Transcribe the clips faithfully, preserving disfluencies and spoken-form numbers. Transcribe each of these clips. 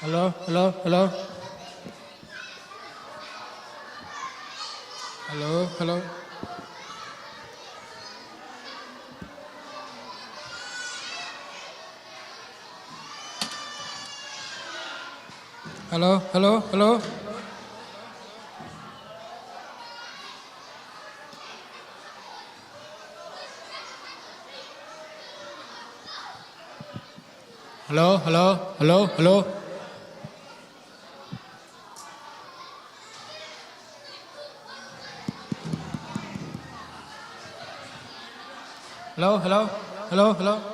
Hello, hello, hello. Hello, hello. Hello, hello, hello. Hello, hello, hello, hello. Hello, hello, hello, hello.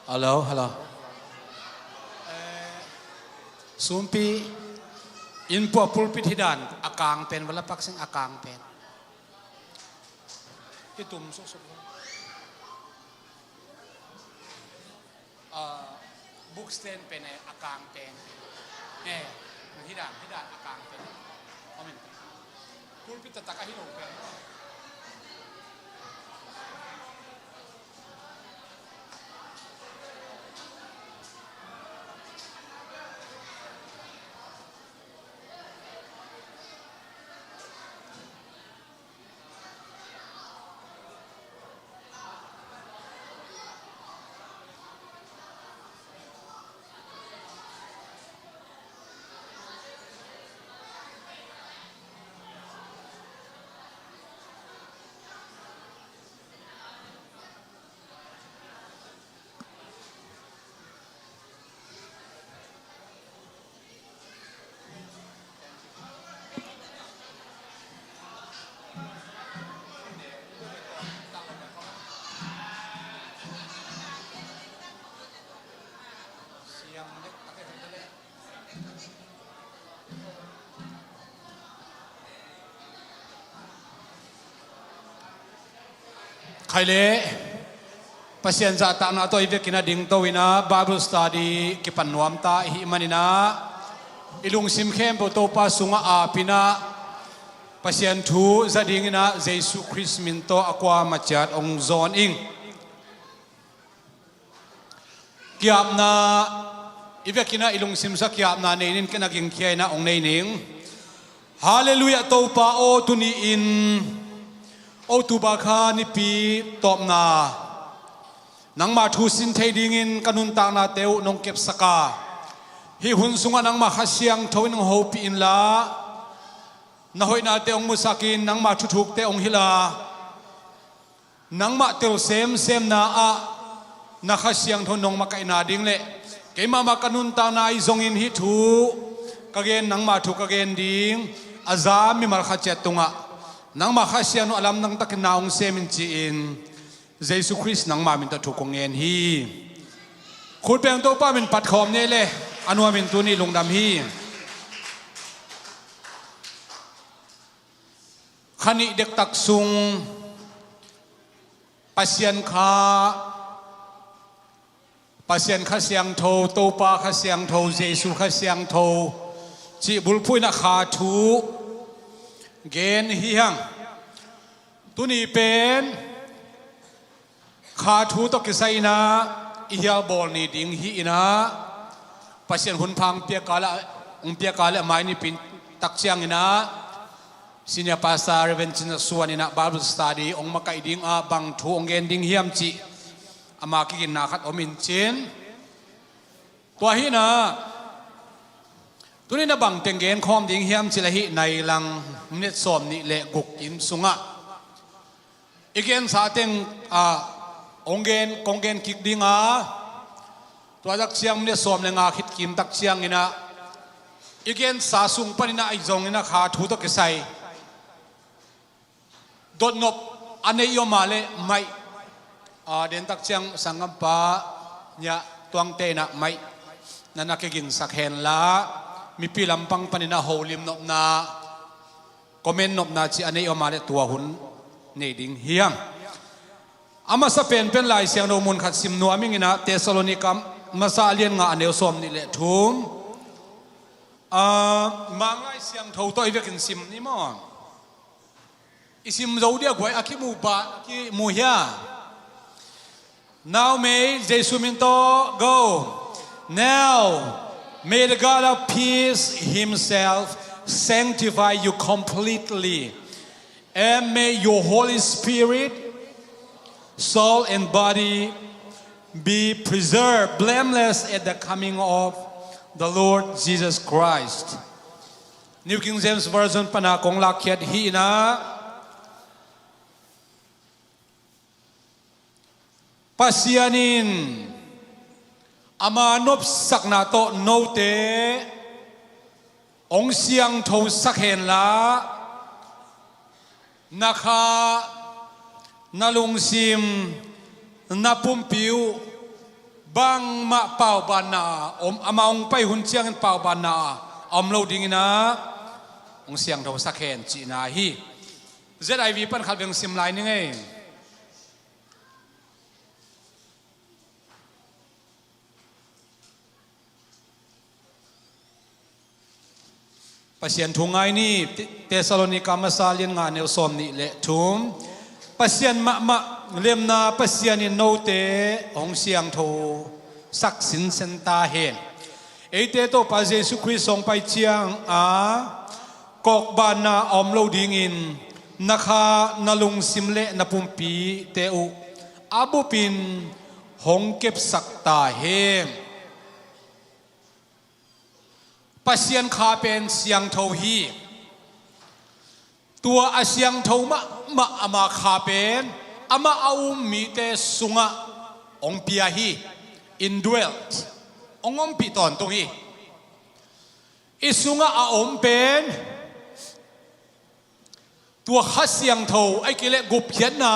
Hello, hello. Eh, sumpi, inn pua pulpit hi dan, a kang pen, vala pak sing a kang pen. I tum suk suk. Ah, book stand pen, eh, a kang pen. Eh, hi dan, hi dan a kang pen. Amen. Pulpit taktak a hi lo pen. Khai le Pasian zahtakna tawh i vekin a dingto in ah Bible study kipan nuamta i hih manin ah i lungsim khempeuh Topa sungah ap in ah Pasian thu za dingin ah Jesu Khrist min tawh a kuamah ciat hong zawn ing. Kiapna, i vekin ah i lungsim sung ah kiapna nei ning, ken a gingkhia in ah hong nei ning. Halleluiah, Topa aw, tuni-in October kha nipi tawpna, nangmah thu sin thei dingin ka nuntaknate uh nong kepsak a, hih hun sungah nangmah Kha Siangtho in hong hopih inla, na hoihnate hong musakin, nangmah thuthukte hong hilh a, nangmah tel semsemna ah na Kha Siangtho nong makaihna ding le kei mahmah ka nuntakna ahi zongin hih thu ka gen, nangmah thu ka gen ding a za mimal khat ciat tungah nangmah Kha Siangtho a lamdang takin na hong sem in ci-in Jesu Khrist nangmah min tawh thu kong ngen hi. Khut beng, Topa min pat khawm ni le, a nuamin tuni lungdam hi. Kha nih dektak sung Pasian Kha, Pasian Kha Siangtho, Topa Kha Siangtho, Jesu Kha Siangtho cih bulphuh in ah kha thu gen hi hang. Tuni pen kha thu tawh kisai in ah i hial bawl ni ding hi in ah, Pasian hun pha hong piak a le, hong piak a le, a mai nipi tak ciangin ah Senior Pastor Reverend Cin Za Suan in ah Bible study hong makaih ding a, bang thu hong gen ding hiam cih ama kiginna khat om in cin. Tua hi in ah, tuni in ah bang teng gen khawm ding hiam cih leh hih nai lang minute sawm nih le guk kim sungah i gensa teng, ah, hong gen, kong gen kik ding a, tua tak ciang minute sawm le nga khit kim tak ciangin ah i gensa sung panin ah i zong in ah kha thu tawh kisai dotnop a nei i om a le, maih, ah, den tak ciang sanggampa Nia Tuangte in ah maih na na kiginsak hen la, mipi lampang panin ah holim nopna, comment nopna cih a nei i om a le tua hun nei ding hi hang. A masa penpen Lai Siangtho mun khat sim nuam ing in ah, Thessalonika masa a lian nga, a neu sawm nih le thum. Ah, Mang Lai Siangtho tawh i vekin sim ni maw? I sim zo dia guai, a kimu ba, a kimu hia? Now may, Jesu min tawh, go. Now may the God of peace himself sanctify you completely, and may your Holy Spirit, soul and body be preserved blameless at the coming of the Lord Jesus Christ. New King James Version pana kong lakkhiat hi in ah, Pasian in ama nopsakna tawh note hong siangthosak hen la, na kha, na lungsim, na pumpi uh bangmah paubanna a om, ama hong pai hun ciangin paubanna a om lo ding in ah hong siangthosak hen cihna hi. Z I V pan khat veng sim lai ning ei. Pasian thu ngai ni. Te-, Thessalonika masa lian nga, neu sawm nih le thum. Pasian mahmah lemna Pasian in note hong siangthosak sinsen ta hen. Eite Topa Jesu Khrist hong pai ciang a kawkbanna a om lo dingin na kha, na lungsim le na pumpite uh a bupin hong kepsak ta hen. Pasian kha pen siangtho hi. Tua a siangtho mahmah ama kha pen amah a um mite sungah hong pia hi. Indwelt, hong ompih tawntung hi. I sungah a om pen tua Kha Siangtho ahih kei leh gupkhiatna,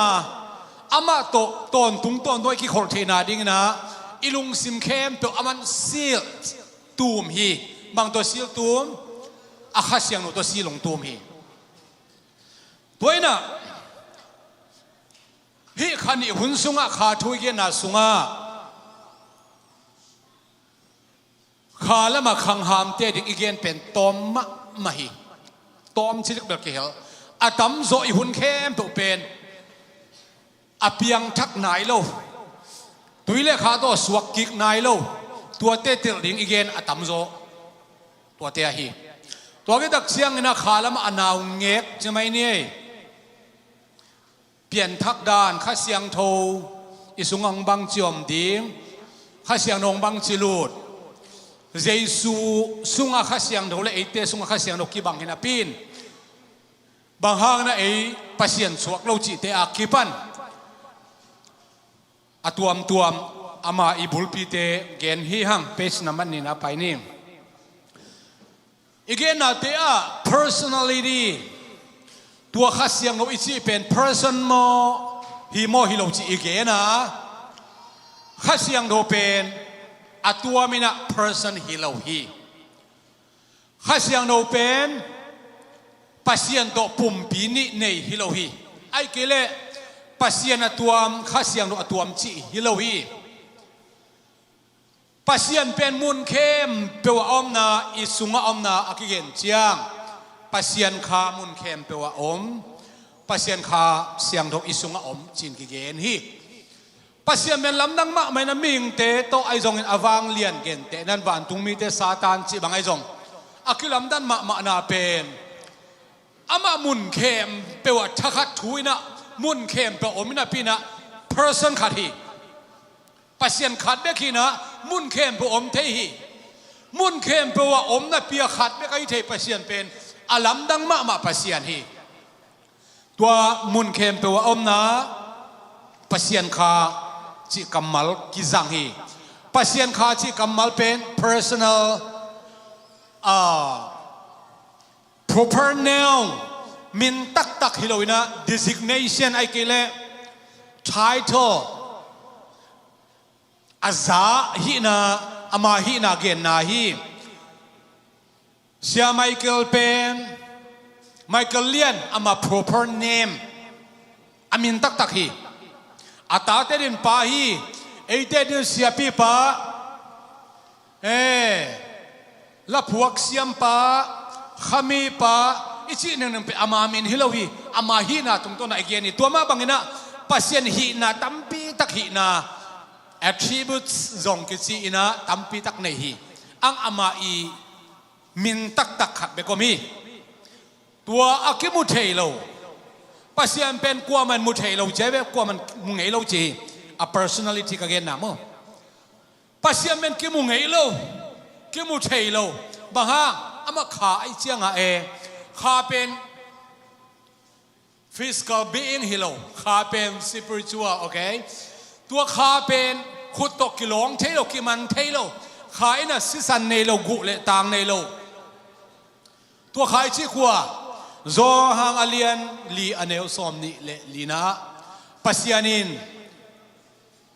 amah tawh tawntung tawntung a i kikholh theihna dingin ah i lungsim khempeuh aman sealed, tum hi. Bang tawh seal tum? A Kha Siangtho tawh seal hong tum hi. Tua in ah hih kha nih hun sungah kha thu i genna sungah kha lamah khanghamte ding i gen pen tawm mahmah hi. Tawm cilik bel kihel. A tamzaw i hun khempeuh pen a piangthak nai lo, tui le kha tawh suak kik nai lo, tuate telh ding i gen a tamzaw tuate ahi. Tua kitak ciangin a kha lamah a naungek ci mai ni ei. Pianthak dan, Kha Siangtho i sungah hong bangci om ding, Kha Siangtho hong bangci lut, Jesu sungah Kha Siangtho le eite sungah Kha Siangtho kibang hi napi in, bang hangin a ei Pasian suak lo cihte a kipan a tuamtuam ama i bulpite gen hi hang. Page nambat nihna pai ni. I gennate ah personality, tua Kha Siangtho i cih pen person maw, hi maw hi lo cih i gen a, Kha Siangtho pen a tuamin ah person hi lo hi. Kha Siangtho pen Pasian tawh pumpi nih nei hi lo hi. Ahih kei leh Pasian a tuam, Kha Siangtho a tuam cih hi lo hi. Pasian pen mun khempeuh a omna, i sungah omna a kigen ciang, Pasian Kha mun khempeuh a om, Pasian Kha Siangtho i sungah om ci-in kigen hi. Pasian pen lamdang mahmah in a mihingte tawh ahi zongin a vanglian gentehna in vantung mite Satan cih bang ahi zong a kilamdan mahmahna pen amah mun khempeuh ah thakhat thu in ah, mun khempeuh om in napi in ah, person khat hi. Pasian khat bek hi in ah, mun khempeuh om thei hi. Mun khempeuh ah omna pi a khat bek ahi thei Pasian pen a lamdang mahmah Pasian hi. Tua mun khempeuh a omna Pasian Kha cih kammal kizang hi. Pasian Kha cih kammal pen personal, ah, proper noun, min taktak hi lo in ah, designation ahih kei leh title, a za hihna, ama hihna genna hi. Sia Michael pen, Michael Lian, ama proper name, a min taktak hi. A tate din Pa hi, eite din Siapipa, eh, Laphuak Siampa, Khamipa, i cih nengning pen ama min hi lo hi, ama hihna tungtawn ah i gen hi. Tua mah bangin ah Pasian hihna tampi tak hihna, attributes zong kici in ah tampi tak nei hi. Ang ama i min taktak khat bek om hi. Tua a kimu thei lo, Pasian pen kuaman mu thei lo ci a, kuaman mu ngei lo ci hi. A personality ka genna maw. Pasian pen kimu ngei lo, kimu thei lo. Bang hang? Amah Kha ahih ciangah e, Kha pen physical being hi lo, Kha pen spiritual, okay? Tua Kha pen khut tawh kilawng thei lo, kiman thei lo. Kha in ah sisan nei lo, guh le tang nei lo. Tua Kha i cih kua, Johan a lian li a neu sawm nih le li-na ah Pasian in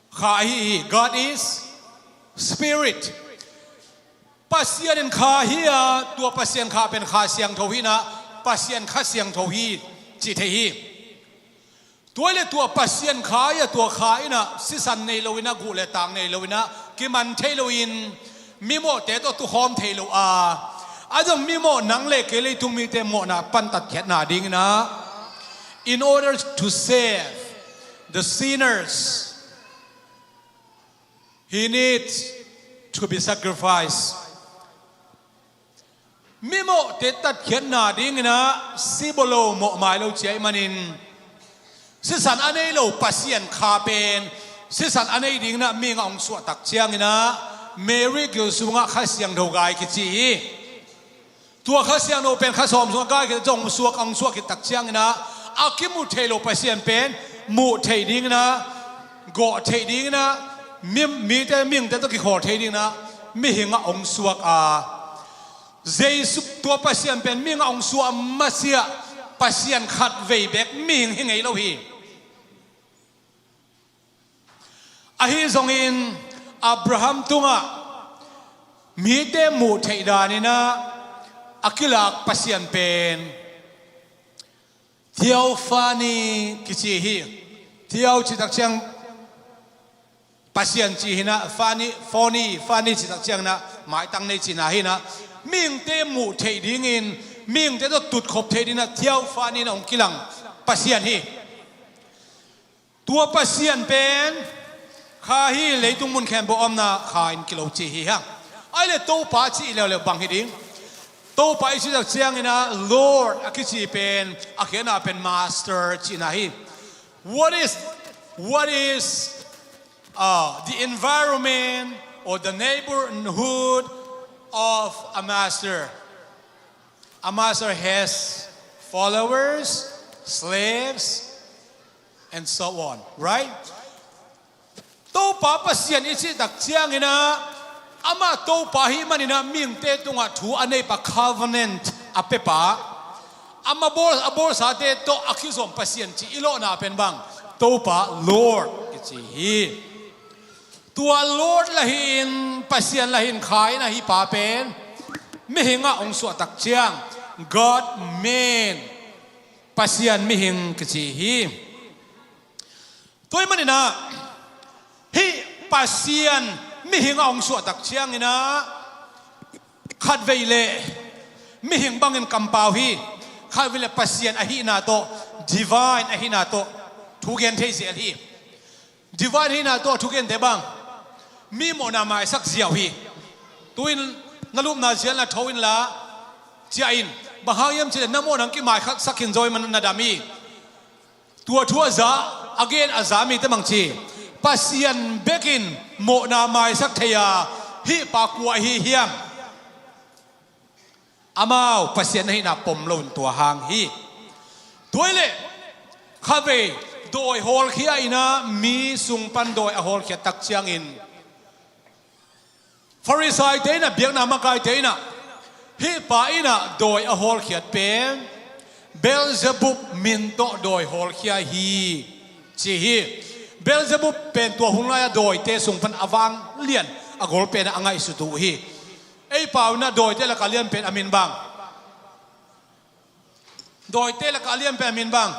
Kha ahi hi. God is spirit. Pasian in Kha hi a, tua Pasian Kha pen Kha Siangtho hi in ah, Pasian Kha Siangtho hi ci thei hi. Tua le tua Pasian Kha hi a, tua Kha in ah sisan nei lo in ah, guh le tang nei lo in ah, kiman thei lo in, mimawhte tawh tukhawm thei lo a, a zong mimawh nang le kei leitung mite mawhna pan tatkhiatna ding in ah, in order to save the sinners, he needs to be sacrificed. Mimawhte tatkhiatna ding in ah si bawl lo, mawh mai lo ci ahih manin, sisan a nei lo Pasian Kha pen sisan a nei ding in ah mihing a hong suah tak ciangin ah, Mary gil sungah Kha Siangtho gai kici hi. Tua Kha Siangtho pen kha sawm sungah gai khit, zong suak, a hong suah khit tak ciangin ah, a kimu thei lo Pasian pen muh theih ding in ah, gawh theih ding in ah, mi, mite, mihingte tawh kikhawl thei ding in ah mihing a hong suak a, Jesu, tua Pasian pen mihing a hong suah masiah, Pasian khat vei bek mihing hi ngei lo hi. Ahi zongin Abraham tungah mite muh theih dan in ah a kilak Pasian pen theophany kici hi. Theo cih tak ciang Pasian cih hi in ah, phany, phony, phany cih tak ciangin ah maitang nei cihna hi in ah, mihingte muh theih dingin, mihingte tawh tutkhop theih dingin ah theophany in ah hong kilang Pasian hi. Tua Pasian pen Kha hi, leitung mun khempeuh omna Kha in kilo ci hi hang. Ahih leh Topa cih leuleu bang hi ding? Topa i cih tak ciangin ah Lord a kici pen, a khiatna pen Master cihna hi. What is, what is uh, the environment or the neighborhood of a master? A master has followers, slaves, and so on, right? Topa Pasian i cih tak ciangin ah, amah Topa ahih manin ah mihingte tungah thu a neipa, covenant a pepa, amah bawl, a bawlsate tawh a kizom Pasian cih i lawhna pen bang? Topa, Lord kici hi. Tua Lord lah hi-in, Pasian lah hi-in, Kha in ah hih pa pen mihing ah hong suah tak ciang, God man, Pasian mihing kici hi. Tua ahih manin ah hih Pasian mihing ah hong suah tak ciangin ah, khatvei leh mihing bangin kampau hi, khatvei leh Pasian ahihna tawh, divine ahihna tawh thugen thei zel hi. Divine ahihna tawh thugente bang? Mi mawhna maisak ziau hi. Tu-in na lupna zial na tho inla, ciah in. Bang hang hiam cih leh na mawhna hong kimaisak khin zaw ahih manin na dam hi. Tua thu a za, a gen a za mite bang ci? Pasian bekin mawhna maisak thei a, hih pa kua ahi hiam? Amau Pasian ahihna pom lo in tua hang hi. Tua ahih leh khatvei dawi hawlkhia in ah, mi sung pan dawi a hawlkhiat tak ciangin, Farisai-te in ah, biakna makaite in ah, hih pa in ah dawi a hawlkhiat pen Beelzebub min tawh dawi hawlkhia hi, ci hi. Beelzebub pen tua hun lai-a dawite sung pan a vanglian, a gol pen ah a ngaihsut uh hi. Ei pau in ah dawite lakah a lian pen a min bang? Dawite lakah a lian pen a min bang?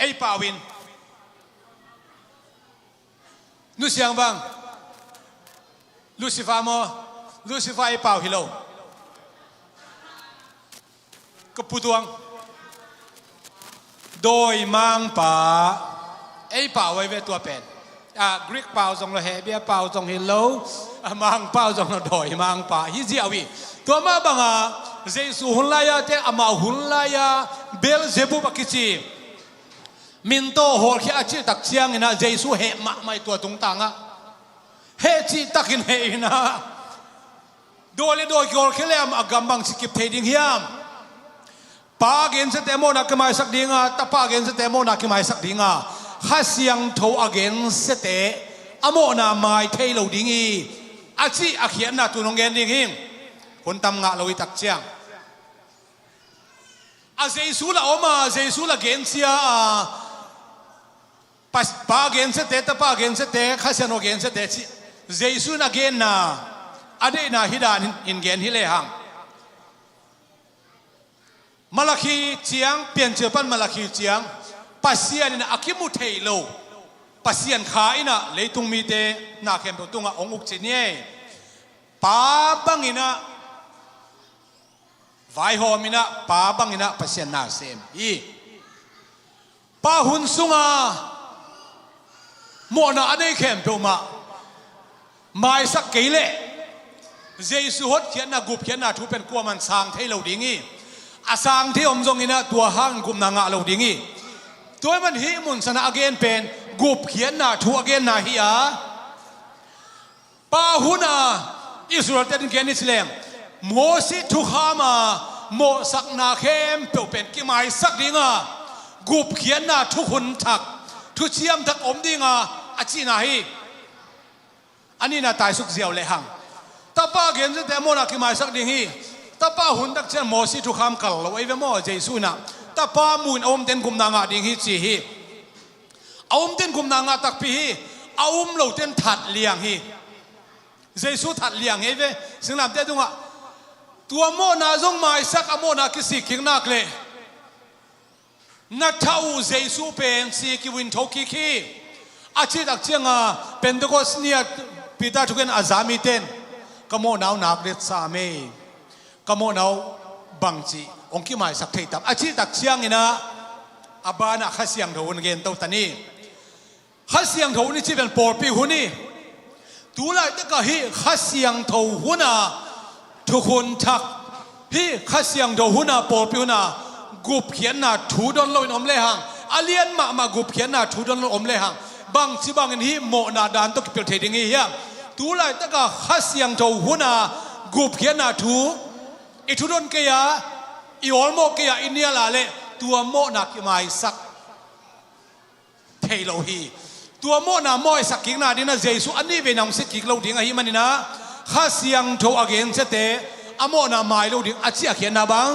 Ei pau in. Nusiang bang? Lucifer maw? Lucifer ei pau hi lo. Ka Pu Tuang. Dawimangpa. Ei pau ahi ve tua pen. Ah, Greek pau zong lo, Hebrew pau zong hi lo. Ah, Mangpau zong lo, dawimangpa. Hi ziau hi. Tua mah banga Jesu hun lai-a te, amau hun lai-a Beelzebub a kici min tawh hawlkhia a cih tak ciangin ah Jesu heh mahmah hi tua tungtangah. Heh cih takin heh in ah, dawi le dawi kihawlkhia leh a gam bangci kip thei ding hiam? Pa gensiate a mawhna kimaisak ding a, Tapa gensiate a mawhna kimaisak ding a, Kha Siangtho a gensiate a mawhna mai thei lo ding hi, a cih a khiatna tu-in hong gen ding hi. Hun tam ngah lo hi tak ciang. A Jesu lah om a, Jesu lah gensia a, Pa, Pa gensiate, Tapa gensiate, Kha Siangtho gensiate cih Jesu in a genna, a deihna hih danin gen hi lehang. Malakhi ciang, Piancil pan Malakhi ciang, Pasian in a kimu thei lo Pasian Kha in ah leitung mite na khempeuh tungah hong uk cin hi. Pa bangin ah vaihawm in ah, Pa bangin ah Pasian na sem hi. Pa hun sunga mawhna a nei khempeuh mah maisak kei leh Jesu hotkhiatna, gupkhiatna thu pen kuaman sang thei lo ding hi. A sang thei om zongin ah tua hangin gupna ngah lo ding hi. Tua ahih man hih mun sanah a gen pen gupkhiatna thu a genna hi a, Pa hun a Israel-te adingin gen ni ci leng, Moses thukham a mawhsakna khempeuh pen kimaisak ding a, gupkhiatna thukhun thak, thuciam thak om ding a, a cihna hi. A nihna taisuk ziau lehang. Tapa gensiate a mawhna kimaisak ding hi. Tapa hun tak ciang Moses thukham kal lo ahi ve maw, Jesu in ah. Tapa mu-in a umte in gupna ngah ding hi ci hi. A umte in gupna ngah takpi hi, a um lote in that liang hi. Jesu that liang hi ve, singlamteh tungah. Tua mawhna zong maisak, a mawhna kisik kik nak leh na thah uh Jesu pen sik uh in tho kik hi. A cih tak cianga Pentecost ni-a Peter thugen a za mite in, ka mawhna uh nak liatsa mei. Ka mawhna uh bangci hong kimaisak thei tam, a cih tak ciangin ah, a banah Kha Siangtho hun gen to ta ni. Kha Siangtho hun i cih pen pawlpi hun hi. Tu laitakah hih Kha Siangtho huna thukhun thak, hih Kha Siangtho huna pawlpi huna gupkhiatna thu don loin om lehang, a lian mahmah gupkhiatna thu don lo om lehang, bangci bangin hih mawhna dan tawh kipelh thei ding hi hiam? Tu laitakah Kha Siangtho huna gupkhiatna thu i thudon kei a, i awlmawh kei a, i nial a leh tua mawhna kimaisak thei lo hi. Tua mawhna maisak kikna dingin ah Jesu a nih vei nang si kik lo ding ahih manin ah, Kha Siangtho a gensiate a mawhna mai lo ding a ciahkhiatna bang,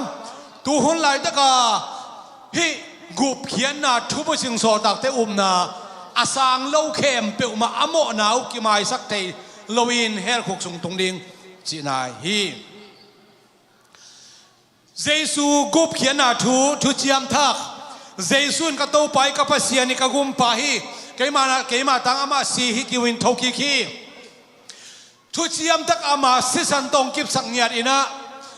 tu hun laitaka hih gupkhiatna thubucing sawltakte upna a sang lo khempeuh mah a mawhna uh kimaisak thei loin hell khuk sung tung ding cihna hi. Jesu gupkhiatna thu, thuciam thak. Jesu in ka Topa hi, ka Pasian hi, ka Gumpa hi, keima, keima tang amah si hi, kiu in thokik hi. Thuciam thak ama sisan tawh kipsak ngiat in ah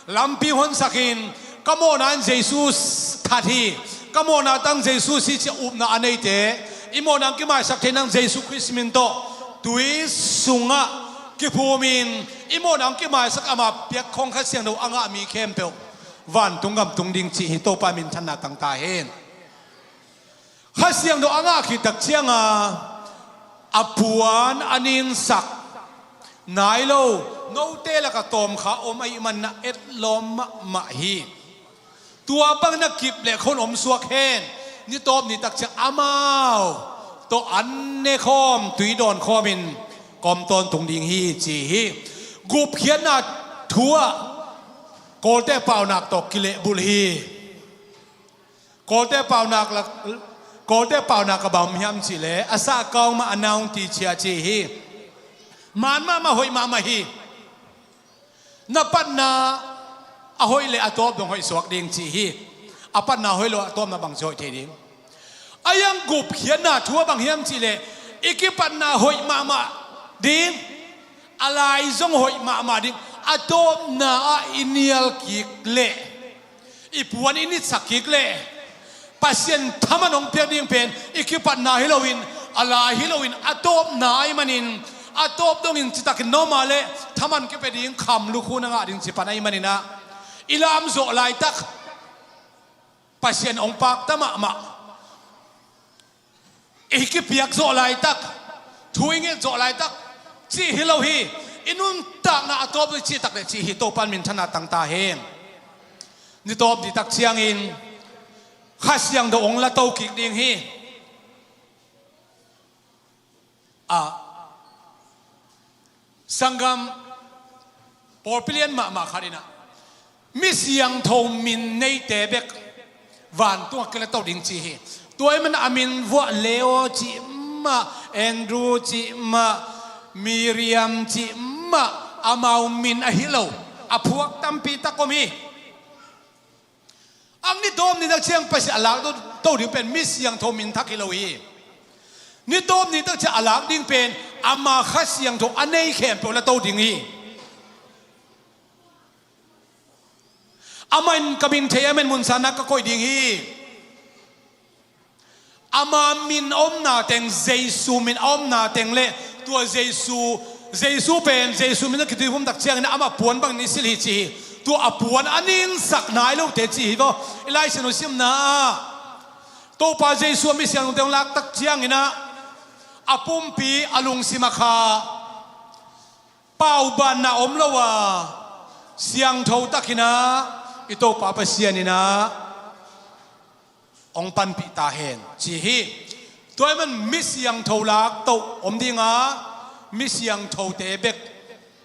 lampi honsakin, ka mawhna in Jesu that hi, ka mawhna tang Jesu si ci-a upna a neite, i mawhna kimaisak thei nang Jesu Khrist min tawh tui sungah kiphumin, i mawhna kimaisak ama piak khong Kha Siangtho a ngah mi khempeuh vantung gam tung ding cih hi. Topa minthanna tang ta hen. Kha Siangtho a ngah khit tak cianga a puan a ninsak nai lo note laka tawmkha om ahih manin ah etlawm mahmah hi. Tua bangin a kip le khon om suak hen. Ni tawp ni tak ciang amau tawh an ne khawm, tui dawn khawmin kawm tawntung ding hi ci hi. Gupkhiatna thu ah Kawlte paunak tawh kilehbulh hi. Kawlte paunak lak, Kawlte paunak a bang hiam cihleh a sahkau mah a naung ti cia ci hi. Man mahmah, hoih mahmah hi. Na patna a hoih le a tawp dong hoih suak ding ci hi. A patna hoih lo a tawpna bang ci hoih thei ding? A yang gupkhiatna thu a bang hiam cihleh i kipatna hoih mahmah ding, a lai zong hoih mahmah ding, a tawpna ah i nial kik leh, i puan i nitsak kik leh Pasian thaman hong piak ding pen i kipatna hi loin, a lai hi loin, a tawpna ahih manin, a tawp dongin citakin normal leh thaman kipia ding, kham lukhu na ngah ding ci pan ahih manin ah, i lamzawh laitak Pasian hong pakta mahmah. I kipiak zawh laitak, thu i nget zawh laitak cih hi lo hi. I nuntakna a tawp dih cih tak le cih hi. Topan minthanna tang ta hen. Ni tawp dih tak ciangin Kha Siangtho hong la to kik ding hi. A, sanggam, pawlpi lian mahmah khat in ah mi siangtho min neite bek vantungah kila to ding ci hi. Tua ahih manin a min vuah Leo cih mah, Andrew cih mah, Miriam cih mah, amau min ahi lo a phuak tampi tak om hi. Ang ni tawp ni tak ciang Pasian a lak to, to ding pen mi siangtho min thak hi lo hi. Ni tawp ni tak ciang a lak ding pen ama Kha Siangtho a nei khempeuh la to ding hi. Amah in ka min thei a, amah in munsanna ka koih ding hi. Ama min a omna teng, Jesu min a omna teng le tua Jesu, Jesu pen Jesu min a kituiphum tak ciangin amah puan bangin i silh hi ci hi. Tua a puan a ninsak nai lote ci hi vaw. I Lai Siangtho simna ah Topa Jesu a mi siangthote hong lak tak ciangin ah a pumpi a lungsim a kha paubanna om lo a, siangtho takin ah i Topa Pasian in ah hong panpih ta hen ci hi. Tua ahih manin mi siangtho lak to om ding a, mi siangthote bek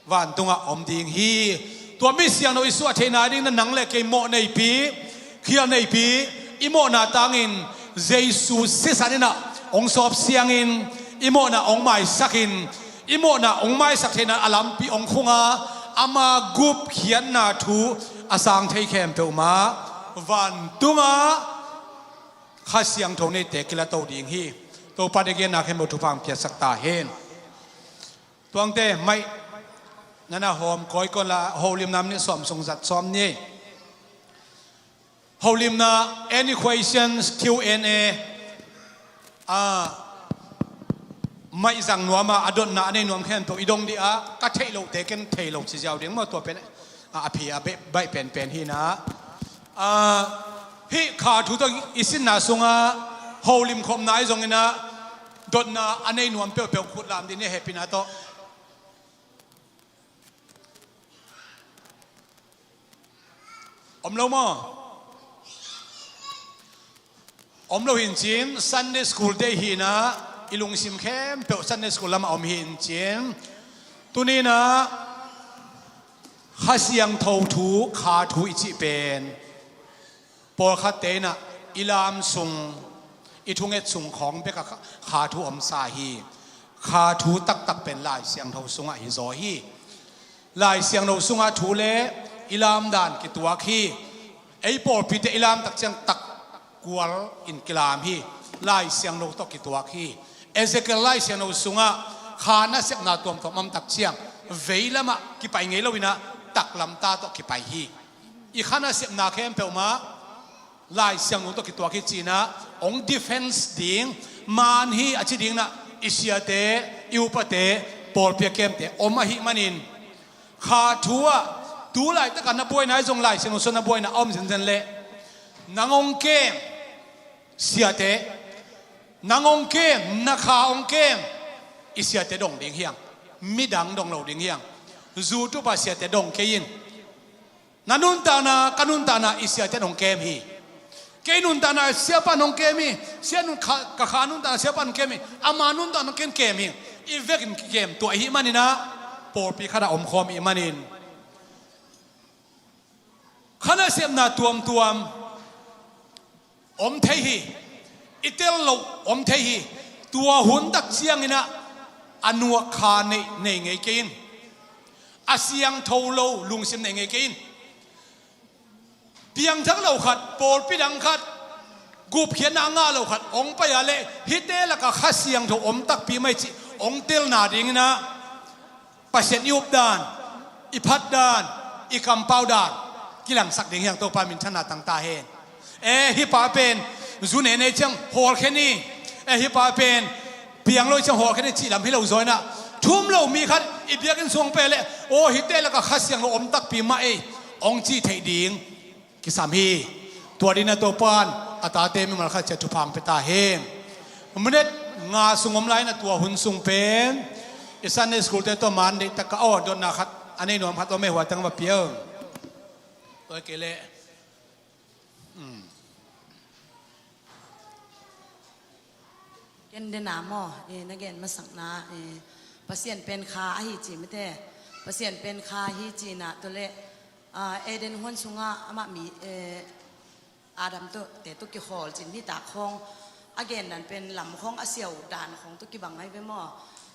vantungah om ding hi. Tua mi siangtho i suah theihna dingin ah nang le kei mawh neipi, khial neipi, i mawhna tangin Jesu sisan in ah hong sawp siangin, i mawhna hong maisakin, i mawhna hong maisak theihna a lampi hong khung a, ama gupkhiatna thu a sang thei khempeuh mah vantungah Kha Siangtho neite kila to ding hi. Topa in i genna khempeuh thupha hong piaksak ta hen. Tuangte maih na na hawm kawikawi un la, holimna minute sawm sung zat sawm ni. Holimna, any questions, Q and A. Ah, Maizang nuam a, a dotna a nei nuam khempeuh i dong dih a, ka theih lohte ken thei lo ci ziau ding maw, tua pen a, a phi a baih penpen hi na. A, hih kha thu tawh i sinna sungah holim khopna i zongin a, dotna a nei nuam peuhpeuh khut lam dih ni, hehpihna tawh. Om lo maw? Om lo hi in cin, Sunday school day hi na, i lungsim khempeuh Sunday school lamah om hi in cin. Tuni na Kha Siangtho thu, kha thu i cih pen pawlkhatte in a i lam sung, i thunget sung khawng bekah kha, kha thu omsa hi. Kha thu taktak pen Lai Siangtho sungah hi zaw hi. Lai Siangtho sungah thu le i lamdan kituak hi. Ei pawlpite i lamtak ciang tak kual in kilam hi. Lai Siangtho tawh kituak hi. Ezekiel Lai Siangtho sungah kha nasepna tuamtuam omtak ciang veilamah kipai ngei lo in a, taklamta tawh kipai hi. I kha nasepna khempeuh mah Lai Siangtho tawh kituak hi ci-in a, hong defense ding, man hi a ci ding in a, i siate, i upate, pawlpi a kemte om ahih manin, kha thu ah tu laitak a na buaina i zong Lai Siangtho sungah na buaina a om zenzen leh, nang hong kem siate, nang hong kem, na kha hong kem, i siate dong ding hi hang, midang dong lo ding hi hang. Zu tupa siate dong kei in. Na nuntakna, ka nuntakna i siate in hong kem hi. Kei nuntakna siapa in hong kem hi. Sia nun kha, ka kha nuntakna siapa in hong kem hi. Ama nuntakna ken kem hi. I vekin kikem tuah i hih manin a, pawlpi khat ah omkhawm i hih manin, kha nasepna tuamtuam om thei hi. I tel loh om thei hi. Tua hun tak ciangin a, a nuak kha nei, nei ngei kei in. A siangtho lo lungsim nei ngei kei in. Piangthak lo khat, pawlpi dang khat, gupkhiatna a ngah lo khat hong pai a leh, hihte lakah Kha Siangtho om takpi mah hi cih hong telna dingin a, Pasian i updan, i phatdan, i kampau dan kilangsak ding hi hang. Topa minthanna tang ta hen. E, hih pa pen zu nei nei ciang hawlkhia ni. E, hih pa pen piang lo ciang hawlkhia ni cih lam hi lo zaw in a, thu um lo mi khat i biakinn sung pai leh, aw, hihte lakah Kha Siangtho om takpi mah ei, hong ci theih ding kisam hi. Tua dingin a Topa in a tate mimal khat ciat thupha hong pia ta hen. Minute nga sung om lai in a, tua hun sung pen i Sunday school te tawh man deihtak a, aw, dotna khat a nei nuam khat om e, hua teng va pia. Tua kei leh, um. Ken dena maw, e, na gen masakna, e, Pasian pen kha ahi ci mite. Pasian pen kha hi ci-in a, tua leh, a, Eden huan sungah amah mi, e, Adam tawh, te tawh kikhawl cin hi tak khawng, a gen dan pen lam khawng a siau dan khawng tawh kibang ahi ve maw?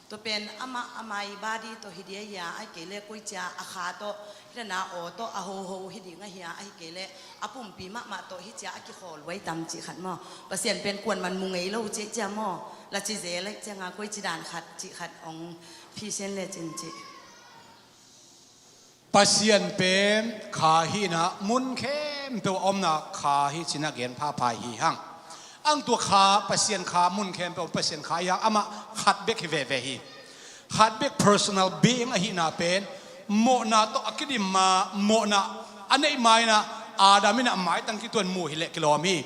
Tua pen amah, amah i body tawh hi dia hia, ahih kei leh koici a kha tawh, hih dan a aw tawh a hoho hi ding ahia, ahih kei leh a pumpi mahmah tawh hih cia a kikhawl huai tam cih khat maw? Pasian pen kuaman mu ngei lo cih cia maw? La ci zel ahih cianga koici dan khat cih khat hong phisen lecin cih. Pasian pen kha hi in a, mun khempeuh a omna kha hi ci-in a gen phapha hi hang. Ang tua kha, Pasian kha mun khempeuh, Pasian kha hi hang, amah khat bek hi veve hi. Khat bek personal being ahihna pen, mawhna tawh a kidim ma, mawhna a neih ma in a, Adam in a maitang kituak mu hi leh kilawm hi.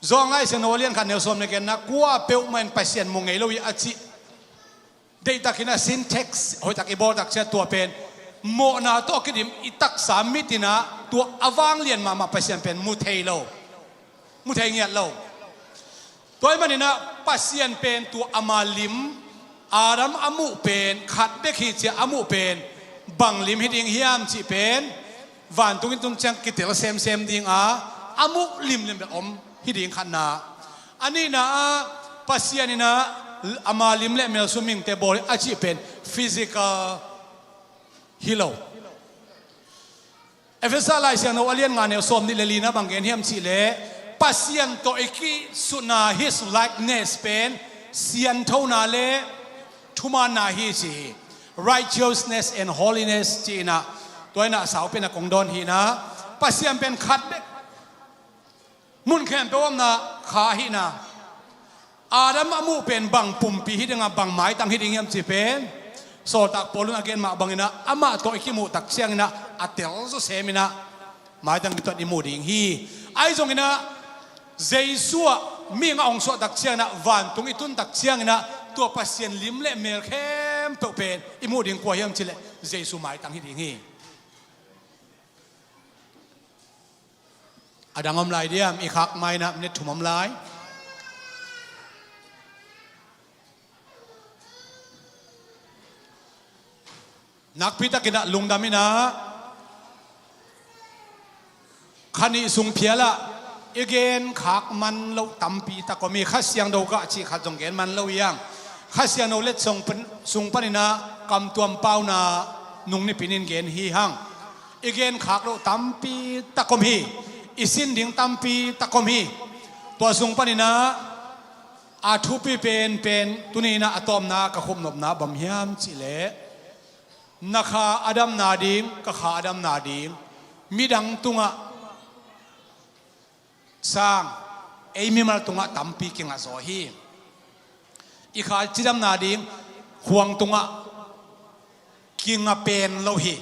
Johan Lai Siangtho a lian khat neu sawm le giatna, kua peuhmah in Pasian mu ngei lo hi a cih. Deihtakin a syntax hoihtak i bawl tak ciang tua pen mawhna tawh a kidim i taksa mit in a, tua a vanglian mahmah Pasian pen mu thei lo, mu thei ngiat lo. Tua ahih manin a Pasian pen tua ama lim, Adam a muh pen khat bek hi ci-a a muh pen bang lim hi ding hiam cih pen vantung in tung ciang kitel semsem ding a, a muh limlim bek om hi ding khatna. A nihna ah Pasian in a ama lim le mel sum mingte bawl hi a cih pen physical hi lo. Efesa Lai Siangtho a lian nga neu sawm nih le lina bang gen hiam cih leh, Pasian tawh i kisutna, his likeness pen sianthona le thumaanna hi ci hi. Righteousness and holiness ci-in a, tua in a sau pen a kong dawn hi in a, Pasian pen khat bek, mun khempeuh omna kha hi in a, Adam a muh pen bang pumpi hi ding a, bang maitang hi ding hiam cih pen Sawltak Paul in a gen mah bangin ah, amah tawh i kimuh tak ciangin ah a tel zawsem in ah maitang kituat i mu ding hi. Ahi zongin ah Jesu ah mihing a hong suah tak ciangin ah, vantung i tun tak ciangin ah, tua Pasian lim le mel khempeuh pen i muh ding kua hiam cih leh Jesu maitang hi ding hi. A dang om lai diam? I khak ma-in ah minute thum om lai. Nakpi takin ah lungdam in ah, kha nih sung phial ah i gen khak man loh tampi tak om hi. Kha Siangtho gah cih khat zong gen man lo hi hang. Kha Siangtho letsong pan, sung panin ah kamtuam pauna nung nipin in gen hi hang. I gen khak loh tampi tak om hi. I sin ding tampi tak om hi. Tua sung panin ah a thupi penpen tuni in ah a tawpna ka khupnopna bang hiam cih leh, na kha a damna ding, ka kha a damna ding, midang tungah sang, ei mimal tungah tampi kingah zaw hi. I kha cidamna ding, khuang tungah kingah pen lo hi.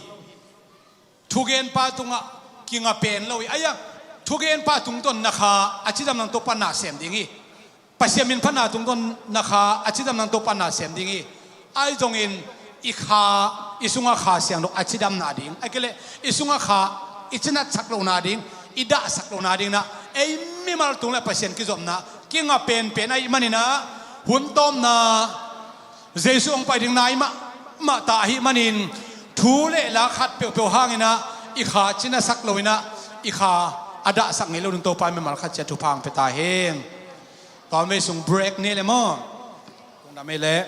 Thugenpa tungah kingah pen lo hi. Ahi a, thugenpa tungtawn na kha a cidamna tawh pan na sem ding hi. Pasian min phatna tungtawn na kha a cidamna tawh pan na sem ding hi. Ahi zongin i kha, i sungah kha siang lo a cidamna ding, ahih kei leh i sungah kha i cinatsak lohna ding, i dahsak lohna ding in ah ei mimal tung le Pasian kizopna kingah penpen ahih manin ah, hun tawpna Jesu hong pai ding nai mahmah ta ahih manin, thu le la khat peuhpeuh hangin ah i kha cinasak lo in ah, i kha a dahsak ngei lo ding Topa in mimal khat ciat thupha hong pia ta hen. Tua vei sung break ni le maw? Lungdam ei leh.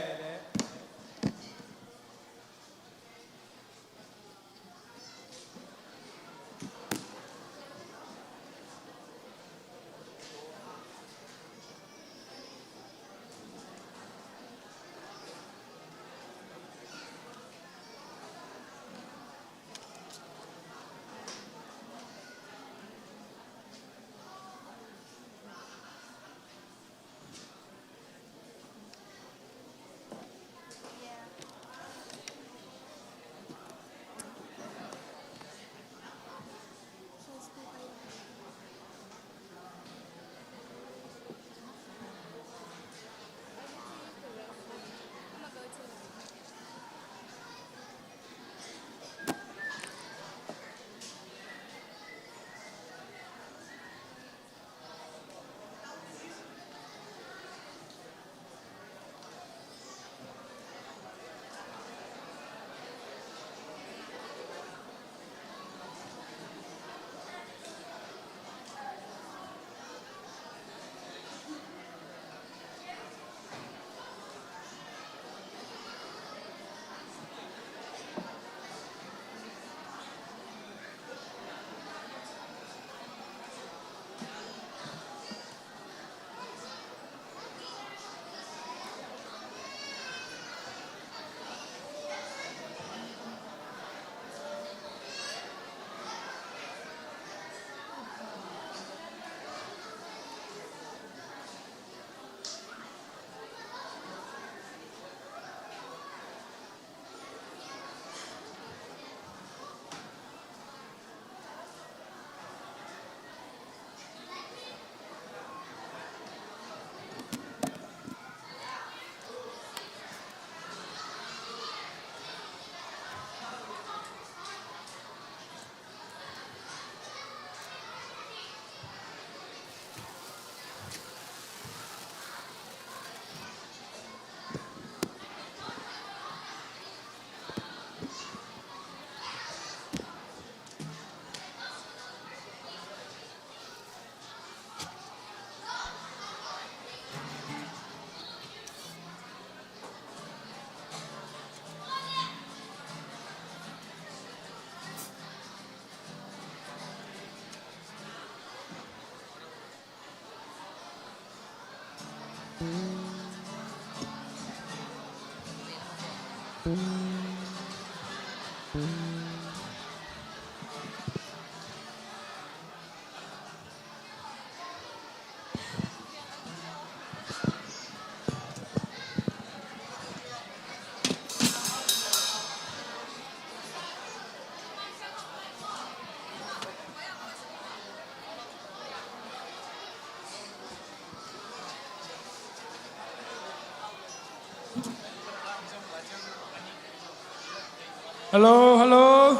Hello, hello.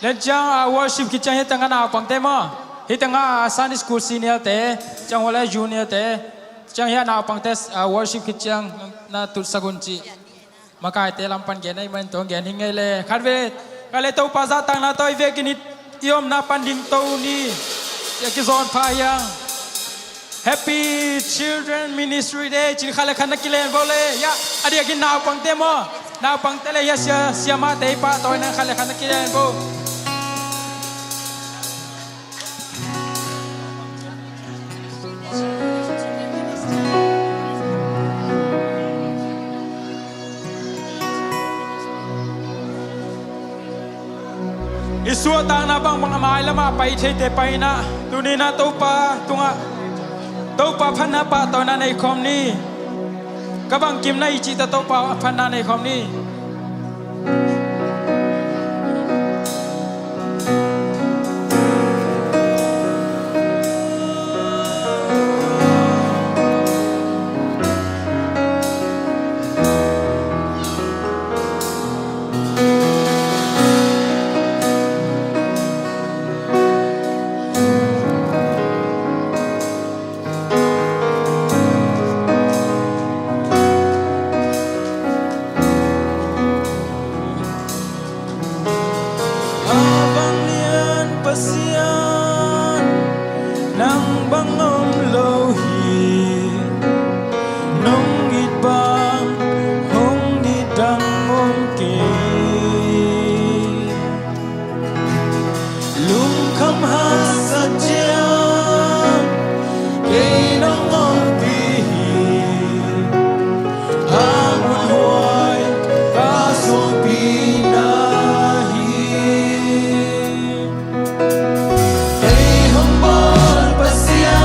Len ciang a worship khit ciang hi tangah naupangte maw. Hi tangah a Sunday school senior te, ciang hua le junior te, ciang hi a naupangte a worship khit ciang na tutsak un ci. Makaite lam pan gen a i man tawh gen hi ngei le. Khat ve, ka le Topa zahtakna tawh i vekin i omna pan ding to ni. Sia kizawn pha hiang. Happy Children Ministry Day. Cin khat le khat na kilen vo le. Ya, a diakin naupangte maw. Naupangte le ya sia, siamate i pahtawi na khat le khat na kilen vo. I suahtakna bangbang a mailamah pai theite pai inah, tuni inah Topa tungah Topa phatna pahtawina nei khawm ni. Ka bangkimna i cihta Topa phatna nei khawm ni. A vanglian Pasian, nang bang om lo hi. Nong it bang hong nidang om kei. Lungkham haksat ciang kei nong ompih hi. A muanhuai ka suahpihna hi. Ei hong bawl Pasian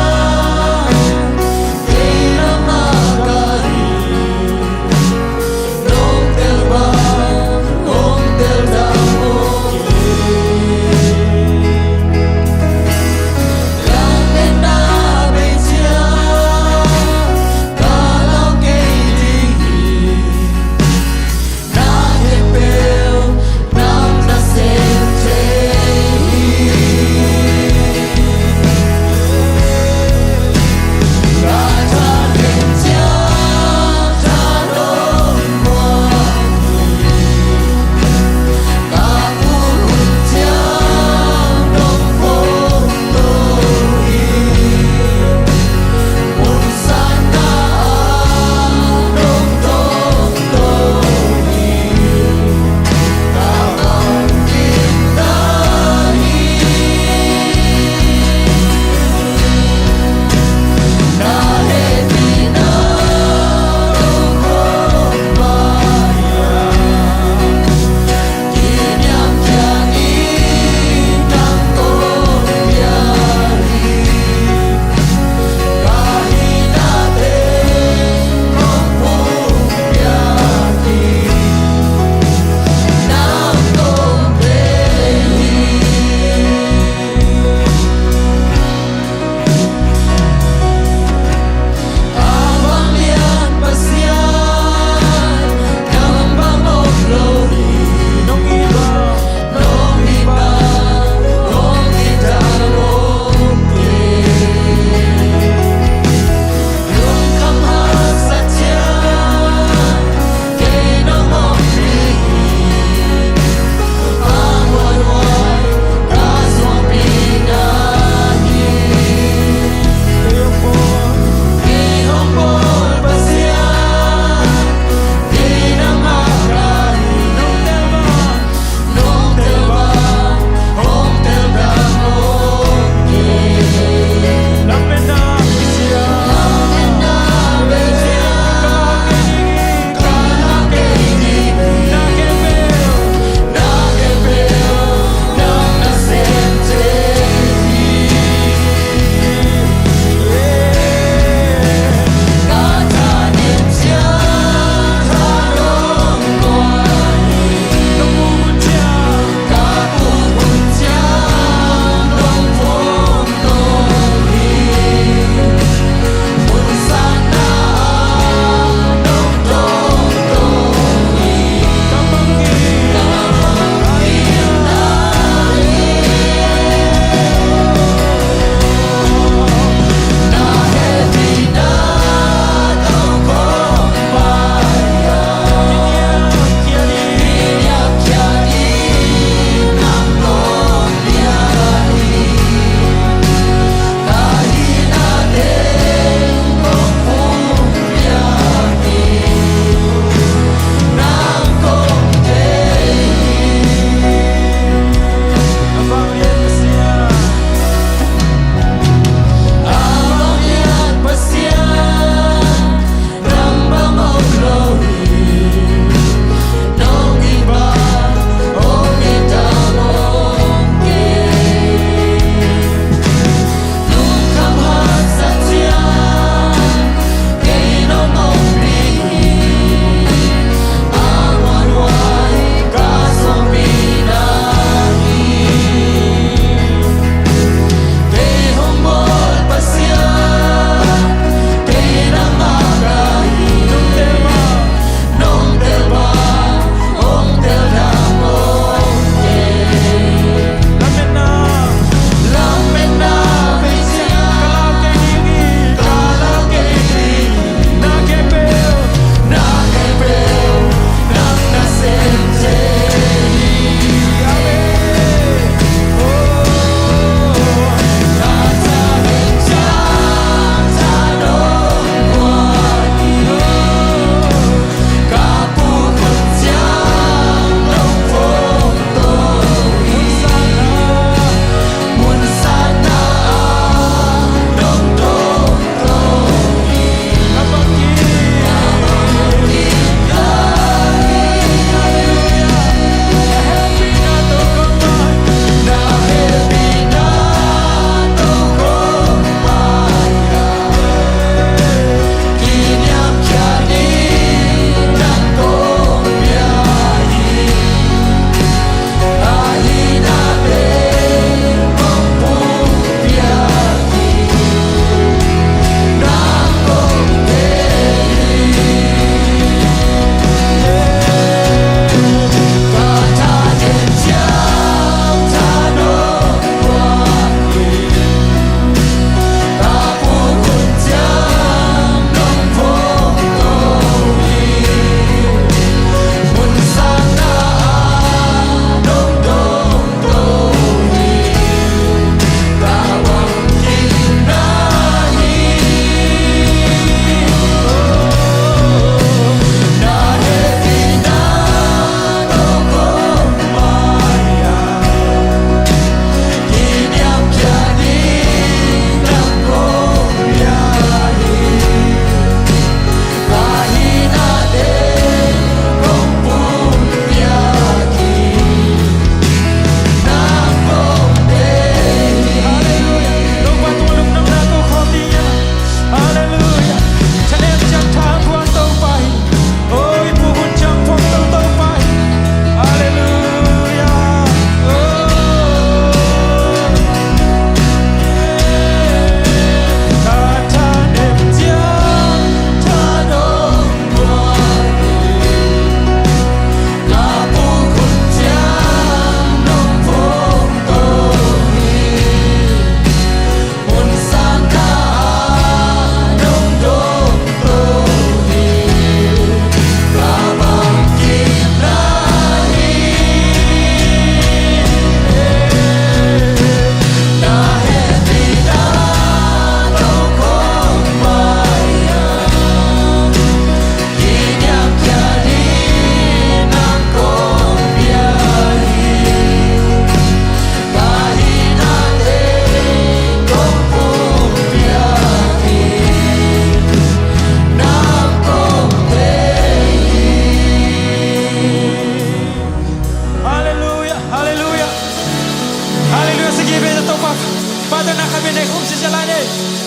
Khat vei nei khawm sia sia lai ni.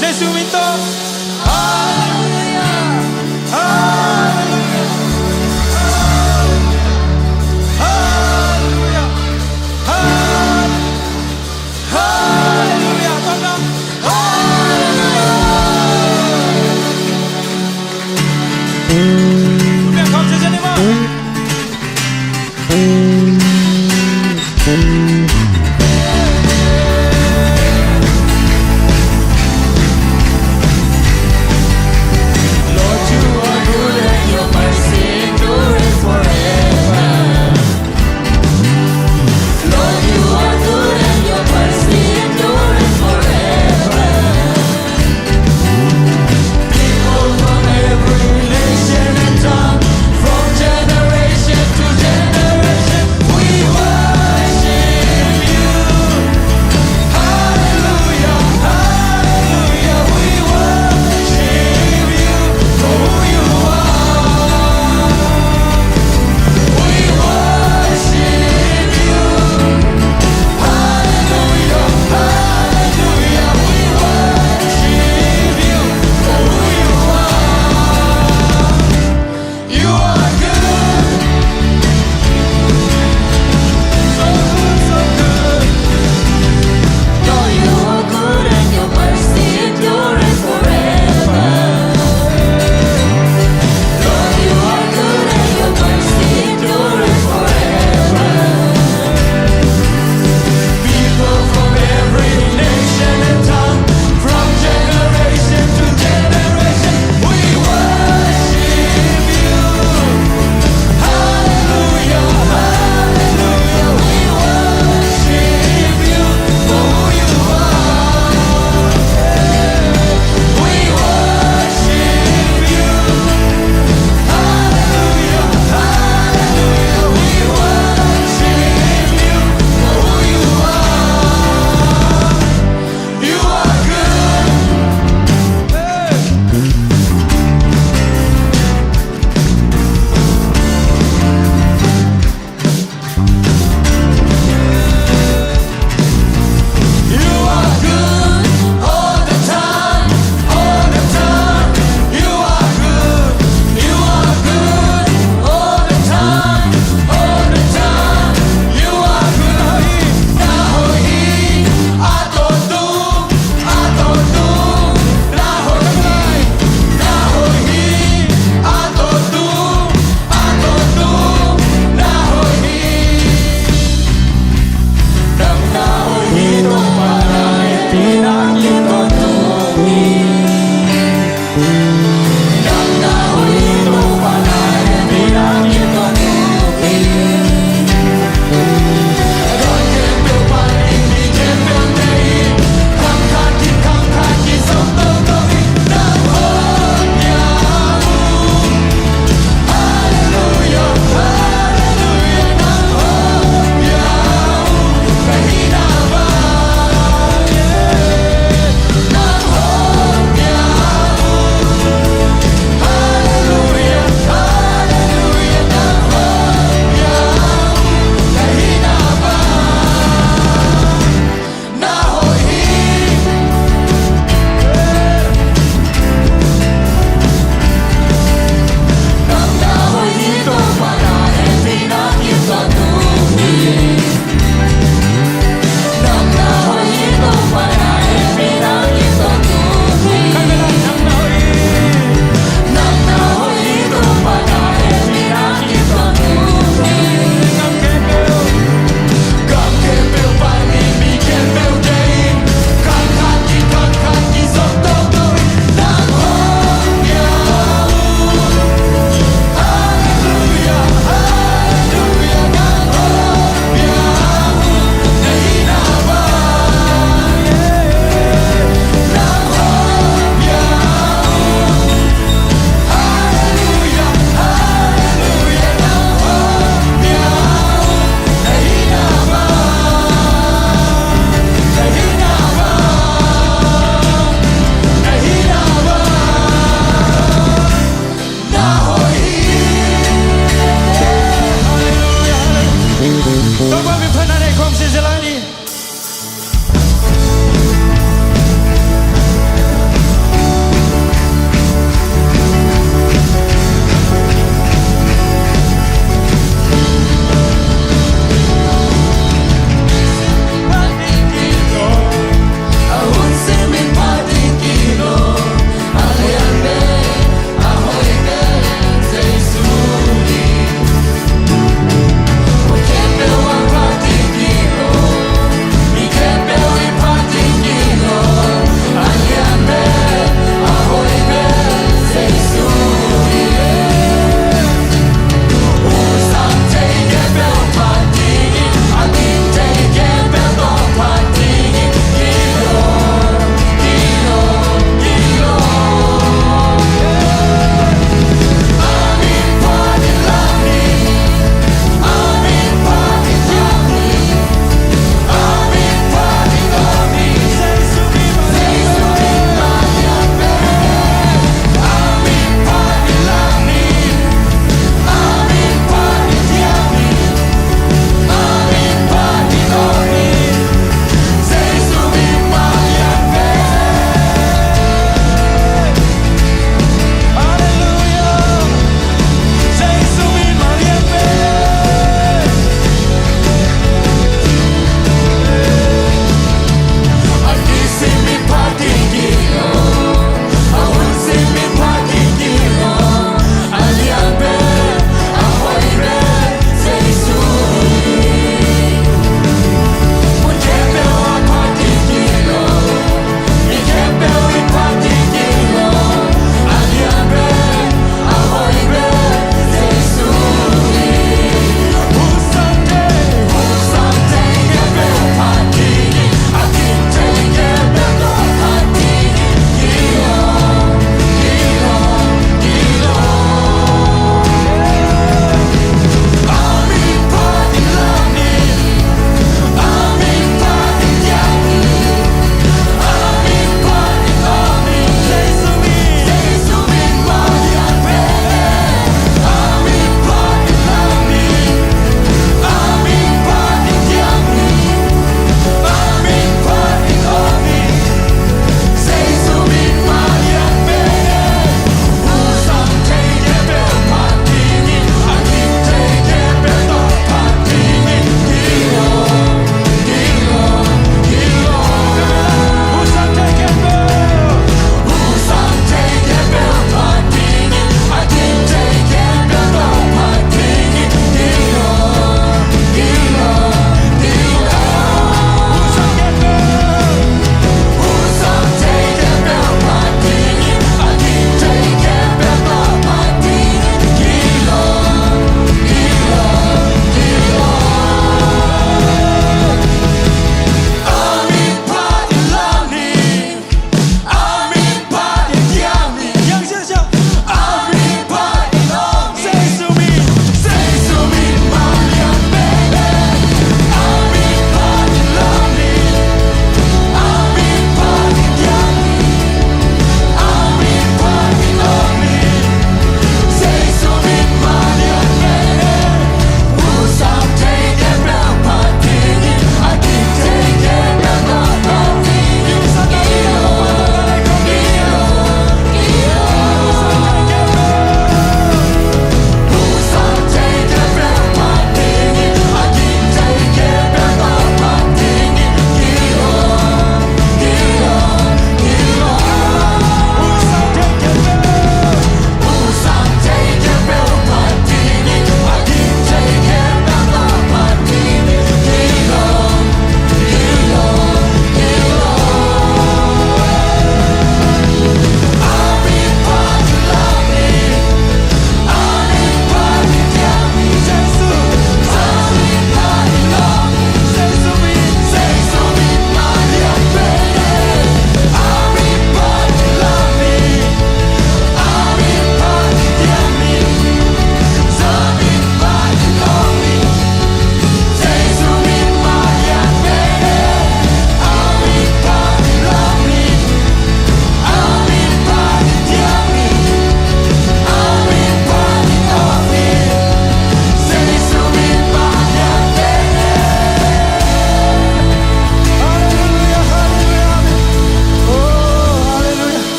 Jesu min tawh. Halleluia. Halleluia. Halleluia. Halleluia. Halleluia. Halleluia. Halleluia. Khawm sia sia ni maw.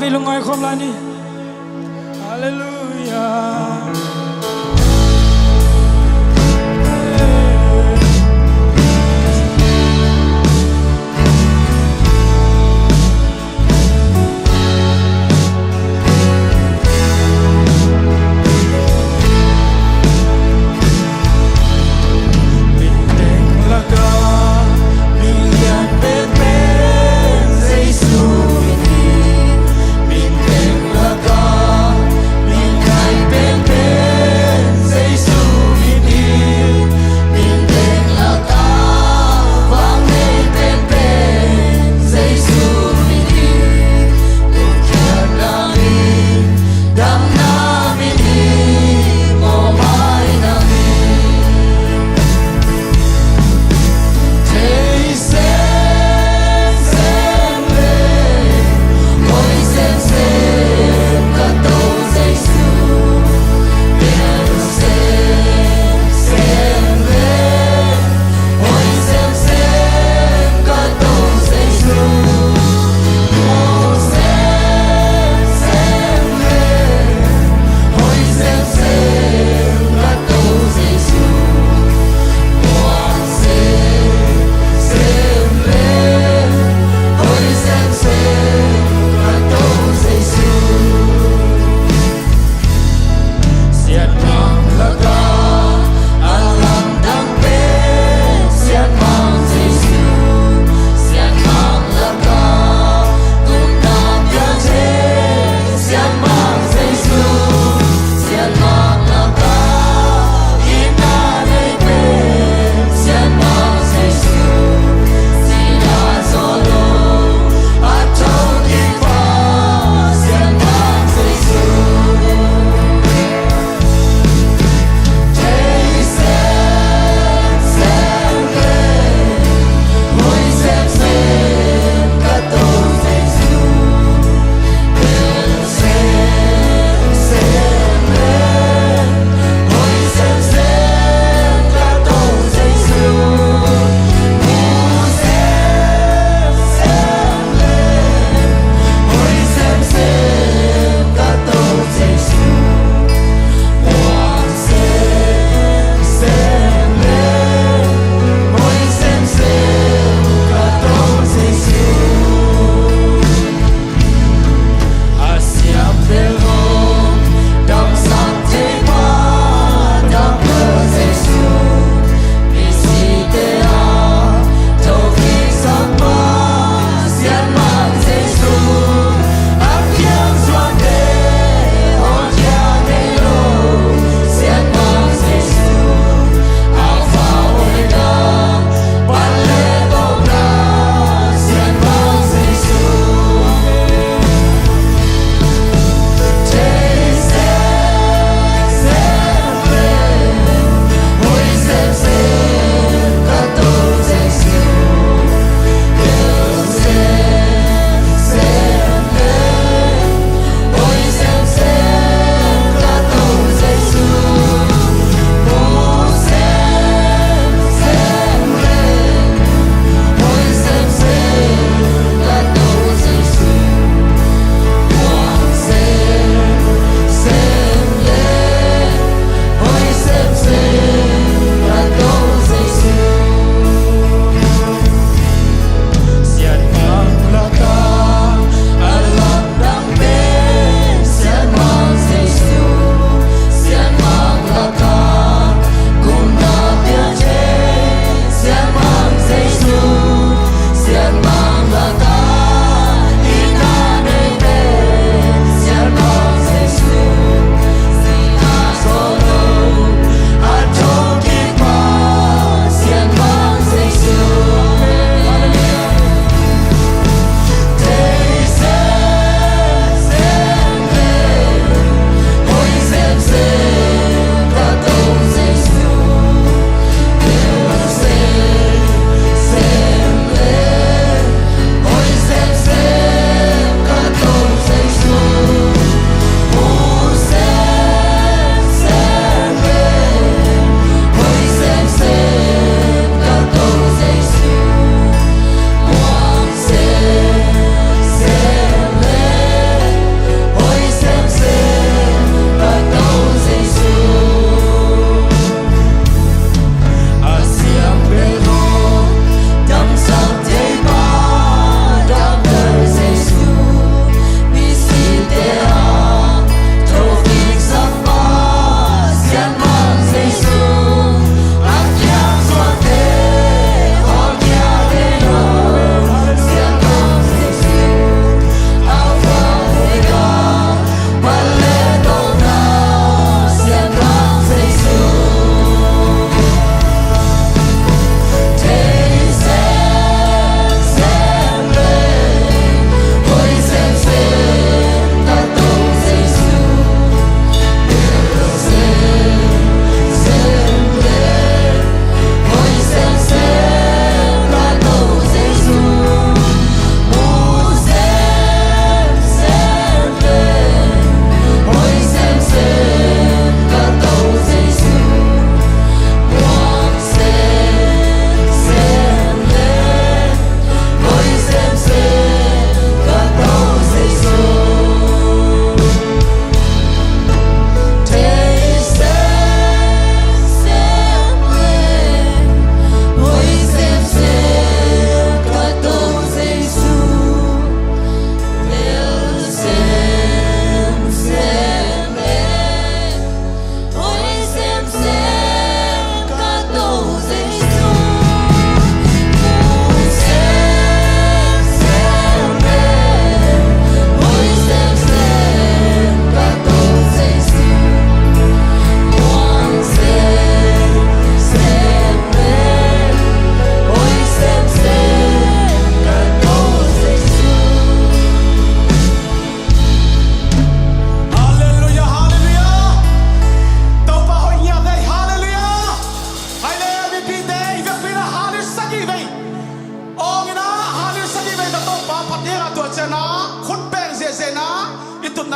Vei lungngai khawm lai ni. Halleluiah.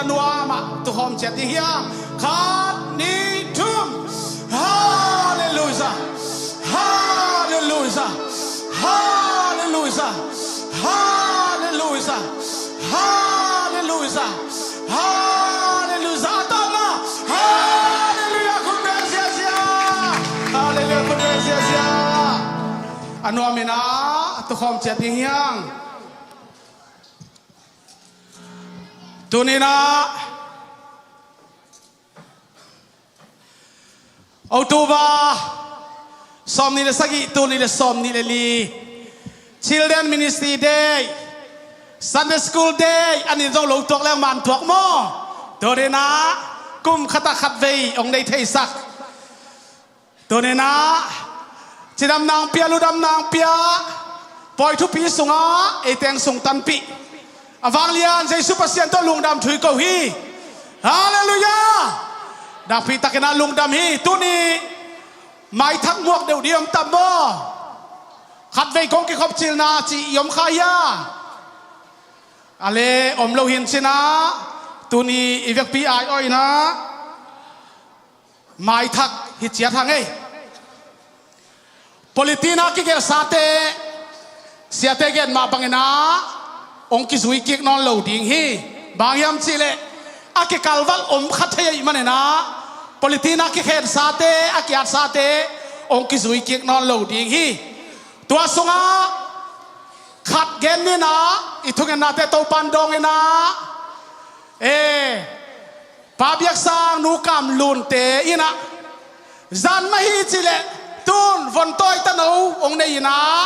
Nuam ah tukhawm ciat ding hiang. Khat, nih, thum. Halleluia. Halleluia. Halleluia. Halleluia. Halleluia. Halleluia. A tawpna. Halleluia. Khut beng ziazia. Halleluia. Khut beng ziazia. A nuam in ah tukhawm ciat ding hiang. Tuni in ah October sawmnih le sagih, tul nih le sawmnih le li, Children Ministry Day, Sunday School Day, a ni zong lo tuak leng man tuak maw? Tuni in ah kum khat ah khat vei hong nei theisak. Tuni in ah cidamna hong pia, ludamna hong pia, pawi thupi sungah ei teng sung tanpih a vanglian Jesu Pasian tawh lungdam thu i ko hi. Halleluia. Nakpi takin ah lungdam hi. Tuni maithak muak deuh ding om tam maw? Khat vei kong kikhop cilna cih i om kha hia? A le om lo hi in cin ah tuni i vekpi ai-awh in ah maithak hi ciat hang ei. Politin ah kigelhsate, siate gen mah bangin ah hong kizui kik nawn lo ding hi. Bang hiam cih leh a kikalvalh om kha thei ahih manin ah politin ah kikhensate, a kiatsate hong kizui kik nawn lo ding hi. Tua sungah khat gen ni in ah, i thungennate Topa'n dawng in ah, e, Pa Biaksang, Nu Kam Lunte in ah, zan mah hi cih leh tun vontawi tano hong nei in ah,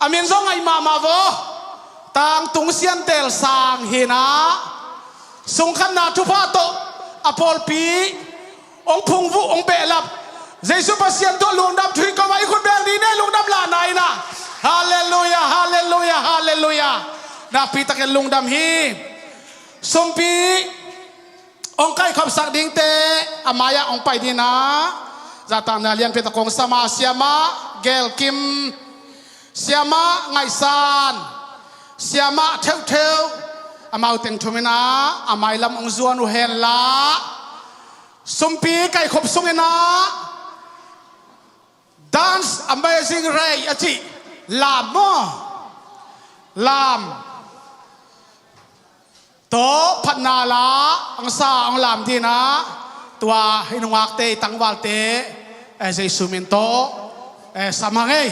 a min zong ngaih mahmah vaw, Tangtung Siantel Sang hi in ah, sungkhanna thupha tawh a pawlpi hong phungvuh, hong behlap, Jesu Pasian tawh lungdam thu i ko a, i khut beng dih ni, lungdam lahna in ah. Halleluia, halleluia, halleluia. Nakpi takin lungdam hi. Sumpi hong kaikhopsak dingte a mai-ah hong pai ding in ah, zahtakna lianpi tak kong sam a, Siamah Gelkim, Siamah Ngaihsan, Siamah Theuhtheuh, amau teng thum in ah a mailam hong zuan uh hen la. Sumpi kaikhop sung in ah Dance Amazing Ray a cih lam maw? Lam tawh phatna la, angsa hong lam ding in ah, tua i nungakte, i tangvalte, eh, Jesu min tawh, eh, sam hang ei.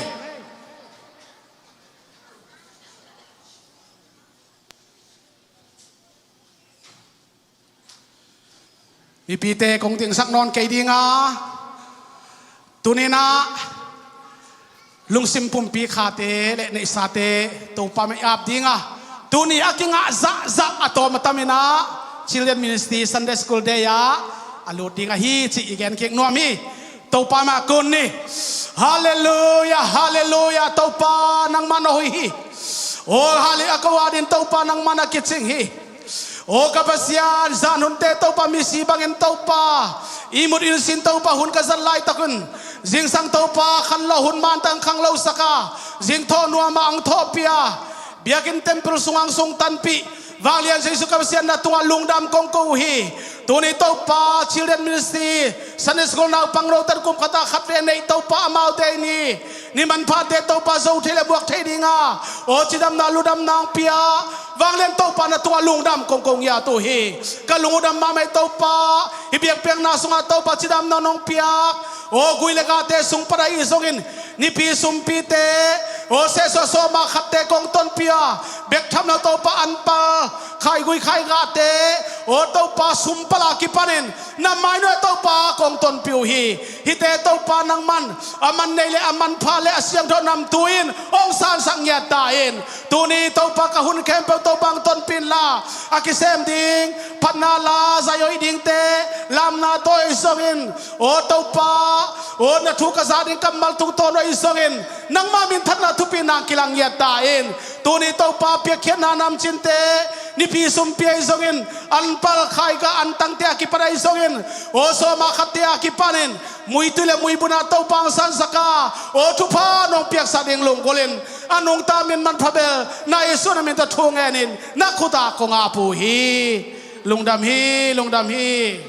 Mipite kong dingsak nawn kei ding a, tuni in ah lungsim pumpi khate le neihsate Topa mah i ap ding a, tuni a kingah zahzah a tawm a tam in ah Children Ministry Sunday School Day ah a lut ding ahi cih i gen kik nuam hi. Topa mah kun ni. Halleluia, halleluia. Topa nangmah na hoih hi. Aw, halleluia, a ko a ding Topa nangmah na kicing hi. Aw ka Pasian, zan hunte Topa, misi bangin Topa ihmut ihsin Topa, hun ka zat laitak un zingsang Topa khanlawh hun mantak khanglosak a, zingthawh nuam ah hong thawhpih a, biakinn temple sungah hong sungtanpih vanglian Jesu ka Pasian, na tungah lungdam kong ko uh hi. Tuni Topa, Children Ministry, Sunday School naupang rotan kum khat ah khat vei a neih Topa, amaute ni, ni manphate Topa zo thei le buak thei ding a, aw cidamna ludamna hong pia vanglian Topa, na tungah lungdam kong ko ngiat uh hi. Ka lung uh dam mahmah hi Topa. Hih biakpiakna sungah Topa cidamna hong piak, aw gui le gate sung pan ahi zongin, nipi sumpite, aw sehsuah sawma khatte kong tonpih a, bek tham lo Topa anpal, khaigui khaigate, aw Topa sumpal a kipanin na mai nuai Topa kong tonpih uh hi. Hihte Topa nangman a man nei le a manpha le a siangtho namtui in hong sansak ngiat ta in. Tuni Topa ka hun khempeuh Topa hong tonpih inla, a kisem ding phatna la zai hoih dingte lamna tawh ahi zongin, aw Topa, aw na thu ka za ding kammal tungtawn ahi zongin, nangma minthanna thupina kilang ngiat ta in. Tuni Topa piakkhiatna namcinte, nipi sumpi ahi zongin, anpal khaika antangte a kipan ahi zongin, aw sawma khatte a kipanin, muitui le muibun ah Topa hong sansak a, aw thupha nong piaksak ding lunggulhin, a nungta min manpha bel na Jesu na min tawh thu ngenin na khut ah kong ap uh hi. Lungdam hi, lungdam hi.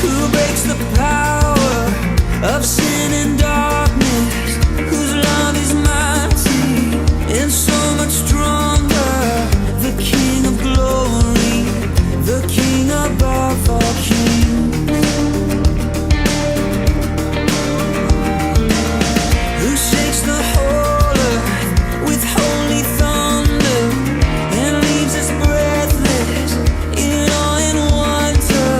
Who breaks the power of sin and darkness, whose love is mighty and so much stronger, the King of glory, the King above all kings, who shakes the whole earth with holy thunder and leaves us breathless in awe and wonder,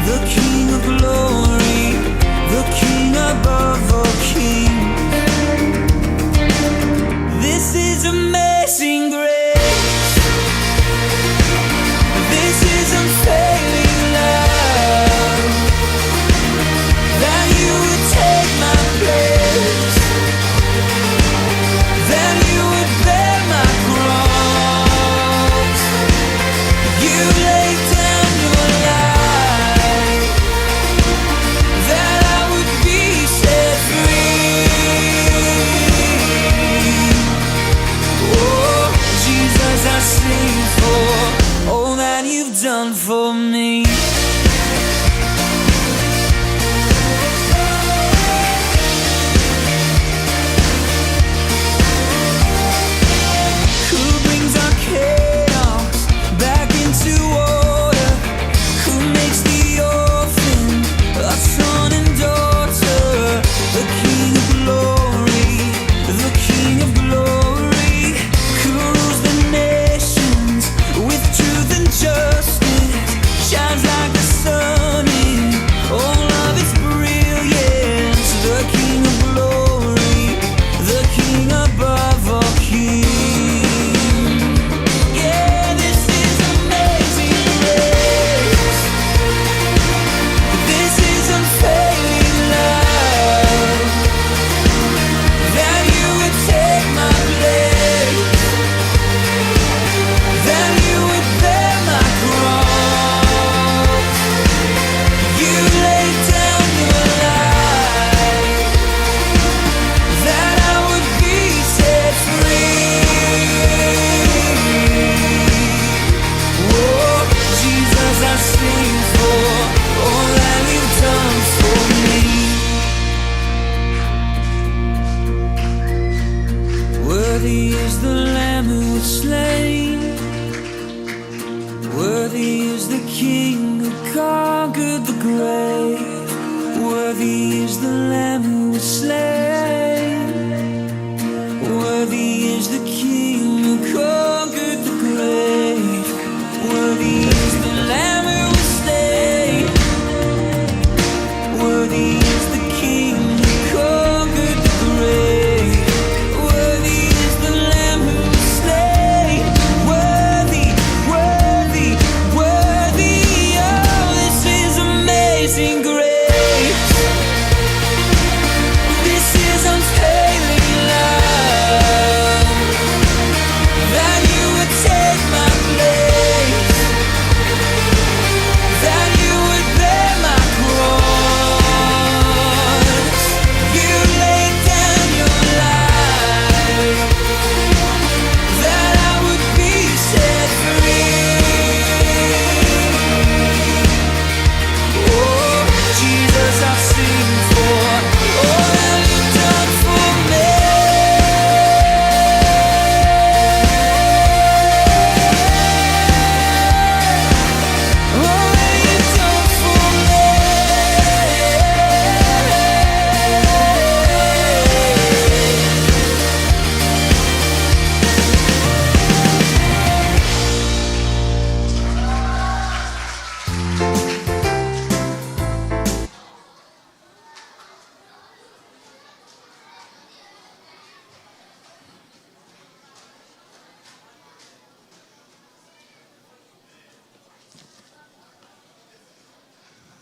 the King of glory, the King above all kings. This is amazing grace. This is unfailing love, that you would take my place, that you would bear my cross. You laid down your life that I would be set free. Oh, Jesus, I sing for all that you've done for me. Who brings our chaos back into order? Who makes the orphan a son and daughter? The King of glory, the King of glory, who rules the nations with truth and justice, shines like the sun in all of its brilliance. The King of glory, the King above all kings. Yeah, this is amazing grace. This is unfailing love, that you would take my place, that you would bear my cross. You laid down your life that I would be set free. Oh, Jesus, I sing for all that you've done for me. Worthy is the Lamb who was slain. Worthy is the King who conquered the grave. Worthy is the Lamb who was slain. Worthy is the King who conquered the grave. Worthy is the Lamb who was slain. Worthy is the King who conquered the grave. Worthy is the Lamb who was slain. Worthy, worthy, worthy. Oh, this is amazing grace. This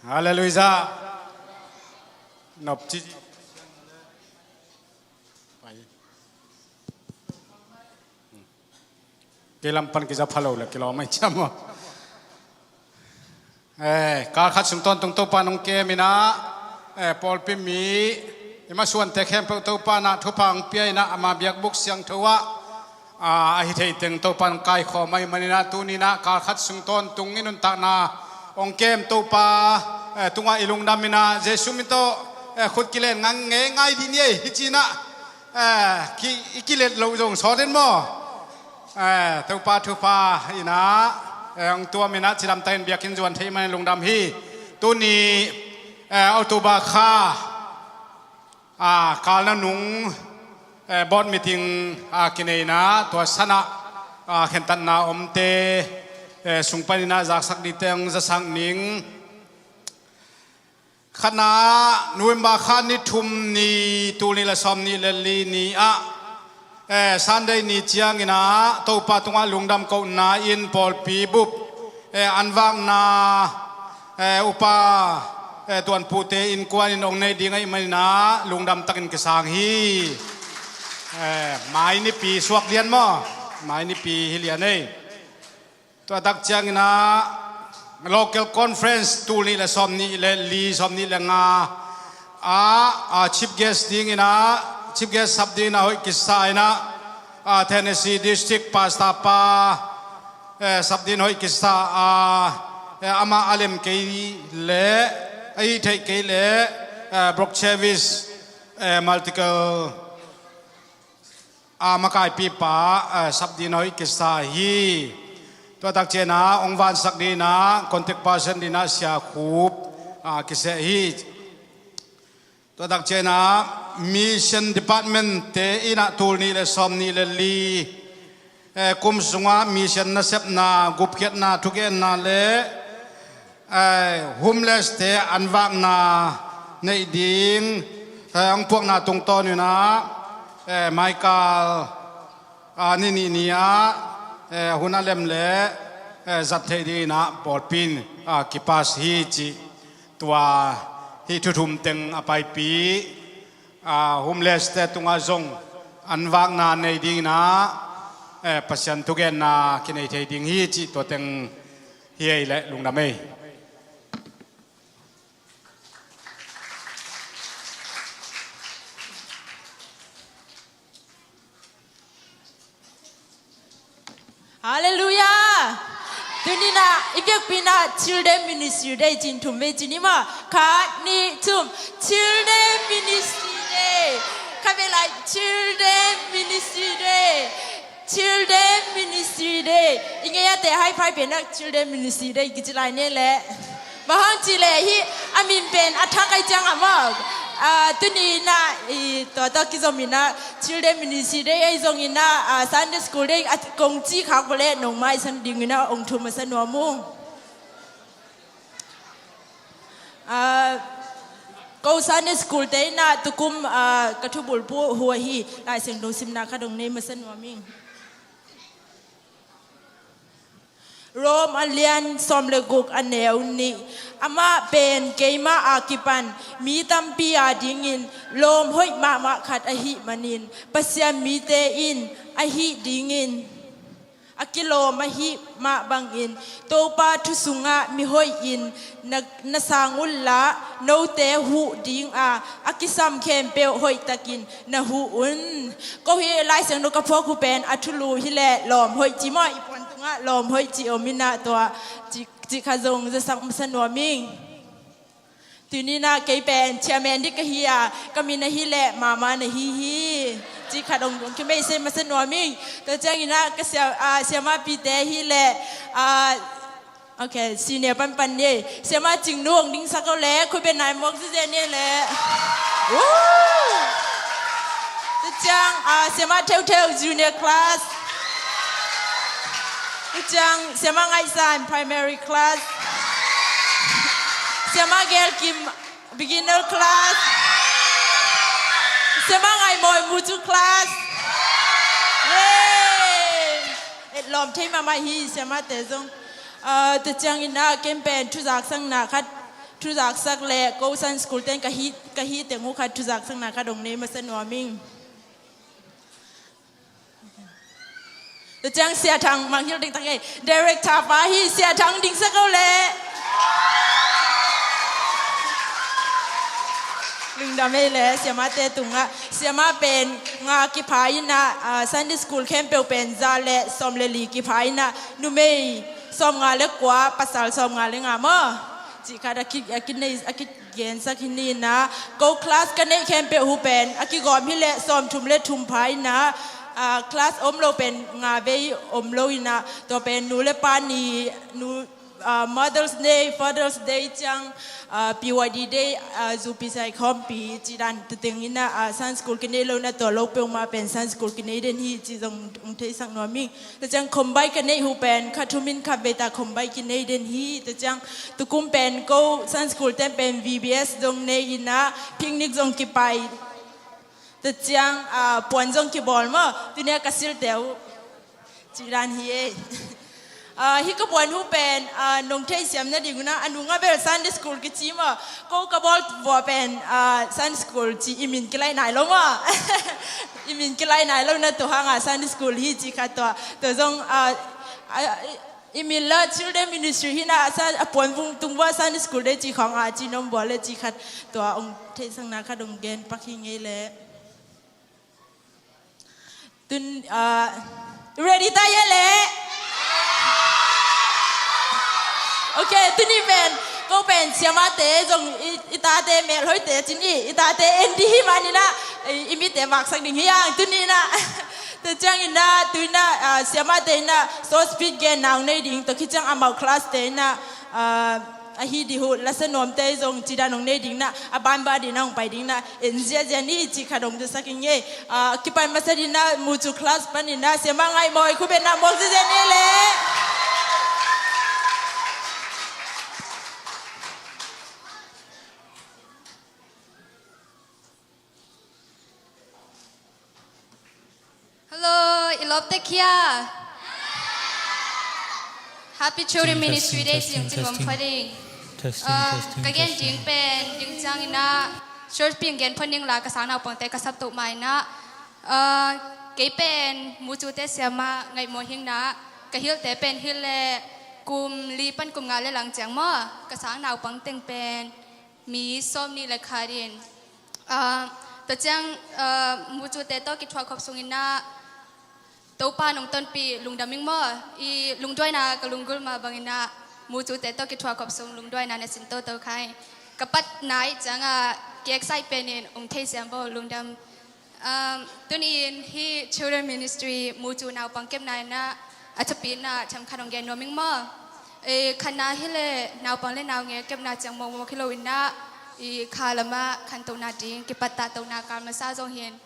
Halleluiah. Nop ci. Kei lam pan kiza pha lo le kilawm ai ciam aw. Eh, kal khat sung tawntung Topa nong kem inah, eh, pawlpi mi i masuante khempeuh Topa nah thupha hong pia inah ama biakbuk siangtho ah, ah, a hi thei teng Topa nong kaikhawm ahih maninah tuninah kal khat sung tawntung i nuntakna hong kem Topa, eh, tungah i lungdam inah Jesu min tawh, eh, khut kilen ngang ngei ngai dih ni ei hi cinah, eh, ki, i kilet loh zong sawt in maw? Eh, Topa thupha inah, eh, hong tuam inah cidamtakin biakinn zuan thei man lungdam hi. Tuni, eh, October kha, ah, kal nanung, eh, board meeting, ah, kinei inah tua sanah, ah, khentatna omte, eh, sung paninah zaksak dihte hong zasak ning. Khatna, November kha ni thum ni, tul nih le sawm nih le li ni ah, eh, Sunday ni cianginah Topa tungah lungdam kohna in pawlpi bup, eh, an vakna, eh, upa, eh, tuanpute innkuan in hong nei ding ahih maninah lungdam takin kisang hi. Eh, mai nipi suak lian maw? Mai nipi hi lian ei. Tua tak cianginah local conference tul nih le sawm nih le li, sawm nih le nga ah, ah, chief guest dinginah, chief guest sap dinginah hoih kisa inah, ah, Tennessee District Pastor pa, eh, sap din hoih kisa, ah, eh, amah a lem kei le, a hi theih kei le, eh, Brock Chavis, eh, multiple a makaipipa, eh, sap dina hoih kisa hi. Tua tak cianah hong vansak dina contact person dina Sia Khup, ah, kiseh hi. Tua tak cianah mission department te inah tul nih le sawm nih le li, eh, kum sungah mission nasepna, gupkhiatna, thugenna le, eh, homeless te an vakna neih ding, eh, hong puakna tungtawn inah, eh, Michael, ah, ni nih ni ah, eh, hun a lem le, eh, zat theih dinginah pawlpi in, ah, kipas hi cih tua hih thu thum teng a paipih, ah, homeless te tungah zong an vakna nei dinginah, eh, Pasian thugenna kinei thei ding hi cih tua teng hi ei leh lungdam ei. Halleluiah. Tuninah i biakpi inah Children Ministry Day cin thum vei cin i maw? Khat, nih, thum. Children Ministry Day. Khat vei lai, Children Ministry Day. Children Ministry Day. I ngei a te high five pen ah Children Ministry Day kici lai ne leh. Bang hang cih leh hih a min pen a thak ai ciang a maw? Ah, tuni inah i tua tawh kizom inah Children Ministry Day ahi zong inah, ah, Sunday School Day a kong cih khak bawleh nong maisan ding inah ong thu masa nuam ung. Ah, ko Sunday School te inah tukum, ah, ka thubulpu hua hi Lai Siangtho simna khat ong nei masa nuam ing. Rom a lian sawm le guk a neu nih. Amah pen keimah a kipan mi tampi a dingin lawm hoih mahmah khat ahih manin Pasian mite in ahih dingin a kilawm ahih mah bangin Topa thu sungah mi hoih in na, na sang unla note huh dinga a kisam khempeuh hoihtakin na huh un. Ko hi Lai Siangtho ka phuak uh pen a thulu hileh lawm hoih ci maw, i puan tungah lawm hoih ci om inah tua ci, ci kha zong zasak masa nuam ing. Tuninah kei pen chairman dih ka hi a, ka min ahileh mama na hi hi. Ci khat ong, ong kimeisei masa nuam ing. Tua cianginah ka sia, ah, siamapite hileh, ah, ok, senior panpan ni. Siama Cingnu ong dingsak lo le, khut beng nai mawk ziazia ni le. Woo! Tua ciang, ah, siama Theutheu junior class. Tua ciang siama Ngaihsan primary class. Siama Gelkim beginner class. Siama Ngaihmawi mucu class. Yay! Et lawm thei mahmah hi siamate zong. Ah, tua cianginah ken pen thuzak sangna khat Thuzaksak le ko Sunday school ten ka hih, ka hih teng uh khat thuzaksakna khat hong nei masa nuam ing. Tua ciang Sia Thang, mangngilh ding tak ei. Director pa hi, Sia Thang dingsak o leh. Lungdam ei leh, siamate tungah. Siama pen nga kipha in ah, ah, Sunday school khempeuh pen za le sawm le li kipha in ah, numei sawmnga le kua, pasal sawmnga le nga maw. Cih khat a ki, a kinei, a kigensak hi ni in ah, ko class ka neih khempeuh uh pen a kigawm hi leh sawmthum le thum pha in ah, ah, class om lo pen nga vei om lo in ah, tua pen nu le pa ni, nu, ah, Mother's Day, Father's Day ciang, ah, P Y D Day, ah, zu pi sai khawmpi cih dan tua teng in ah, ah, Sunday school kinei lo in ah, tua lo peuhmah pen Sunday school kinei den hi cih zong hong theisak nuam ing. Tua ciang combine ka neih uh pen kha thum in kha vei ta combine kinei den hi. Tua ciang tukum pen ko Sunday school ten pen V B S zong nei in ah, picnic zong kipai. Tua ciang, ah, puan zong kibawl maw. Tuni a ka silte uh cih dan hi ei. Ah, hih ka puan uh pen, ah, nong theihsiam nading un ah, a nung a bel Sunday school kici maw. Ko ka bawl vua pen, ah, Sunday school ci i min kilaih nai lo maw. I min kilaih nai lo in ah, tua hang ah Sunday school hi cih khat tua. Tua zong, ah, ah, i min la Children Ministry hi in ah, a puan vung tung vua Sunday school de cih khawng ah ci nong bawl le cih khat tua hong theihsakna khat hong gen pak hi ing ei leh. Tun, ah, ready ta hia leh? Ok, tuni pen ko pen siamate zong i, i tate melhoihte cin i, i tate en dih hi man in ah, i, i mite maksak ding hi hang tuni in ah. Tua ciang in ah, tu in ah, ah, siamate in ah short speech genna hong nei ding, tua khit ciang amau class te in ah, ah, ahi dih uh, lasa nuamte zong cih dan hong nei ding in ah, a banban ding in ah hong pai ding in ah, en ziahziah ni cih khat hong zasak ing ei. Ah, kipan masa ding in ah, Mucu class pan in ah, siama Ngaihmawi khut beng in ah muak ziahziah ni leh. Hello, i lawpte khia. Happy Children Ministry Day, testing, testing, testing. Ah, ka gen ding pen, ding ciang in ah, short speech gen phot ning la, ka sang naupangte ka sap toh ma in ah, ah, kei pen Mucu te siama Ngaihmawi hi in ah, ka hilhte pen hilh le kum li pan kum nga le lang ciang maw, ka sang naupang teng pen mi sawm nih le khat in, ah, tua ciang, ah, Mucute tawh kithuah khop sung in ah, Topa nong tonpih lungdam ing maw, i lungduaina ka lunggulh mah bang in ah, Mucute tawh kithuah khop sung lungduaina na sin toto khai. Ka patna ih ciang ah, ki excite pen in hong theisiam bo lungdam. Um, tuni in hih Children Ministry Mucu naupang kepna in ah, a thupi in ah themkhat hong gen nuam ing maw. Eh, khatna hi leh naupang le naungek kepna ciang mawkmawk hi lo in ah, i kha lam ah khantohna ding, kipattah tohna kal masa zong hi in.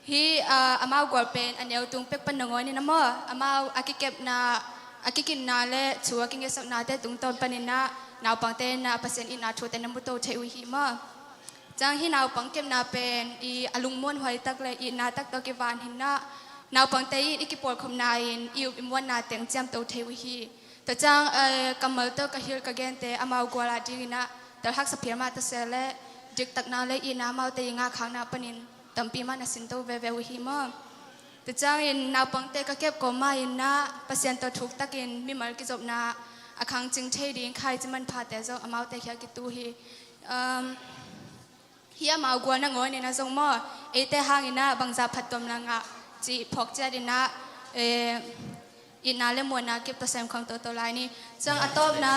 Hih, ah, amau gual pen a neu tung pek pan nangawn in ah maw, amau a kikepna, a kikinna le thu a kingesaknate tungtawn pan in ah, naupangte in ah Pasian itna thute na muto thei uh hi maw. Ciang hih naupang kepna pen i a lungmuanhuai tak le itna tak tawh kivan hi in ah, naupangte in i kipawlkhopna in i up i muanna teng ciamto thei uh hi. Tua ciang, eh, kammal tawh ka hilh ka gente amau gual a ding in ah, tel haksa phial mah ta se le, diktakna le itna amaute i ngahkhakna panin tampi mah na sinto veve uh hi maw. Tua ciangin naupangte ka kep kawm mah in ah, Pasian tawh thuk takin mimal kizopna a khangcing thei ding khaici manphate zong amaute khial kitu hi. Um, hih amau gual nangawn in ah zong maw, eite hang in ah bangzah phattuam la ngah cih phawk ciat in ah, eh, itna le muanna kip tawh sem khawm toto lai ni. Ciang a tawpna,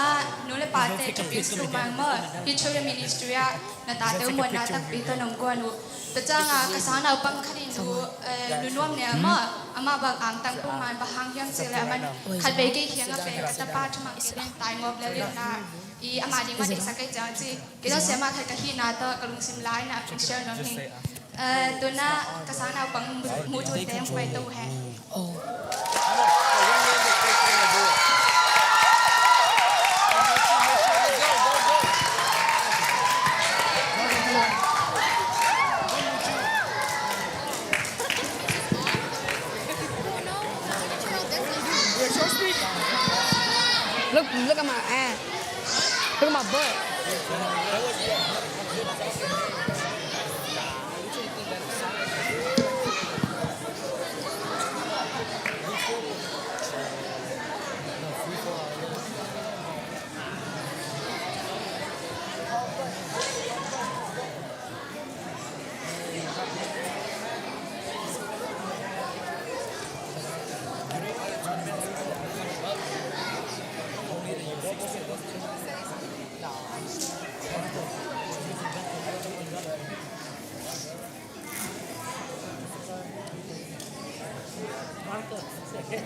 nu le pate thupi suk mang maw, hih Children Ministry ah na tate uh muanna takpi tawh nong guan uh. Tua ciang ah ka sang naupang khat in uh, eh, nu Nuam Nel maw, amah bang angtang peuhmah in bang hang hiam cih leh aman khatvei kei kiangah pen ka tapa thumang kei nen tai ngawp lel in ah, i amah ding mah deihsak kei ciang ci. Kei zong siamah khat ka hihna tawh ka lungsim la in ah kong share nuam hi. Eh, tu in ah ka sang naupang Mucu te hong paito uh hen. Look, look at my ass. Look at my butt.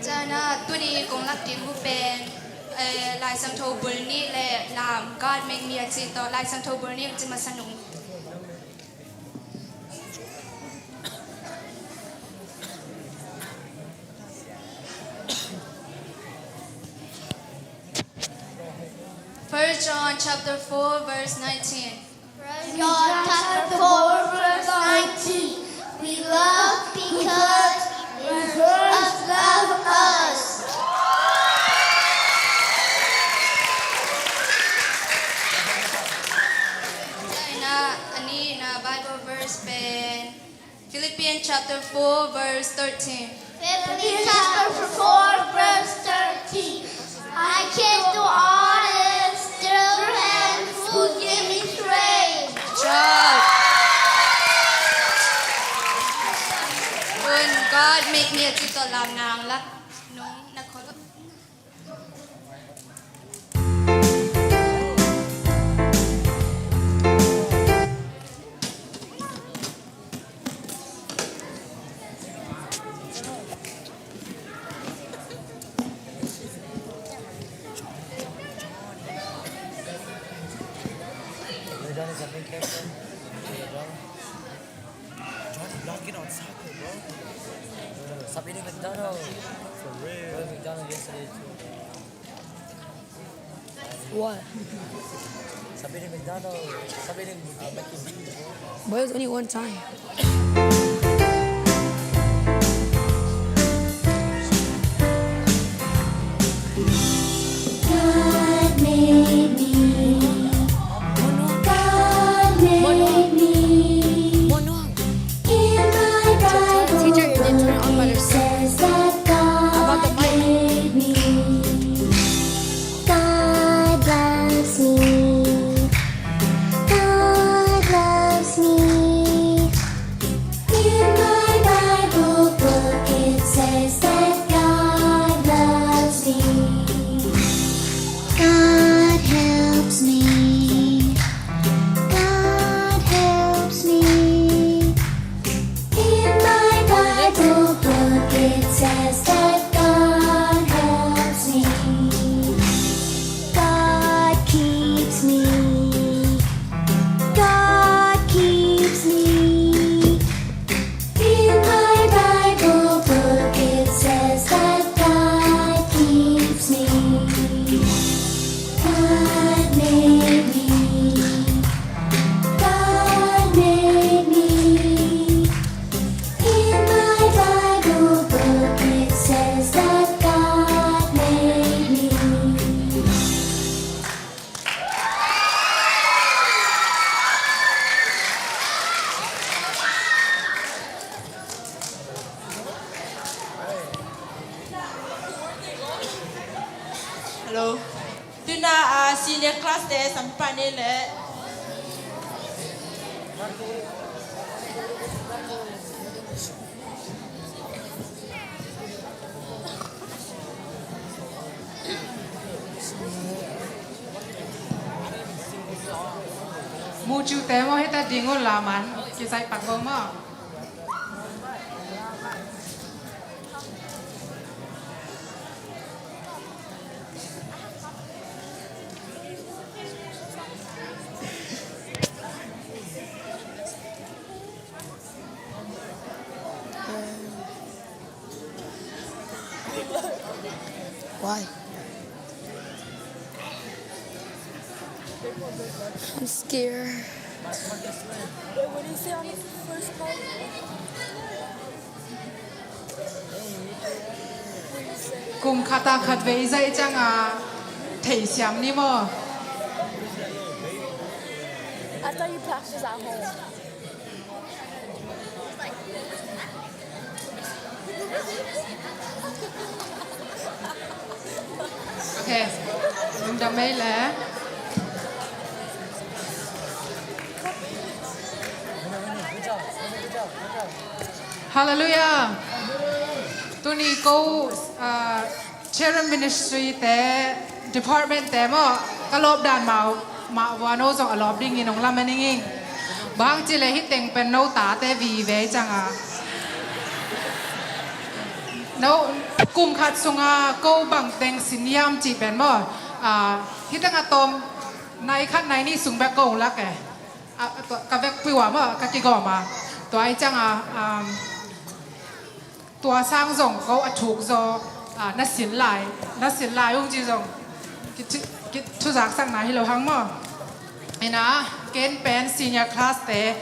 Cana tuni kong lak ding uh pen, eh, Lai Siangtho bul nih le Lam, God Make Me a cih tawh Lai Siangtho bul nih hong cih masa nung. First John chapter four, verse nineteen. First John chapter four, verse nineteen. We love because He first loved us. Tua hi a, a nihna Bible verse pen Philippians chapter four, verse thirteen. Philippians chapter four, verse thirteen. I can do all things through Him who gives me strength. Good job. Tun God Make Me a cih tawh Lam nang lak nung na khol. Johnny, block it on soccer, bro. Stop eating McDonald's. For real. Bro, McDonald's yesterday too, bro. What? Stop eating McDonald's. Stop eating, uh, Mickey D's, bro. But it was only one time. God made me. God made me. In my Bible book it says that God made me. God loves me. God loves me. In my Bible book it says that God loves me. God helps me. God helps me. In my Bible book it says that God helps me. God keeps me. God keeps me. In my Bible book it says that God keeps me. God made me. God made me. In my Bible book it says that God made me. Hello. Tuna, ah, senior class te sam pan ni le. Mucu te maw, hita ding uh laman kisai pak bawk maw. Why? I'm scared. Kum khat ah khat vei zaih ciang a theisiam ni maw? Ok. Lungdam mei le. Halleluiah. Tuni ko, ah, Children Ministry te, department te maw, ka lawp dan mah, mah vua no zong a lawp dingin hong lam a ning ing. Bang ci le hih teng pen no tate vive cianga. No, kum khat sunga ko bang teng sin hiam cih pen maw. Ah, hih teng a tawm nai khat nai nih sung bek ko hong lak e. Ah, tua, ka vekpi ua maw, ka kigawm a. Tua ahih cianga, um, tua sang zong ko a thuk zaw, ah, na sin lai, na sin lai ung ci zong. Ki thu, ki thuzaksakna hi lo hang maw. Ina, ken pen senior class te,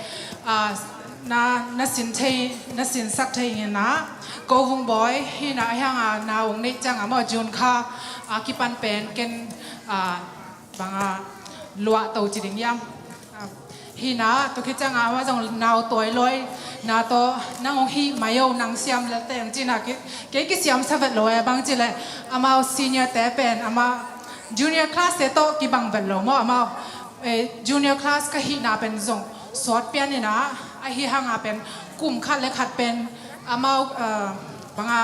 ah, na, na sin thei, na sinsak thei ina, ko Vung Bawi, hina hianga na ung neih cianga maw, June kha, ah, kipan pen ken, ah, banga luah to ci ding hiam. Ah, hina, tua khit cianga amah zong nau tawi lawi, na tawh nang hong hih mai o, nang siam lel teng cina ki, kei kisiamsa vet lo e, bang ci le amau senior te pen, amah junior class te tawh kibang vet lo maw, amau, eh, junior class ka hihna pen zong sawt pian ina, ahi hanga pen kum khat le khat pen amau, eh, banga,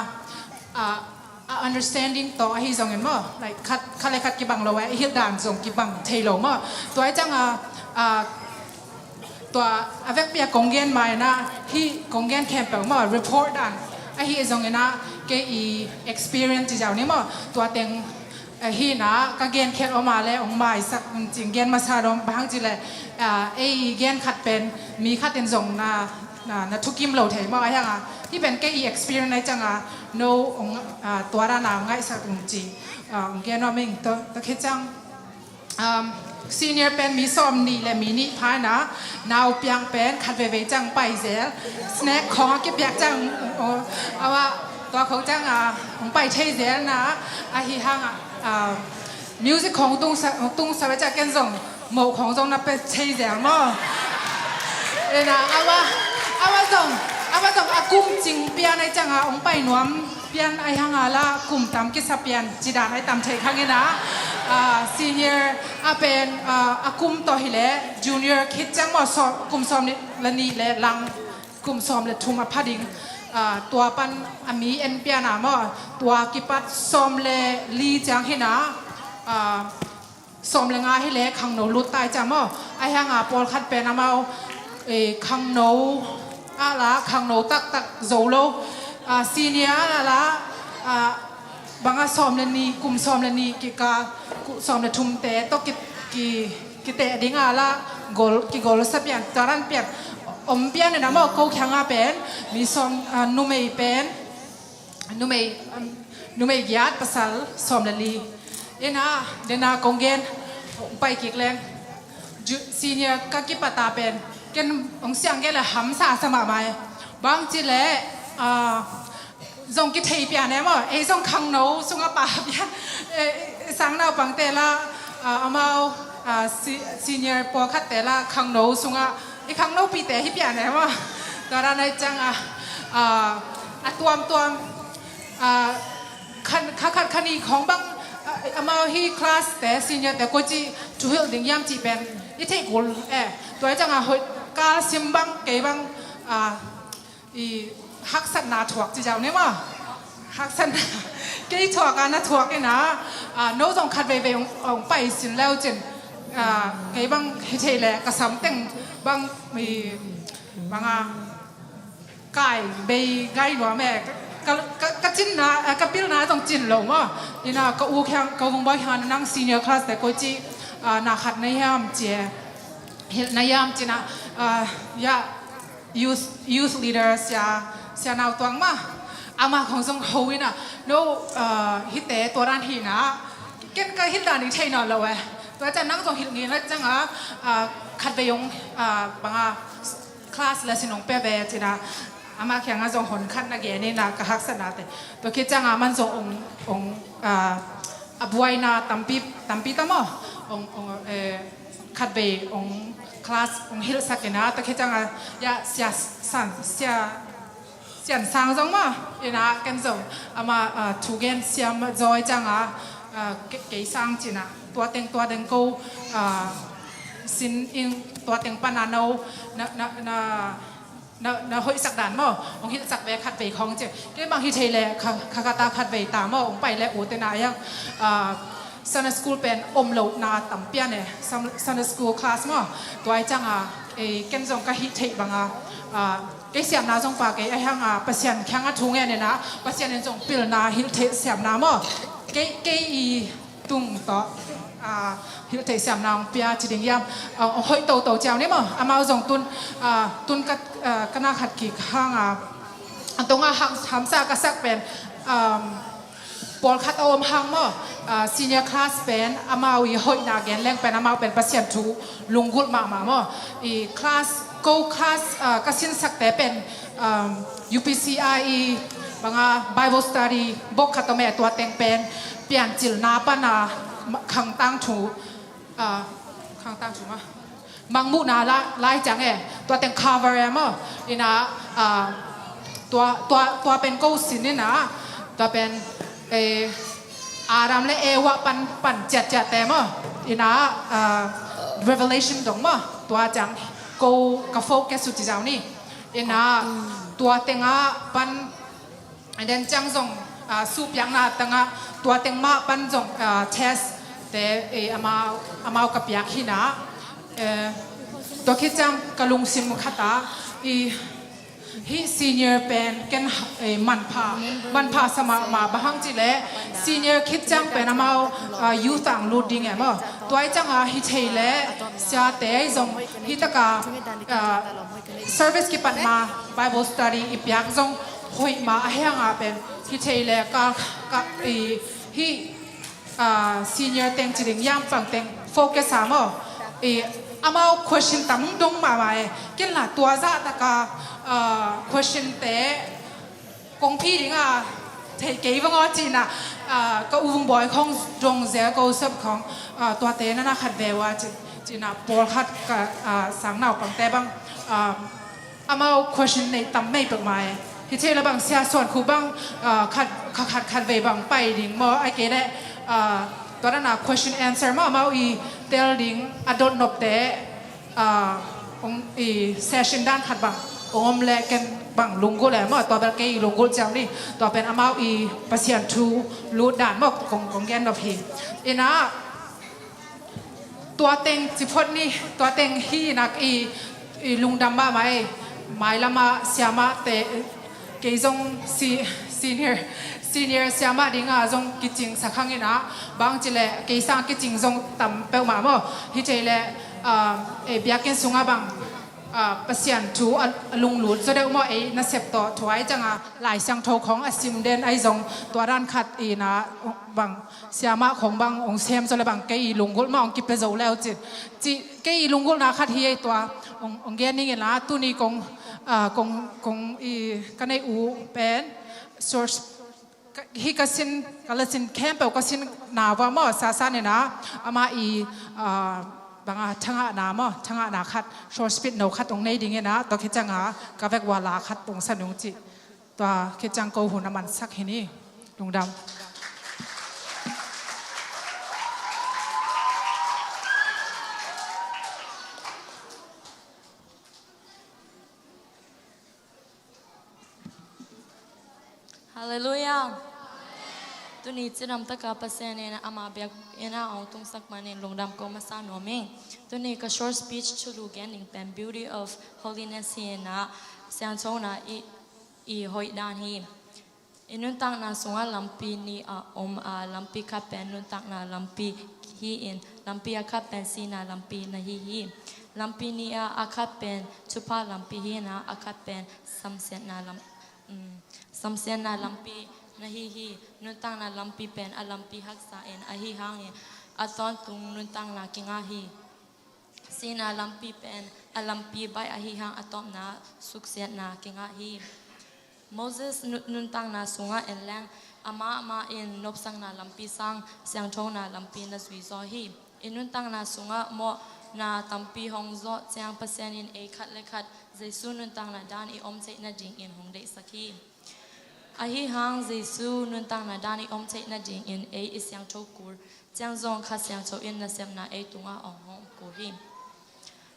ah, a understanding tawh ahi zongin maw, like, khat, khat le khat kibang lo e, i hilh dan zong kibang thei lo maw. Tua ahih cianga, ah, tua a vekpi a kong gen ma ina, hih kong gen khempeuh maw, report dan ahi zongin a, kei i experience ci ziau ni maw, tua teng, eh, hina ka gen khiat om a le hong maisak, um, cing gen masa dong, bang hang ci le, ah, ei i gen khat pen mi khat in zong na, na, na thukim lo thei maw, ahi hanga hih pen kei i experience ahi cianga, no, hong, ah, tua dan a ngaihsak ung ci, ah, hong gen om ing. Tua, tua khit ciang, um, senior pen mi sawm nih le mi nih pha ina, nau piang pen khat veivei ciang pai zel, snack khawng a kipiak ciang, oh, amah tua khawng cianga hong pai thei zel na, ahi hanga, ah, music khawng tungsa, tungsa ve ciang ken zong moh khawng zong na pe thei zel maw. Ina, amah, amah zong, amah zong a kum cing pian ahi cianga hong pai nuam pian ahi hanga la, kum tam kisa pian ci dan ahi tam thei khang ina, ah, senior a pen, ah, a kum tawh hi le junior khit ciang maw, sawm, kum sawm nih le nih le lang, kum sawm le thum a pha ding, ah, tua pan a mi en pian a maw, tua kipat sawm le li ciang hina, ah, sawm le nga hi le khangno lut tai ciang maw. Ahi hanga pawlkhat pen amau, eh, khangno a la, khangno taktak zo lo, ah, senior a la, ah, banga sawm le nih, kum sawm le nih kikal, ku, sawm le thum te tawh ki, ki, kiteh ding a la, gol, kigol sa pian, taran pian om pian ina maw, ko khianga pen mi sawm, ah, numei pen, numei, um, numei giat, pasal sawm le li. Ina, dena kong gen, hong pai kik leng. Ju-, senior ka kipat a pen, ken hong siang gen le hamsa sa mahmah e. Bang ci le, ah, zong kithei pian e maw, ei zong khangno sunga pa pian, eh, sang naupang te la, ah, amau, ah, si-, senior pawlkhat te la khangno sunga, i khangno pi te hi pian e maw. Tua dan ahi cianga, ah, a tuamtuam, ah, khan, kha khat kha nih khawng bang, ah, amau hi class te, senior te, koici thuhilh ding hiam cih pen i theih kul e. Tua ahi cianga hoih kal sim bang, kei bang, ah, i haksatna thuak ci ziau ni maw. Haksatna, kei thuak a na thuak ina, ah, no zong khat veivei hong, hong pai sin leu cin, ah, kei bang hi thei le ka sam teng bang, i, banga kai bei gai nuam e, ka, ka, ka cinna, ah, ka pilna zong cin lo maw. Ina ka u khiang, ka Vung Bawi khiang nang senior class te koici, ah, na khat na hiam ci e, hilh na hiam cina, ah, ya, youth, youth leader Sia, Sia Nau Tuang mah, amah khawng zong ho ina, no, ah, hihte tua dan hi ina, ken ka hilh dan i thei nawn lo e. Tua ciang nang zong hilh ngei na cianga, ah, khat vei hong, ah, banga class lesson hong pia ve cina, amah khianga zong hon khat na gen ina ka haksatna te. Tua khit cianga man zong hong, hong, ah, a buaina tampi, tampi ta maw, hong, hong, eh, khat vei hong class hong hilhsak in ah, tua khit ciang a, ya, sia san, sia sian sang zong mah in ah, ken zong ama, ah, thugen siam zaw ciang a, ah, ke-, kei sang cin ah, tua teng, tua teng ko, ah, sin in, tua teng pan a no na, na, na, na, na hoihsak dan maw, hong hilhsak ve khat vei khawng ci. Kei bang hi thei leh kha, kha, khat a khat vei ta maw, hong pai leh u te na yang, ah, Sunday school pen om lo na tam pian e, Sun-, Sunday school class maw. Tua ciang a, eh, ken zong ka hih theih bang a, ah, kei siamna zong pha kei, ahi hang a Pasian kiang a thu ngen in ah, Pasian in zong pilna hilh theih siamna maw. Kei, kei i tung tawh, ah, hilh theih siamna hong pia ci ding hiam, ah, hong hoih toto ciau ni maw. Amau zong tun, ah, tun ka, ah, ka na khat kik hang a, a tung a ham, hamsa ka sak pen, um, pawlkhat a om hang maw, ah, senior class pen amau i hoihna gen leng pen amau pen Pasian thu lunggulh mahmah maw. I class, ko class, ah, ka sinsakte pen, um, U P C I i bang a Bible study book khat om e, tua teng pen piancilna pan a ma-, khangtang thu, ah, khangtang thu maw, mangmuhna la-, lai ciang e, tua teng cover e maw. In ah, ah, tua, tua, tua pen ko sin in ah, tua pen, eh, Adam le Eva pan, pan ciatciatte maw. In ah, ah, Revelation dong maw. Tua ciang ko ka focus uh ci zau ni. In ah, tua teng ah pan, and then ciang zong, ah, suhpiakna teng ah, tua teng mah pan zong, ah, test te, eh, amau, amau ka piak hi na. Eh, tua khit ciang ka lungsim khat ah, i, hih senior pen ken, eh, manpha, manpha sa mahmah, bang hang ci leh senior khit ciang pen amau, ah, youth ang lut ding e maw. Tua i ciang a hi thei leh siate zong hi tak a, ah, service kipat ma Bible study i piak zong hoih ma, ahi hang a pen hi thei leh ka, ka, i, hih, ah, senior teng ci ding hiam, pang teng focus a maw. I, amau question tam dong mahmah e. Ken la tua zah tak a, ah, question te kong phi ding a thei kei vang aw ci na, ah, ka U Vung Bawi khawng dong zel, ka U Sep khawng, ah, tuate na na khat ve ua ci, ci na pawlkhat ka, ah, sang naupangte bang, ah, amau question nei tam mei pek mai. Hi thei la bang Sia Suan Khup bang, ah, khat, kha khat khat vei bang pai ding maw, ai kei leh, ah, tua dan a question answer maw, amau i tel ding a dot nopte, ah, ong i session dan khat bang ong om leh ken bang lunggulh e maw, tua bel kei i lunggulh ciang ni, tua pen amau i Pasian thu lut dan maw, kong, kong gen nop hi. In ah, tua teng ci phot ni, tua teng hi nak i, i lungdam mahmah e. Mailam a siamahte, kei zong si-, senior, senior siamah ding a zong kicing sak hang in ah, bang ci leh kei sang kicing zong tam peuhmah maw. Hi thei leh, ah, eh, biakinn sung a bang, ah, Pasian thu a, a lunglut zaw deuh maw, ei nasep tawh thuai ciang a Lai Siangtho khawng a sim den ahi zong, tua dan khat in ah bang siamah khawng bang ong sem zaw leh bang kei i lunggulh mah ong kipia zo leu cin. Ci, kei i lunggulhna khat hi ei, tua ong, ong gen ning in ah, tuni kong, ah, kong, kong i ka nei u pen source, ka, hi ka sin, ka la sin khempeuh ka sin na vua maw, sa san in ah, amah i, ah, bang a thangahna maw, thangahna khat, short speech no khat ong nei ding in ah, tua khit ciang a ka vek ua la khat ong sa nung ci. Tua khit ciang ko hun a mansak hi ni. Lungdam. Halleluiah. Tuni cidam taka Pasian in ama biakinn ah ong tungsak manin lungdam ko masa nuam ing. Tuni ka short speech thulu gen ding pen Beauty of Holiness hi in ah, siangthona i, i hoih dan hi. I nuntakna sungah lampi nih a om a, lampi khat pen nuntakna lampi hi in, lampi a khat pen sihna lampi na hi hi. Lampi nih ah a khat pen thupha lampi hi in ah, a khat pen samsiatna lam-, um, samsiatna lampi na hi hi. Nuntakna lampi pen a lampi haksa in ahi hangin a tawntung nuntakna kingah hi. Sihna lampi pen a lampi baih ahi hang a tawpna suksiatna kingah hi. Moses nu-, nuntakna sungah en leng, amah amah in nopsakna lampi sang siangthona lampi na zui zaw hi. I nuntakna sungah mawh Na tampi hong zawh ciang Pasian in ei khat le khat Jesu nuntakna dan i om theih nadingin hong deihsak hi. Ahi hang Jesu nuntakna dan i om theih nadingin ei i siangtho kul ciang zong Kha Siangtho in nasepna ei tungah hong hawm kul hi.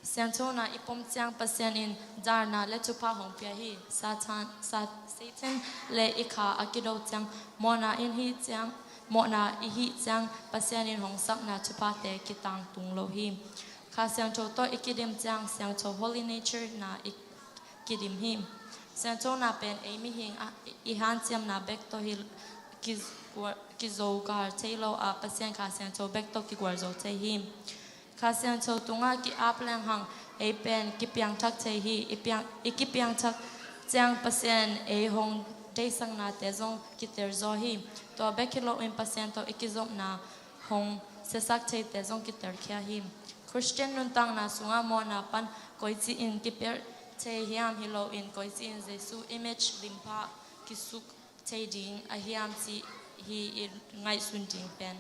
Siangthona i pom ciang Pasian in darna le thupha hong pia hi. Satan, Sa-, Satan le i kha a kido ciang mawhna in hih ciang, mawhna i hih ciang Pasian in hong sakna thuphate kitangtung lo hi. Kha Siangtho tawh i kidim ciang siangtho, holy nature na i kidim hi. Siangthona pen ei mihing a, i hanciamna bek tawh hi kigual, kizogal thei lo a, Pasian Kha Siangtho bek tawh kigualzo thei hi. Kha Siangtho tungah ki-ap leng hang ei pen kipiangthak thei hi. I piang, i kipiangthak ciang Pasian ei hong deihsaknate zong kitelzaw hi. Tua bek hi loin Pasian tawh i kizopna hong siasak theite zong kitelkhia hi. Khristian nuntakna sungah mawhna pan koici-in kipelh thei hiam, hi loin koici-in Jesu image limpha kisuk thei ding a hiam cih hi i ngaihsun ding pen.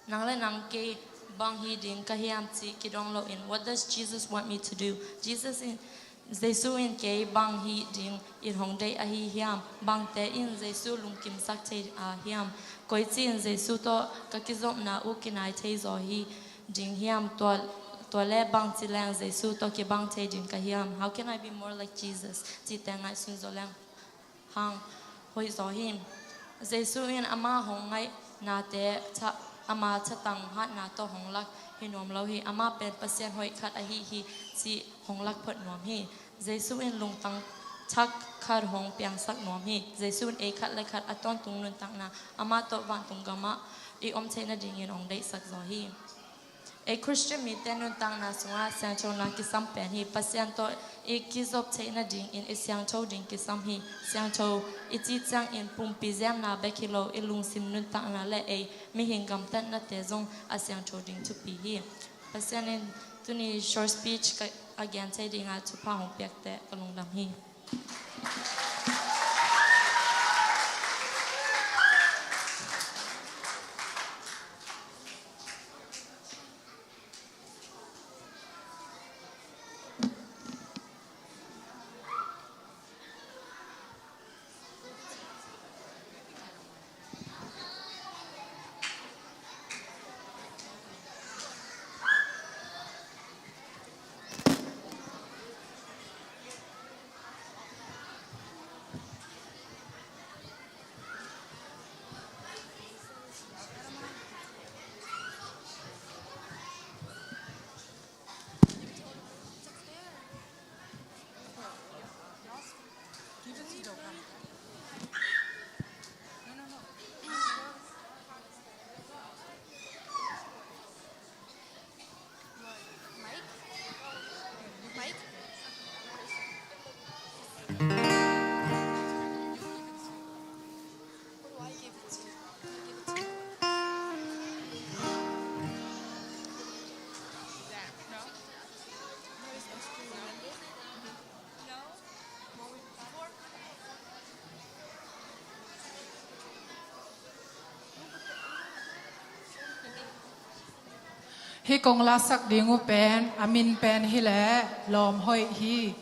Nang le nang kei bang hi ding ka hiam cih kidong loin, "What does Jesus want me to do?" Jesus in, Jesu in kei bang hi ding in hong deih ahi hiam? Bangte in Jesu lungkimsak thei a hiam? Koici in Jesu tawh ka kizopna uh kinai thei zaw hi ding hiam? Tua, tua le bangci leng Jesu tawh kibang thei ding ka hiam? How can I be more like Jesus? Cihte ngaihsun zaw leng hang hoih zaw hi. Jesu in ama hong ngaihnate tha-, ama thatang hatna tawh hong lak hi nuam lo hi. Ama pen Pasian hoih khat ahi hi cih hong lak phot nuam hi. Jesu in lungtang thak khat hong piangsak nuam hi. Jesu in ei khat le khat a tawntung nuntakna ama tawh vantung gamah i om theih nadingin hong deihsak zaw hi. Ei Khristian mite nuntakna sungah siangthona kisam pen hi. Pasian tawh i kizop theih nadingin i siangtho ding kisam hi. Siangtho i cih ciangin pumpi ziamna bek hi lo, i lungsim nuntakna le ei mihing gamtatnate zong a siangtho ding thupi hi. Pasian in tuni short speech ka, a gen thei dingah thupha hong piak teh ka lungdam hi. Hih kong lasak ding uh pen, a min pen hileh Lawm Hoih hi.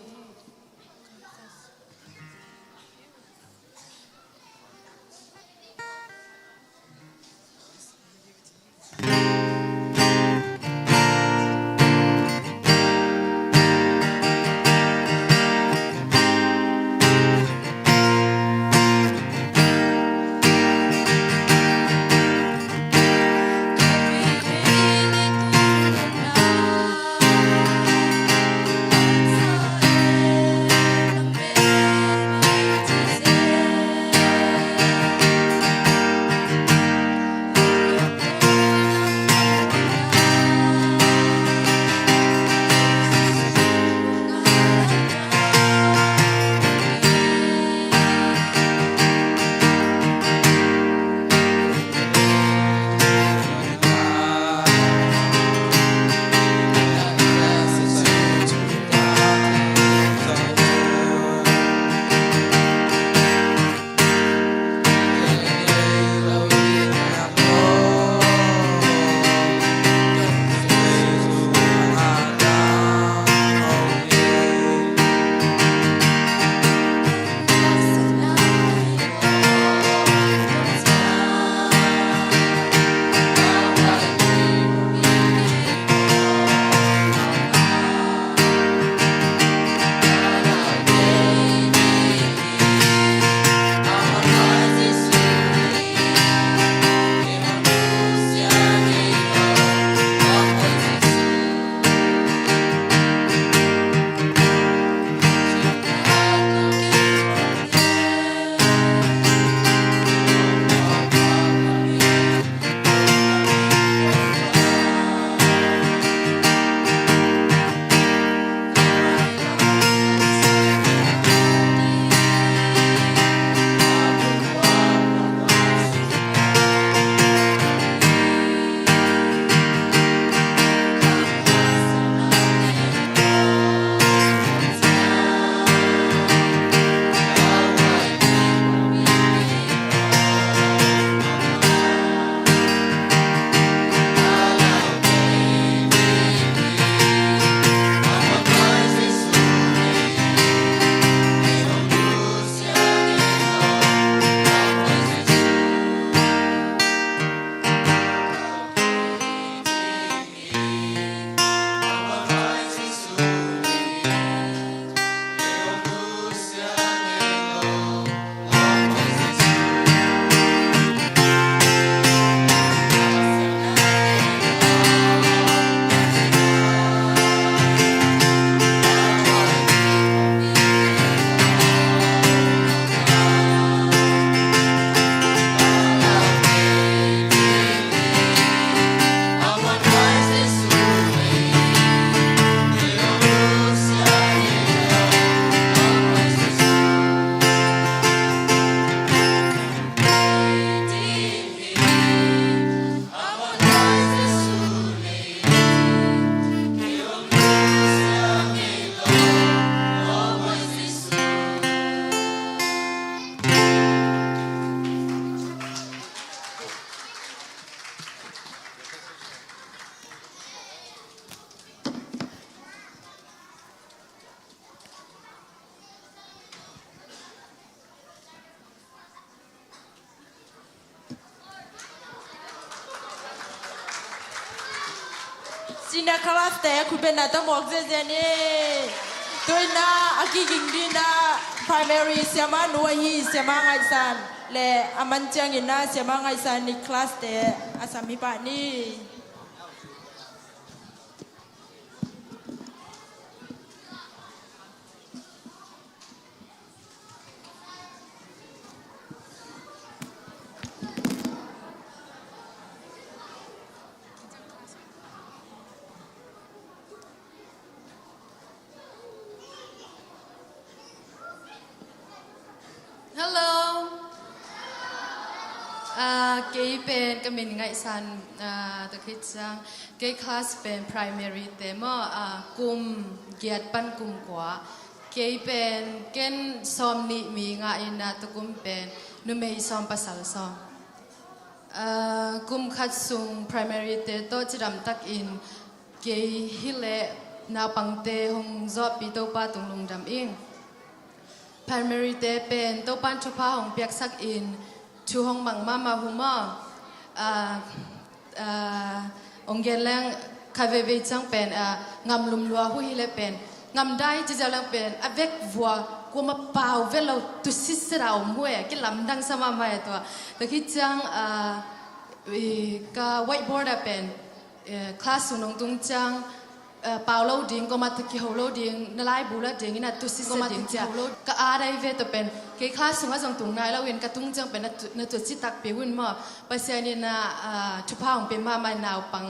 Ina class te khut beng na tawh muak ziahziah ni. Tu-in ah a kiging ding ah primary siamah nu ahi Siamah Ngaihsan le a man ciangin ah Siamah Ngaihsan i class te a sam hi pah ni. Hello. Ah, kei pen ka min Ngaihsan, ah, tua khit ciang kei class pen primary te maw, ah, kum giat pan kum kua. Kei pen ken sawm nih mi ngah in ah, tukum pen numei sawm pasal sawm. Ah, kum khat sung primary te tawh cidam takin kei hi leh naupangte hong zawhpih Topa tung lungdam ing. Primary te pen Topan thupha hong piaksak in thu hong mang mahmah uh maw. Ah, ah, hong gen leng khat veivei ciang pen, ah, ngam lum lua uh hi leh pen ngam dai ci ziau leng pen a vek vua kuamah pau vet lo, tu sitset a om uh e, kilamdang sa mahmah e tua. Tua khit ciang, ah, i, ka whiteboard ah pen, eh, class sung nong tung ciang, eh, pau lo ding, kuamah tawh kiho lo ding, na laibu la ding in ah tu sitset ding cia. Ka aa dai ve tua pen kei class sungah zong tung nai lo in ka tung ciang pen na tu, na tu ci takpi un maw. Pasian in ah, ah, thupha hong pia mahmah in naupang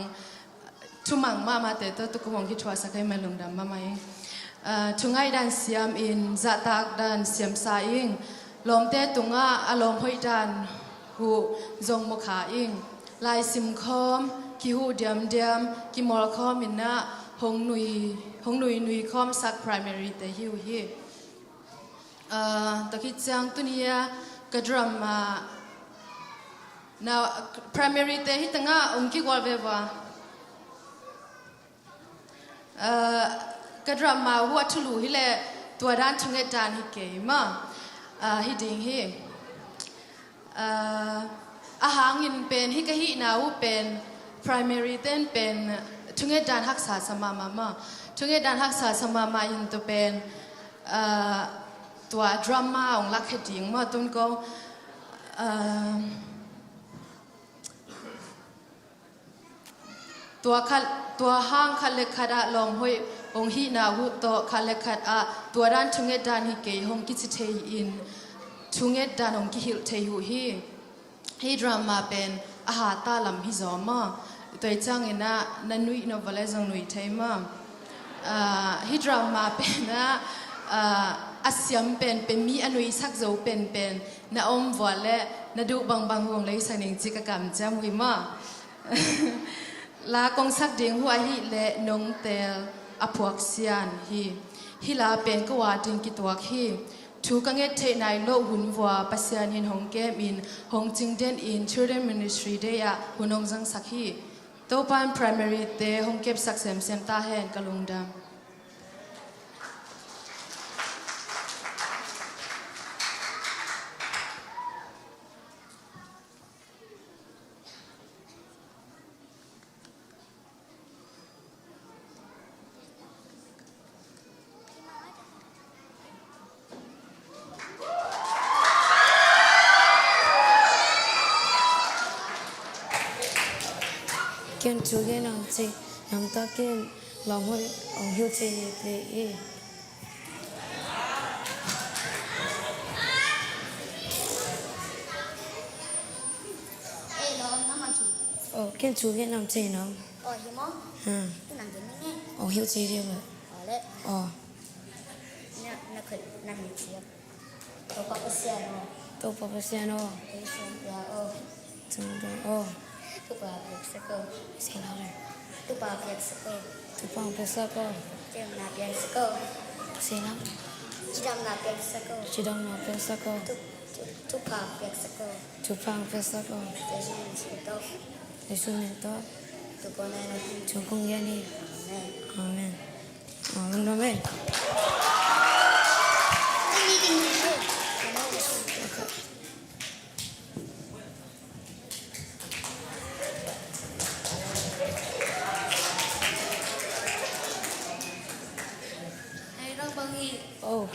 thumang mahmahte tawh tukum hong kithuahsak ahih man lungdam mahmah ing. Ah, thu ngaihdan siam in zahtak dan siamsa ing. Lawmte tungah a lawm hoih dan huh zong mukha ing. Laisim khawm, kihuh diamdiam, kimawl khawm in ah hong nui, hong nuinui khawmsak primary te hi uh hi. Ah, tua khit ciang tuni a ka drama, na primary te hi tangah hong kigual ve vua. Ah, ka drama uh a thulu hi leh tua dan thunget dan hi kei maw. Ah, hi ding hi. Ah, a hangin pen hih ka hihna uh pen primary ten pen thunget dan haksa sa mahmah maw. Thunget dan haksa sa mahmah in tua pen, ah, tua drama hong lakkhia ding maw tun ko. Ah, tua khat, tua hang khat le khat ah lawm hoih hong hihna uh tawh khat le khat ah tua dan thunget dan hi kei hong kici thei in thunget dan hong kihilh thei uh hi. Hih drama pen a hata lam hi zaw maw. Tua ciangin ah na nuih nop vua leh zong nuih thei maw. Ah, hih drama pen ah, ah, a siam penpen mi a nuihsak zo penpen na om vua leh na duh bangbang hong leisak ning ci ka kamciam uh hi maw. La kong sak ding uh ahih leh Nong Tel a Phuak Sian hi. Hih la pen ka ua ding kituak hi. Thu ka nget theih nai loh hun vua Pasian in hong kem in hong cingden in Children Ministry Day ah hun hong zangsak hi. Topan primary te hong kepsak semsem ta hen, ka lungdam. Ken thu gen nang ci, nam ta ken lawm hoih hong hilh ci ni ple i. Ei, lawm, na mah khi. Oh, ken thu gen nang ci nam. Oh, hi maw? Hmm. Tu nang gen ni nge. Oh, hilh ci dia ba. Oh, le. Oh. Na, na khut, na hilh ci. Topa Pasian aw. Topa Pasian aw. Ei sum pia aw. Sum pia aw. Thupha piaksak aw. Say louder. Thupha piaksak aw. Thupha piaksak aw. Cidamna piaksak aw. Say louder. Cidamna piaksak aw. Cidamna piaksak aw. Thu, thu, thupha piaksak aw. Thupha piaksak aw. Jesu min suang tawh. Jesu min tawh. Thu kong ngen hi. Thu kong ngen hi. Amen. Amen. Amen. Amen.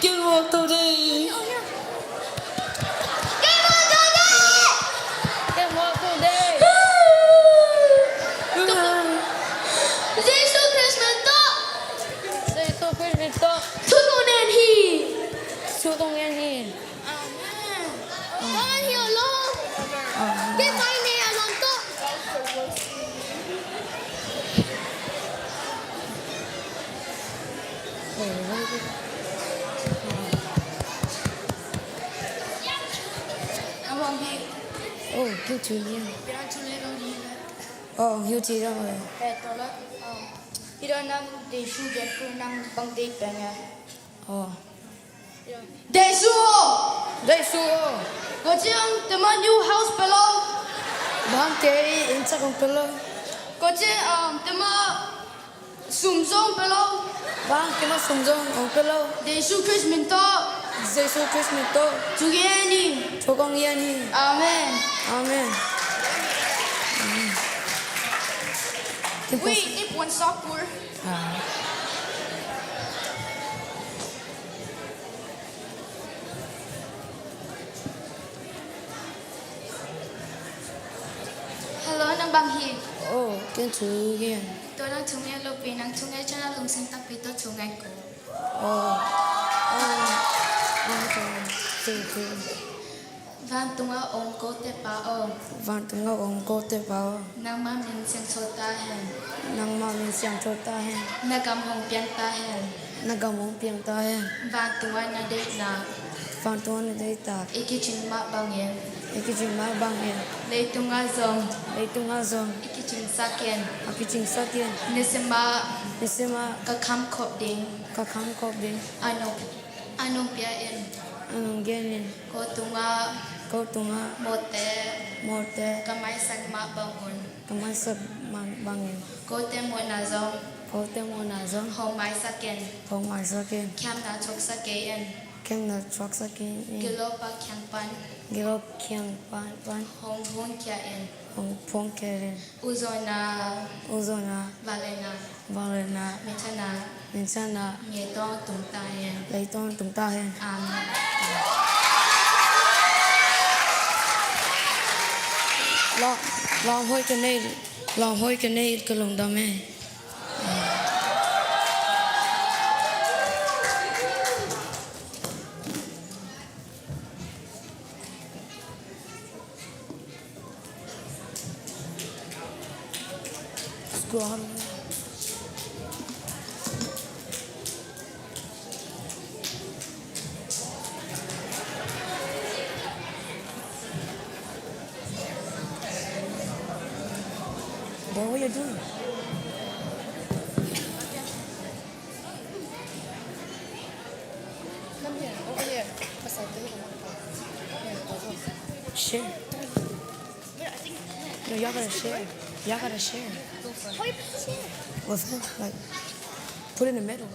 Kei muak to dei. Kei muak to dei. Kei muak to dei. Jesu Khrist min tawh. Jesu Khrist min tawh. Thu tung ngen hi. Thu tung ngen hi. Amen. Amen. Hi lo. Amen. Kei pai ne a lam tawh. Oh, kei thu ngen. Oh, hiu ci dong. Hi dong nam Jesu gen ku nam bang dei peng a. Oh. Jesu aw. Jesu aw. Ko ciang tema new house pe lo. Bang kei inn chak hong pe lo. Ko ciang, um, tema sum zong pe lo. Bang kei ma sum zong hong pe lo. Jesu Khrist min tawh. Jesu Khrist min tawh. Thu ngen hi. Thu kong ngen hi. Amen. Amen. Amen. Ui, i puan sa kul. Ah. Hello, nang bang hi? Oh, ken thu ngen. Tua nang thu ngen lo pi, nang thu ngen ciang a lungsim takpi tawh thu ngen ko. Oh. Oh. Oh, thu, thu, thu. Vantunga om kote pa aw. Vantunga om kote pa aw. Nangma min siangtho ta hen. Nangma min siangtho ta hen. Na gam hong piang ta hen. Na gam hong piang ta hen. Vantunga na deihna. Vantunga na deihna. I kicing mah bangin. I kicing mah bangin. Leitunga zong. Leitunga zong. I kicing sakin. A kicing sakin. Nisima. Nisima. Ka kham khop ding. Ka kham khop ding. A nung, a nung pia in. A nung gen in. Ko tunga. Ko tunga. Mawhte. Mawhte. Ka maisak mah bangun. Ka maisak mah bangin. Kote mawhna zong. Kote mawhna zong. Hong maisak in. Hong maisak in. Khiamna thuaksak kei in. Khiamna thuaksak kei in. Gilawpa kiang pan. Gilawpa kiang pan, pan. Hong phungkhia in. Hong phungkhia in. Uzona. Uzona. Vangliatna. Vangliatna. Minthanna. Minthanna. Ngei tawng tung ta hen. Ngei tawng tung ta hen. Amen. Lawm, lawm hoih ka nei, lawm hoih ka nei ka lungdam e. What you doing? Come here, over here. Pasal tu, come on. Here, go, go. Share. No, y'all gotta share. Y'all gotta share. Go for it. What's that? Like, put it in the middle.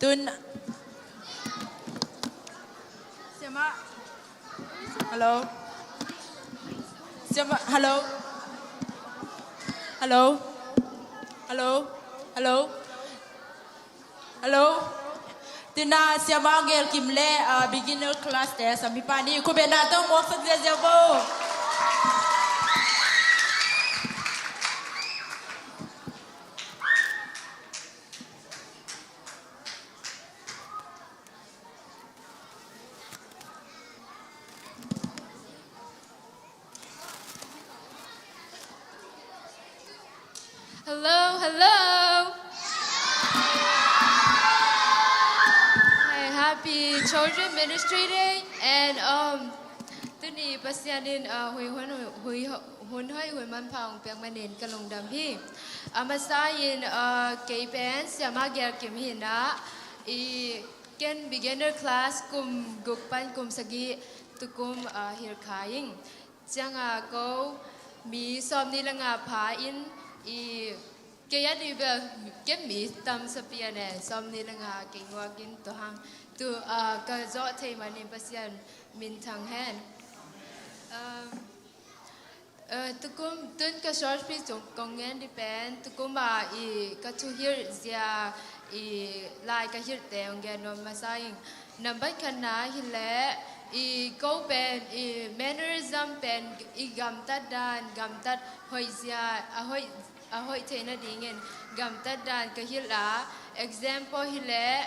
Tun. Siama. Hello. Siama, hello. Hello. Hello. Hello. Hello. Tina siama Gelkim le, ah, beginner class te samipa ni khut beng na tawh muak sak ziazia bo. Hello, hello. Hi, happy Children Ministry Day. And, um, tuni Pasian in, uh, hui hun, hui, hun hoi hui manpha hong piak manin ka lungdam hi. A masa in, uh, kei pen siama Gelkim hi na, i ken beginner class kum guk pan kum sagih tukum, uh, hilh kha ing. Cianga ko mi sawmnih le nga pha in i kei a dih bel ken mi tam sapian e, sawmnih le nga kei nguak in tua hang tu, ah, ka zawh thei manin Pasian minthang hen. Um, uh, tukum tun ka short speech kong ngen dih pen tukum a i ka thuhilh zia i lai ka hilhte hong gen nuam masa ing. Nambat khatna hileh i ko pen i mannerism pen i gamtat dan, gamtat hoih zia, a hoih, a hoih theihna dingin gamtat dan ka hilh a. Example hileh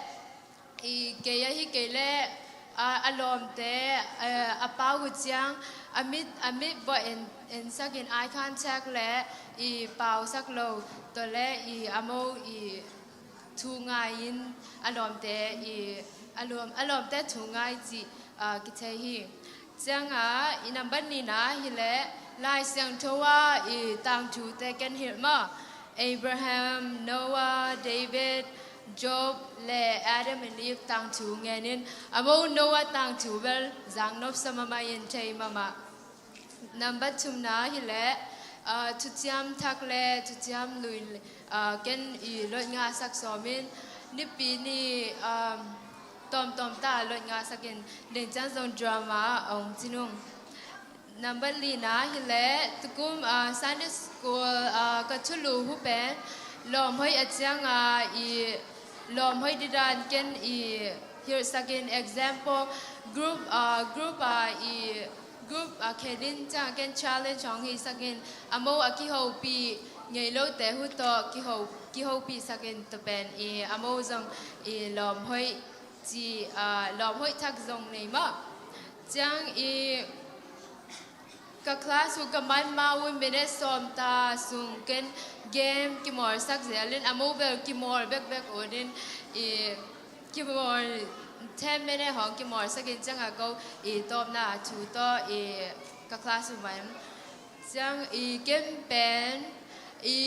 i kei ahi kei leh a, a lawmte, a, a pau uh ciang a mit, a mit bawh en, ensak in eye contact le i pausak lo tawh le i a mo i thu ngai in a lawmte i a lawm, a lawmte thu ngai cih, ah, kithei hi. Cianga i nambat nihna hileh Lai Siangtho a i tangthute ken hilh maw. Abraham, Noah, David, Job le Adam and Eve tangthu ngen in a mo Noah tangthu bel zang nopsa mahmah in thei mahmah. Nambat thumna hileh, ah, thuciam thak le thuciam lui, ah, ken i lot ngahsak sawm in nipi ni, ah, tawmtawm ta lot ngahsak in deng ciang zong drama a hong ci nung. Nambat lina hileh tukum, ah, Sunday school, ah, ka thulu hu pen lawm hoih a cianga i lawm hoih didan ken i hilhsak in example group, ah, group a i group a khen in ciang ken challenge hong hisak in a mo a kihopih ngei lote hu tawh kiho, kihopihsak in tua pen i a mo zong i lawm hoih ci, ah, lawm hoih thak zong nei mah. Ciang i ka class uh ka man ma uh minute sawm ta sung ken game kimawlsak zel in a mo bel kimawl bekbek un in i kimawl ten minute hong kimawlsak in cianga ko i tawpna thu tawh i ka class uh man. Ciang i ken pen i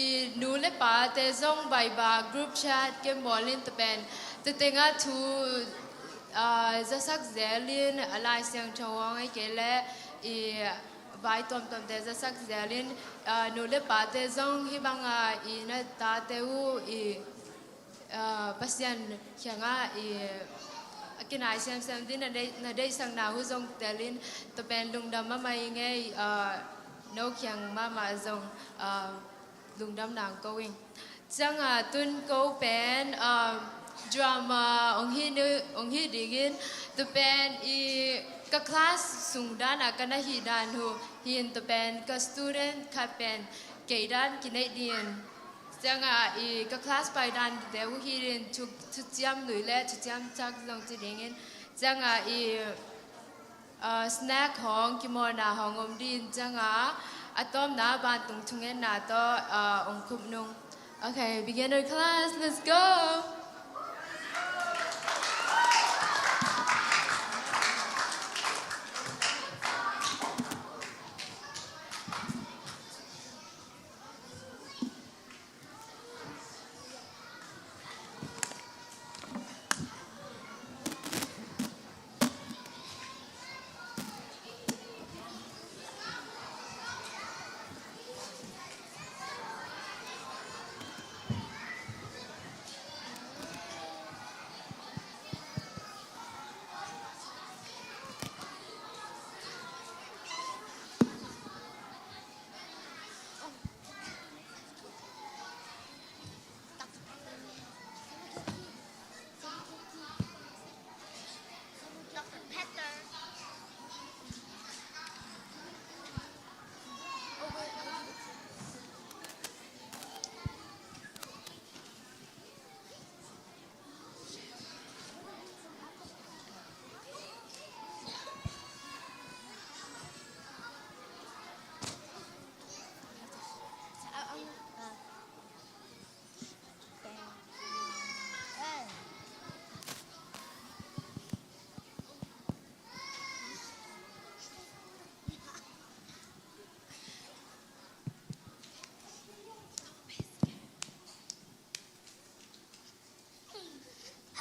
nu le pate zong vaiba group chat ken bawl in tua pen tua tengah thu, ah, zasak zel in a Lai Siangtho hong ei kei le i vai tuamtuamte zasak zel in, ah, nu le pate zong hih banga i na tate uh i ah, Pasian kiangah i a kinai semsem ding na deih, na deihsakna uh zong telin tua pen lungdam mahmah i ngei, ah, no kiang mahmah zong, ah, lungdam nang ko ing. Cianga tun ko pen, ah, drama ong hi ni, ong hi dingin tua pen i ka class sung dana ka na hi dan uh hin tua pen ka student khat pen kei dan kineih dingin. Cianga i ka class pai dan te uh hi in thu, thuciam lui le thuciam thak zong ci dingin. Cianga i, ah, snack hong kimawlna hong om din cianga a tawpna vantung thungetna tawh, ah, ong khup nung. Okay, beginner class, let's go.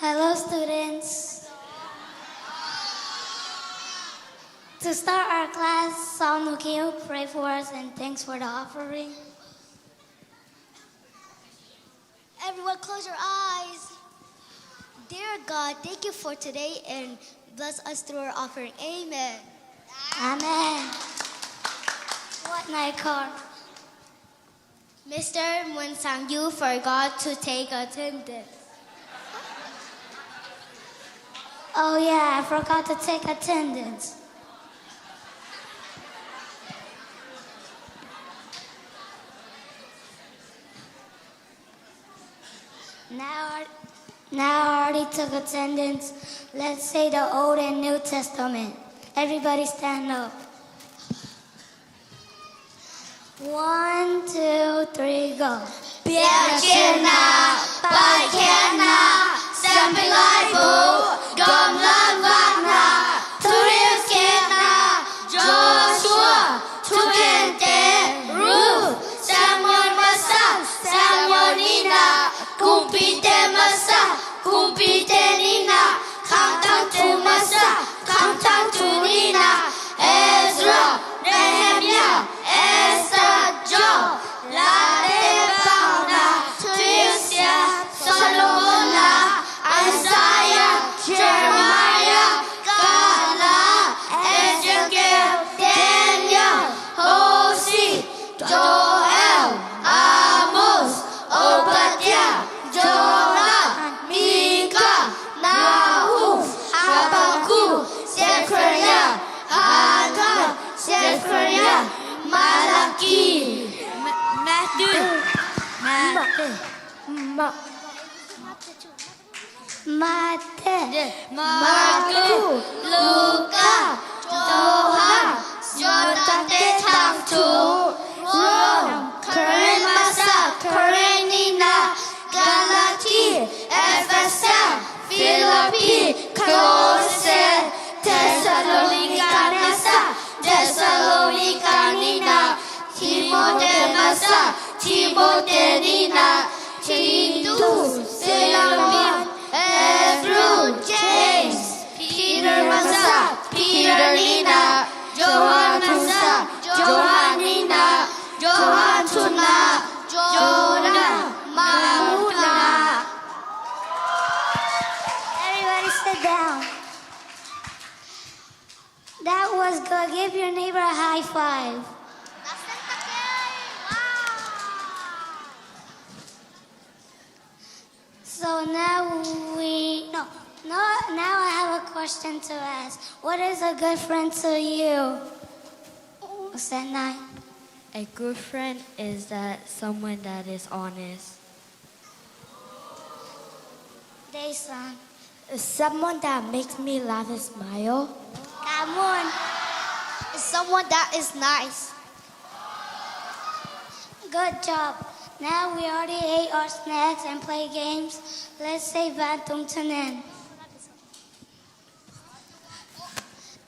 Hello, students. To start our class, Saul Nukio, pray for us and thanks for the offering. Everyone, close your eyes. Dear God, thank you for today and bless us through our offering. Amen. Amen. What night card? Mister Mun Sang Yu forgot to take attendance. Oh yeah, I forgot to take attendance. Now, now I already took attendance. Let's say the Old and New Testament. Everybody stand up. One, two, three, go. Biakhiatna, paikhiatna, siampi laibu, gamlat vakna, thuriutkhiatna, Joshua, thukhente, Ruth, Samuel masa, Samuel nihna, kumpite masa, kumpite nihna, khangthak thu masa, khangthak thu nihna, Ezra, Nehemiah, Esther, Job, Late pauna, thusia, Solomon la, Isaiah, Jeremiah, Kala, Ezekiel, Daniel, Hosea, Joel, Amos, Obadiah, Jonah, Micah, Nahum, Habakkuk, Zechariah, Haggai, Zechariah, Malachi. Ma-, Matthew. Ma-, Ma-, Mate. Marku, Luka, Johan, John Tate Tangthu, Rom, Korin masa, Korin nihna, Galati, Efesa, Filipi, Kolose, Tesalonika masa, Tesalonika nihna, Timote masa, Timote nihna, Titus, Filemon, Hebru, James, Peter masa, Peter nihna, Johan masa, Johan nihna, Johan thuna, Jonah, Mark thuna. Everybody sit down. That was good. Give your neighbor a high five. So now we, no, no, now I have a question to ask. What is a good friend to you? Senai. A good friend is that someone that is honest. Dayson. Someone that makes me laugh and smile. Kamun. Someone that is nice. Good job. Now we already ate our snacks and play games. Let's say Vantung Tunen.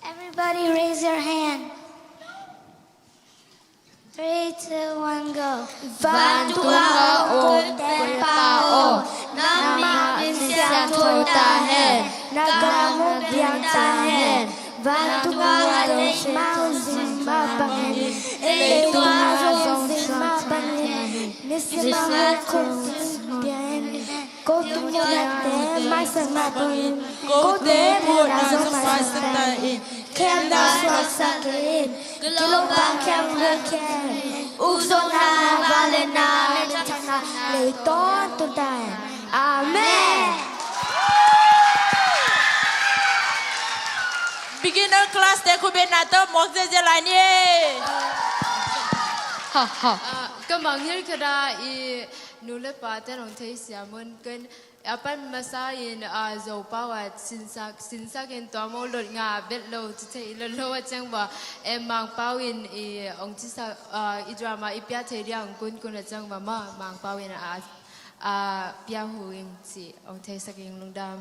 Everybody raise your hand. Three, two, one, go. Vantung a om Topa aw, nangmah min siangtho ta hen, na gam hong piang ta hen. Vantung a om Topa hong zin mah bangin, leitung a zong zin mah bangin, nisim a hong zin mah bangin. Ko tung mawkte maisak mah bangin, kote muhna zong maisak ta in. Khemna suaksak in, kilawm bang khemna khem in. Ukzawhna, vangliatna, minthanna lei tawntung ta hen. Amen. Beginner class te khutbetna tawh mawk ziazia lai ni. Ha, ha. Ah, ka mangngilh khat a, i nu le pa ten hong theisiam un. Ken a pan masa in, ah, Zopau ah sinsak, sinsak in tua mawk lot nga bet lo, ci thei lot lo a ciang bua. Em, Mangpau in i hong cisak, ah, i drama i piak thei dia hong kunkun a ciang bua maw, Mangpau in a, a piak hu ing ci hong theisak ing. Lungdam.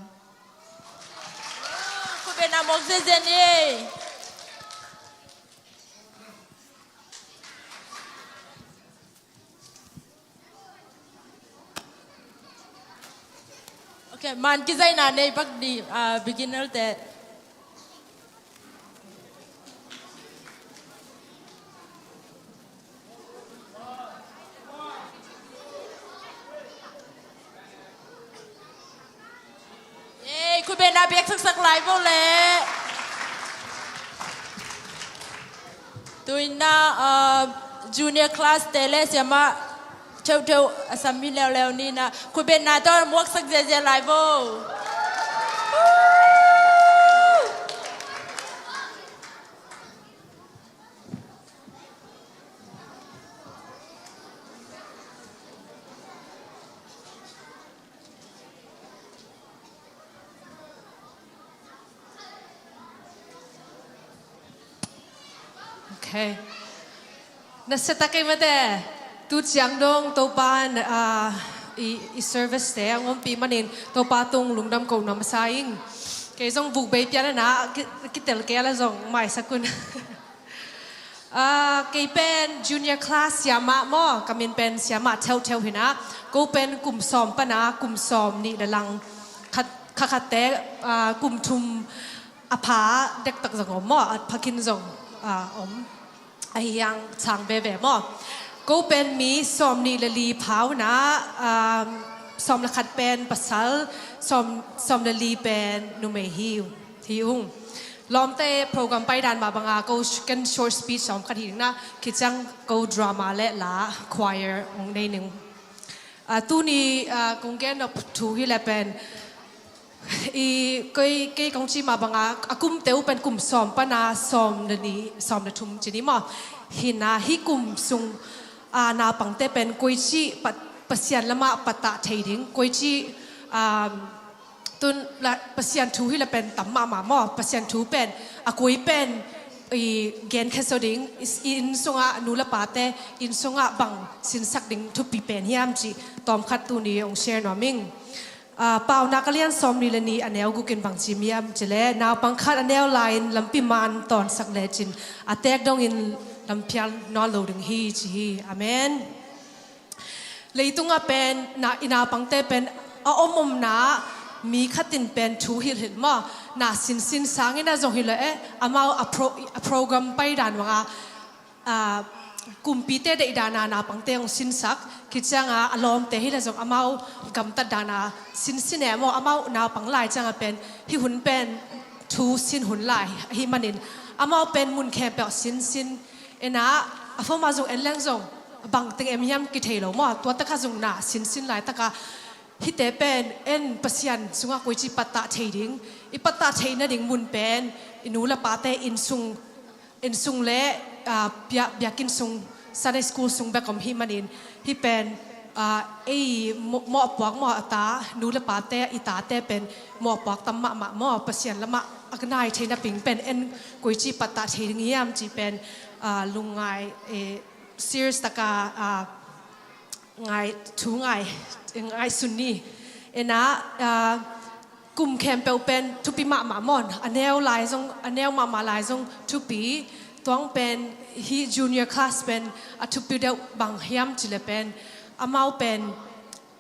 Khutbetna mawk ziazia ni. Ok, Man kizaina nei bak dih, ah, beginner te. Ei, khutbetna biak saksak lai bo le. Tuina, ah, junior class te le siamah theuhtheuh a sam mi leuleu ni na, khutbetna tawh muaksak ziazia lai bo. Okay. Nasia tak ei mate. Tu ciang dong Topa, ah, i, i service te a hong ompih manin Topa tung lungdam ko na masa ing. Kei zong vuk bei pian a na, ki, kitel kei a la zong maisak un. Ah, kei pen junior class siamah maw, ka min pen siamah theuhtheuh hi na. Ko pen kum sawm pan a kum sawm nih le lang, khat, kha khatte, ah, kum thum a pha dektak zong om maw, a pha khin zong, ah, om. Ahi hang cang veve maw. Ko pen mi sawm nih le li pha uh na, ah, sawm le khat pen pasal, sawm, sawm le li pen numei hi, hi ung. Lawmte program paidan mah banga ko sh-, ken short speech sawm khat hi ding na, khit ciang ko drama le la choir hong nei ning. Ah, tuni, ah, kong gen nop thu hi le pen, i, kei, kei kong ci mah banga, a kumte uh pen kum sawm pan a sawm le nih, sawm le thum ci ni maw. Hi na, hih kum sung, ah, naupangte pen koici pat, Pasian lamah pattah thei ding, koici, ah, tun la, Pasian thu hi la pen tam mahmah maw. Pasian thu pen, a koi pen, i, gen khe so ding, i, i inn sungah nu le pate, inn sungah bang sinsak ding thupi pen hiam cih tawmkhat tuni hong share nuam ing. Ah, Paunak a lian sawm nih le nih a neu guk in bang ci hiam cih leh, naupang khat a neu lai-in lampi man tawnsak lecin a teek dongin lam phial nawn lo ding hi ci hi. Amen. Leitungah pen, na, i naupangte pen a om omna, mi khat in pen thu hilhhilh maw, na sinsin sangin a zong hi lo e, amau a pro-, a program paidan banga, ah, kumpite deihdan a naupangte hong sinsak, khit cianga a lawmte hi la zong amau gamtat dan a sinsin e maw, amau naupang lai cianga pen, hih hun pen thu sin hun lai, ahi manin, amau pen mun khempeuh sinsin, ena, a phone ah zong en leng zong, bang teng em hiam kithei lo maw, tua taka zong na sinsin laitaka, hihte pen, en Pasian sungah koici pattah thei ding, i pattah theih nading mun pen, i nu le pate inn sung, inn sung le, ah, bia-, biakinn sung, Sunday school sung bek om hi manin, hih pen, ah, ei maw-, mawhpuak maw a ta, nu le pate, i tate pen, mawhpuak tam mahmah maw, Pasian lamah a nai thei napi pen, en koici pattah thei ding hiam cih pen, ah, lungngai, eh, serious taka, ah, ngai, thu ngai, ngaihsun ni. Ena, ah, kum khempeuh pen thupi mahmah maw, a neu lai zong, a neu mahmah lai zong thupi. Tua hang pen hih junior class pen a thupi deuh bang hiam cih leh pen, amau pen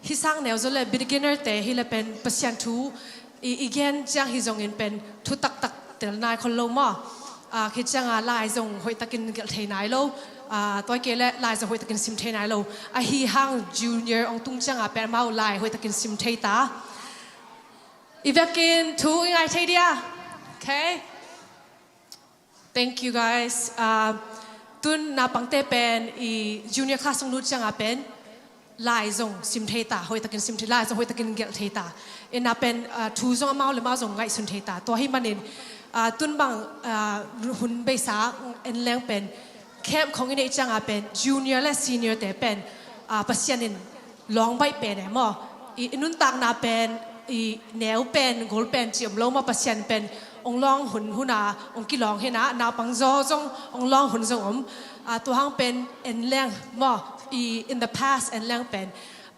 hih sang neu zaw leh beginner te hi leh pen Pasian thu i, i gen ciang hi zongin pen thu taktak tel nai khol lo maw. Ah, khit cianga lai zong hoihtakin gelh thei nai lo. Ah, tua kei leh lai zong hoihtakin sim thei nai lo. Ahi hang junior hong tung cianga pen amau lai hoihtakin sim thei ta. I vekin thu i ngai thei dia. Okay. Thank you, guys. Ah, tun naupangte pen i junior class hong lut cianga pen lai zong sim thei ta, hoihtakin sim thei, lai zong hoihtakin gelh thei ta. Ena pen, ah, thu zong amau le amau zong ngaihsun thei ta. Tua hi manin, ah, tun bang, ah, hun beisa en leng pen, camp khong i neih cianga pen, junior le senior te pen, ah, Pasian in lawng baih pen e maw. I, i nuntakna pen, i neu pen, gol pen ci om lo maw, Pasian pen hong lawng hun, huna hong kilawng hi na, naupang zaw zong hong lawng hun zong om. Ah, tua hang pen en leng maw, i in the past en leng pen,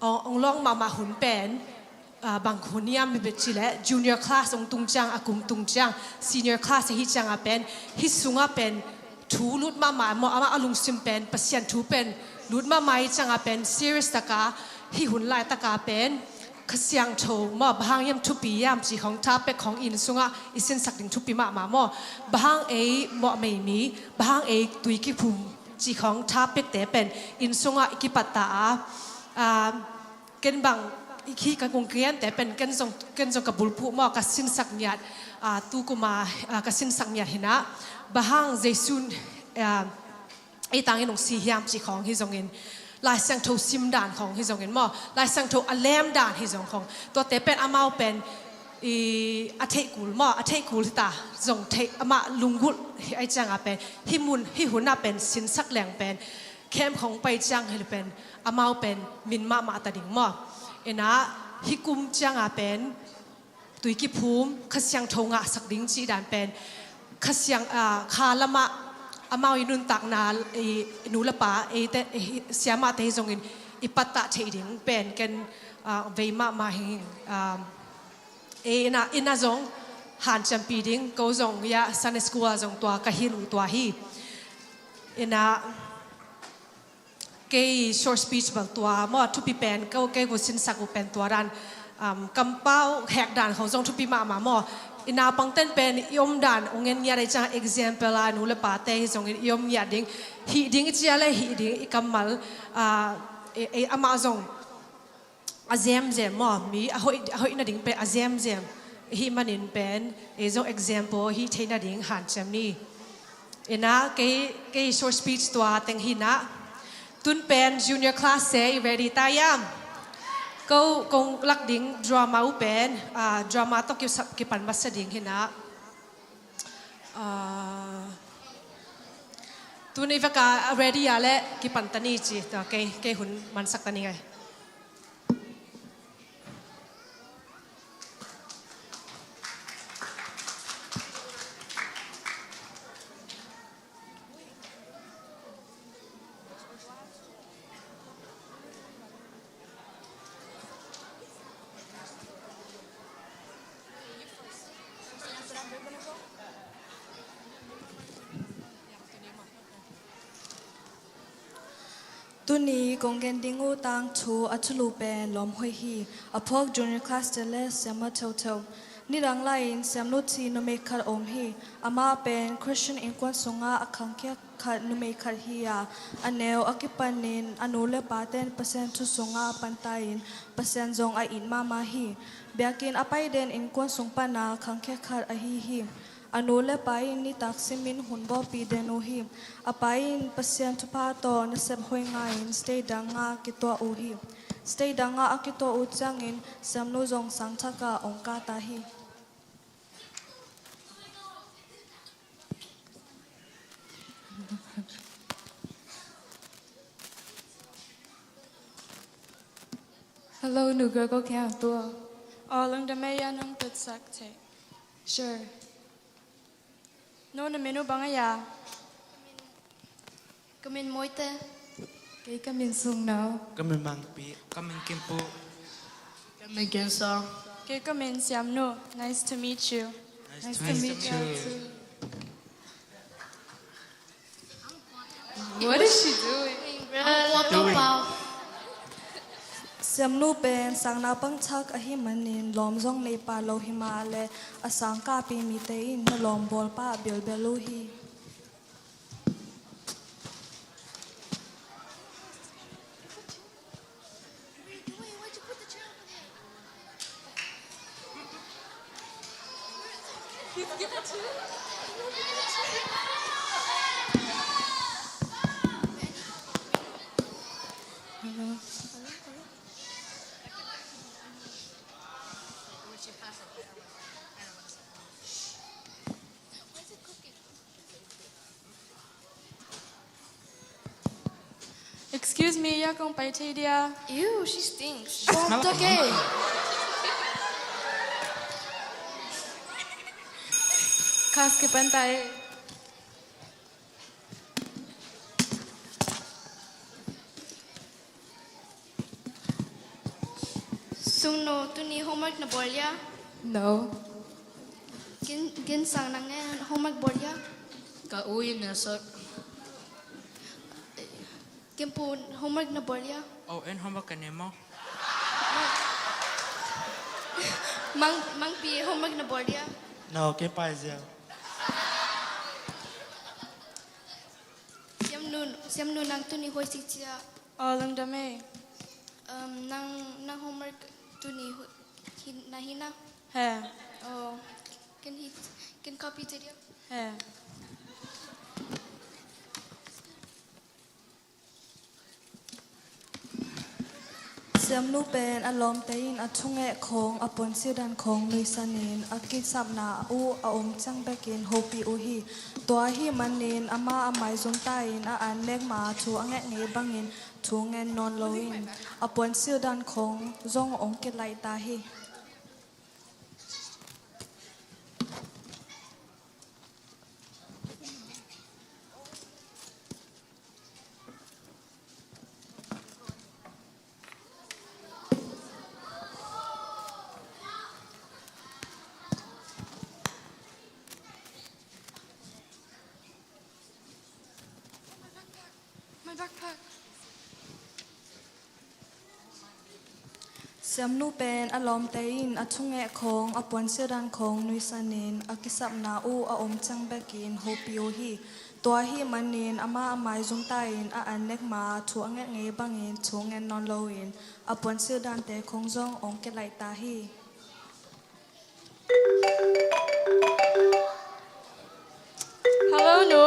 hong, hong lawng mahmah hun pen, ah, bang hun hiam hi bek cih leh, junior class hong tung ciang, a kum tung ciang, senior class ahi cianga pen, hih sungah pen thu lut mahmah maw, amah a lungsim pen Pasian thu pen lut mahmah hi cianga pen serious taka, hih hun laitaka pen Kha Siangtho maw, bang hang hiam thupi hiam cih khawng tha pek khawng inn sungah i sinsak ding thupi mahmah maw. Bang hang ei mawhmei mi, bang hang ei tui kiphum cih khawng tha pekte pen inn sungah i kipat ta a, aa, ken bang i khi ka kong kengte pen ken zong, ken zong ka bulphuh maw, ka sinsak ngiat, aa, tu kuma, aa, ka sinsak ngiat hi-in ah, bang hang Jesu'n, aa, ei tangin hong si hiam cih khawng hi zongin, Lai Siangtho sim dan khawng hi zongin maw, Lai Siangtho a lem dan hi zong khawng, tuate pen amau pen i a theih kul maw, a theih kul hi ta, zong theih amah lunggulh hi ahih ciangin pen, hih mun, hih hun ah pen sinsak leng pen camp khawng pai ciang hi leh pen amau pen min mahmah ta ding maw. In ah hih kum ciangin pen tui kiphum, Kha Siangtho ngahsak ding cih dan pen Kha Siang, aa, kha lamah amau i nuntakna, i nu le pa, eite, i siamahte hi zongin i pattah theih ding pen ken, aa, vei mahmah hi. Aa, ei in ah, in ah zong hanciampih ding, ko zong ia Sunday school ah zong tua ka hilh uh tua hi. In ah kei short speech bel tua maw, thupi pen, ko, kei gu sinsak uh pen tua dan, um, kampau hek dan khawng zong thupi mahmah maw. I naupangte'n pen i om dan hong en ngiat ahih ciang example a, nu le pate hi zongin i om ngiat ding, hih ding i cih leh hih ding, i kammal, ah, ei, ei amah zong a zemzem maw, mi a hoih, a hoih nading pen a zemzem i hih manin pen ei zong example hih theih nading hanciam ni. In ah kei, kei short speech tua teng hi in ah, tun pen junior class te i ready ta hiam? Ko kong lak ding drama uh pen, ah, drama tawh kisap kipan masa ding hi in ah. Ah, tun i vek a ready a leh kipan ta ni ci, tua kei, kei hun mansak ta ning ei. Tuni kong gen ding uh tangthu a thulu pen lawm hoih hi. A phawk junior class te le siamah theutheuh. Nidang lai-in siamnu ci numei khat a om hi. Amah pen Christian innkuan sungah a khangkhia khat numei khat hi a, a neu a kipanin a nu le pate'n Pasian thu sungah a pantai-in Pasian zong a it mahmah hi. Biakinn a pai den innkuan sung pana khangkhia khat ahi hi. A nu le pa in nitak simin hun bawlpih den uh hi. A pa in Pasian thupha tawh nasep hoih ngah-in state dang ah kituah uh hi. State dang ah a kituah uh ciangin siamnu zong sangthak ah hong kah ta hi. Hello, nu girl, ko kiang tua. Aw, lungdam ei a nong tutsak theih. Sure. No, na min uh bang a hia? Ka min Moite. Kei ka min Sungno. Ka min Mangpi. Ka min Kimpu. Ka min Kinsong. Kei ka min Siamnu. Nice to meet you. Nice to meet you too. What is she doing? Siamnu pen sang naupang thak ahih manin lawm zong nei pah lo hi mah leh a sang kahpih mite in na lawm bawl pah bilbel uh hi. Excuse me, ya kong pai thei dia? Ew, she stinks. She smells like a monkey. Kas ke pantai. Sungno, tuni homework na bawl hia? No. Gin, gin sang nang ngen homework bawl hia? Ka u in na sot. Kimpu, homework na bawl hia? Oh, en homework ka ne maw? Mang, Mangpi, homework na bawl dia? No, kei pai zia. Siamnu, Siamnu, nang tuni huai sik cia. Aw, lungdam e. Um, nang, nang homework tuni hu-, hin, na hi na? He. Aw, ken hi, ken copy cia dia? He. Siamnu pen a lawmte in a thungeh khawng, a puansilh dan khawng nuihsan in, a kisapna uh a om ciang bekin hopih uh hi. Tua ahih manin amah a maizum ta in a an nek ma thu a nget ngei bangin thu ngen nawn loin a puansilh dan khawng zong hong kilaih ta hi. My backpack. Siamnu pen a lawmte in a thungeh khawng, a puansilh dan khawng nuihsan in, a kisapna uh a om ciang bekin hopih uh hi. Tua ahih manin amah a maizum ta in a an nek ma thu a nget ngei bangin thu ngen nawn loin a puansilh dante khawng zong hong kilaih ta hi. Hello, Nu.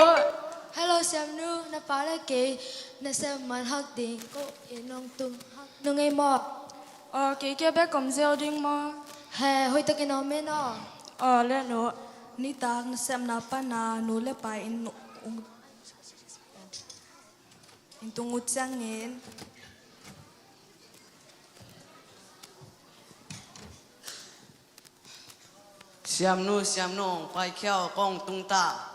Hello, Siamnu. Na pa le kei nasem man hak ding ko in hong tum hak nu ngei maw? Aw, kei kia bek om ziau ding maw? He, hoihtakin om e naw. Aw, le Nu. Nitak nasepna pana nu le pa in, ung, in tung uh ciangin Siamnu, Siamnu, hong paikhia aw, kong tung ta.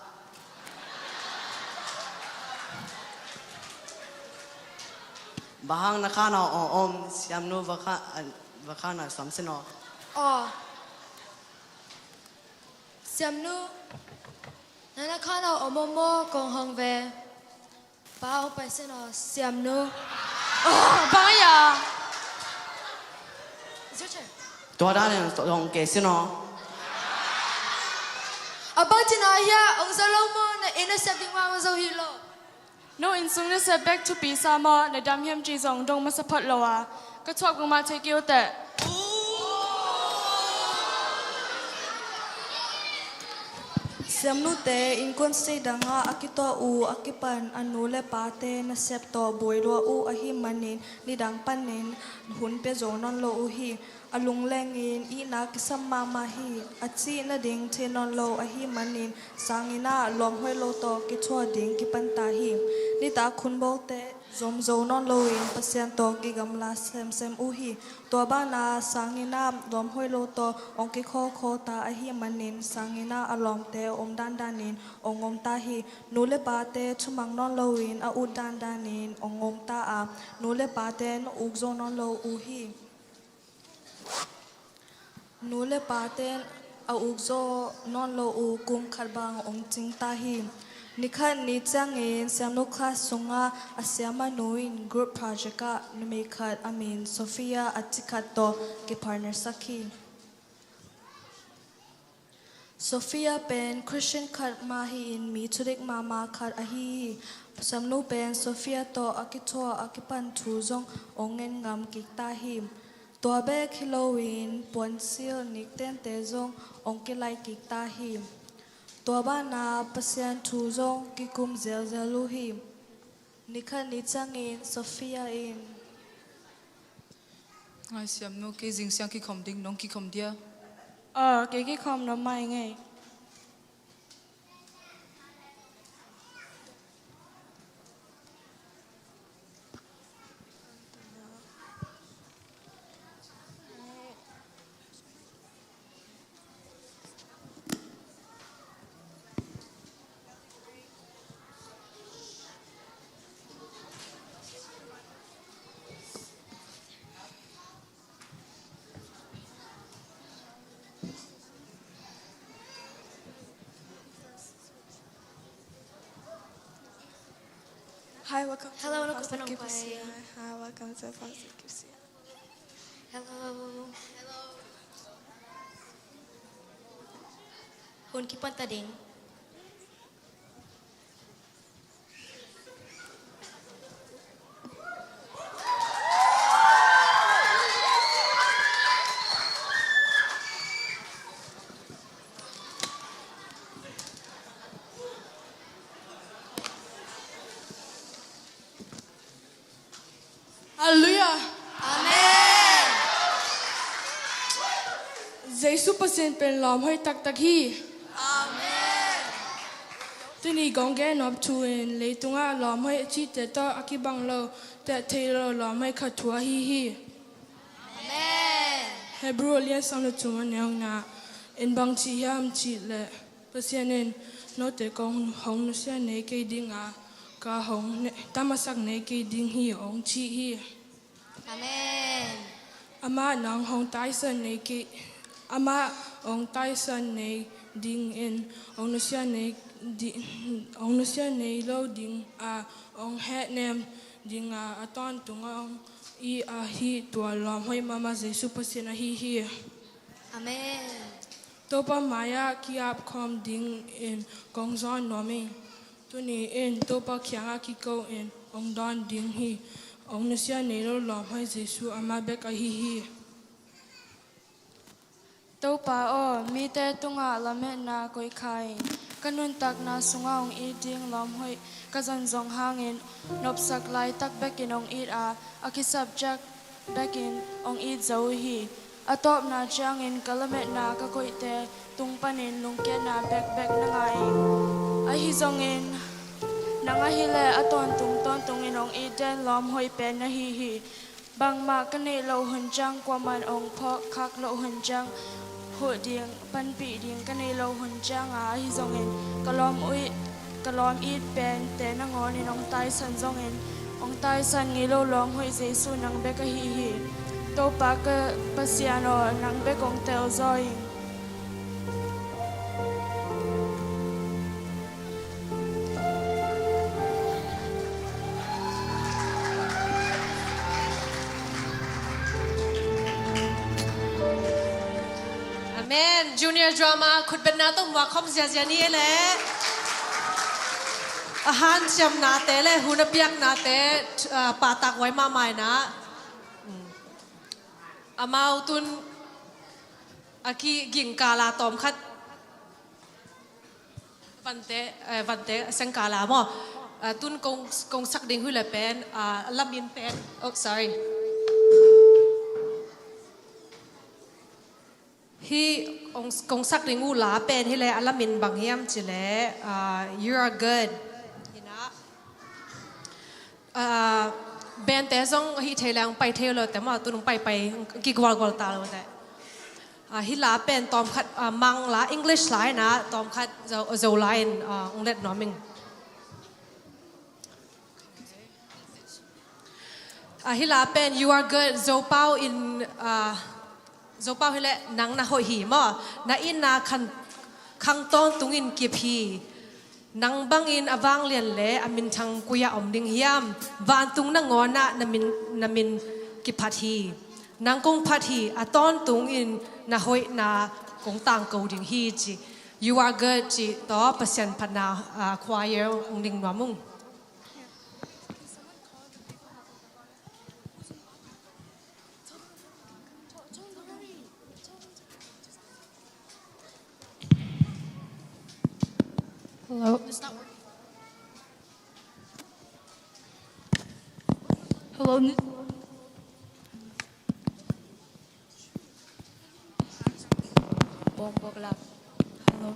Bang hang na khan a om, Siamnu, va kha-, va khan a sam sin aw. Aw. Siamnu, na na khan a om maw, kong hong ve. Pa, hong pai sin aw, Siamnu. Oh, bang a. It's your turn. Tua dan in hong kei sin aw. A bang cina hia, hong za lo maw, na inn a sep ding mah hong zo hi lo. No inn sung na sep bek thupi sa maw, na dam hiam ci zong dong masa phot lo a. Ka thuak bangmah thei kei uh teh. Siamnute innkuan sei dangah a kituah uh a kipan a nu le pate nasep tawh buai lua uh ahih manin nidang panin hun pia zo nawn lo uh hi. A lunglengin itna kisam mahmah hi. A cih nading thei nawn lo ahih manin sanginah lawmhoih lo tawh kithuah ding kipan ta hi. Nitak hun bawlte zom zo nawn loin Pasian tawh kigamla semsem uh hi. Tua banah sanginah lawmhoih lo tawh hong kikhawkhaw ta ahih manin sanginah a lawmte om dandanin hong om ta hi. Nu le pate thumang nawn loin a ut dandanin hong om ta a, nu le pate na uk zo nawn lo uh hi. Nu le pate a uk zo nawn lo uh kum khat bang hong cing ta hi. Nikhat ni ciangin Siamnu class sungah a siamahnu in group project ah numei khat a min Sophia a ci khat tawh kipartnersak hi. Sophia pen Christian khat mah hi-in mi thudik mahmah khat ahi hi. Siamnu pen Sophia tawh a kithuah a kipan thu zong hong ngen ngam kik ta hi. Tua bek hi loin puansilh niktente zong hong kilaih kik ta hi. Tua banah Pasian thu zong kikum zelzel uh hi. Nikhat ni ciangin Sophia in, ngai Siamnu, kei zing siang kikhawm ding, nong kikhawm dia? Aw, kei kikhawm nuam mai ngei. Hi, welcome to Hello, Pastor Kipusia. Hi, welcome to Pastor Kipusia. Hello. Hello. Hun kipan ta ding. Halleluiah. Amen. Jesu Pasian pen lawm hoih taktak hi. Amen. Tuni kong gen nop thu in leitungah lawm hoih a cihte tawh a kibang lo, teh thei lo lawm hoih khat thu ahi hi. Amen. Hebrew a lian sawm le thum a neu nga in bang ci hiam cih leh, Pasian in note kong hong nusia nei kei ding a, ka hong ne-, tamasak nei kei ding hi, hong ci hi. Amen. Amah nang hong taisan nei kei, amah hong taisan nei ding in hong nusia nei di-, hong nusia nei lo ding a, hong hehnem ding a, a tawntung a hong it ahi tua lawm hoih mahmah Jesu Pasian ahi hi. Amen. Topa mai-ah ki-ap khawm dingin kong zawn nuam ing. Tuni in Topa kiangah kiko in hong dawn ding hi. Hong nusia nei lo lawm hoih Jesu amah bek ahi hi. Topa aw, mite tungah lametna koih kha in. Ka nuntakna sungah hong it ding lawm hoih ka zon zong hangin nopsak laitak bekin hong it a, a kisap ciat bekin hong it zo uh hi. A tawpna ciangin ka lametna ka koihte tung panin lungkiatna bekbek na ngah ing. Ahi zongin nang ahih leh a tawntung tawntungin hong it den lawm hoih pen na hi hi. Bangmah ka neih loh hun ciang kuaman hong phawk khak loh hun ciang huh ding, panpih ding ka neih loh hun ciang a, ahi zongin ka lawm uih, ka lawm it pente nangawnin hong taisan zongin hong taisan ngei lo lawm hoih Jesu nang bek ahi hi. Topa ka Pasian aw, nang bek hong telzaw ing. Amen. Junior drama khutbetna tawh muak khawm ziazia ni e le. A hanciamnate le hun a piaknate, ah, pahtak huai mahmah in ah. Amau tun a kiging kala tawmkhat vante, eh, vante a seng kala maw? Ah, tun kong, kong sak ding uh hi le pen, ah, a lamin pen. Oh, sorry. Hih kong, kong sak ding uh la pen hi le a lamin bang hiam ci le, ah, You are good. Hi na. Ah, bente zong hih thei le hong pai thei lo te maw, tun hong pai pai kigualgual ta lo te. Ah, hih la pen tawmkhat, ah, Mang la, English la in ah, tawmkhat Zo, Zo la in, ah, hong let nuam ing. Ah, hih la pen You are good, Zopau in, ah, Zopau hi le nang na hoih hi maw, na itna khan khang tawntungin kip hi. Nang bangin a vanglian le a minthang koi-ah om ding hiam? Vantung nangawn ah na min, na min kiphat hi. Nang kong phat hi, a tawntungin na hoihna kong tangko ding hi ci. You are good ci tawh Pasian phatna, ah, choir hong ding nuam ung. Hello. Hello. Hello. Hello.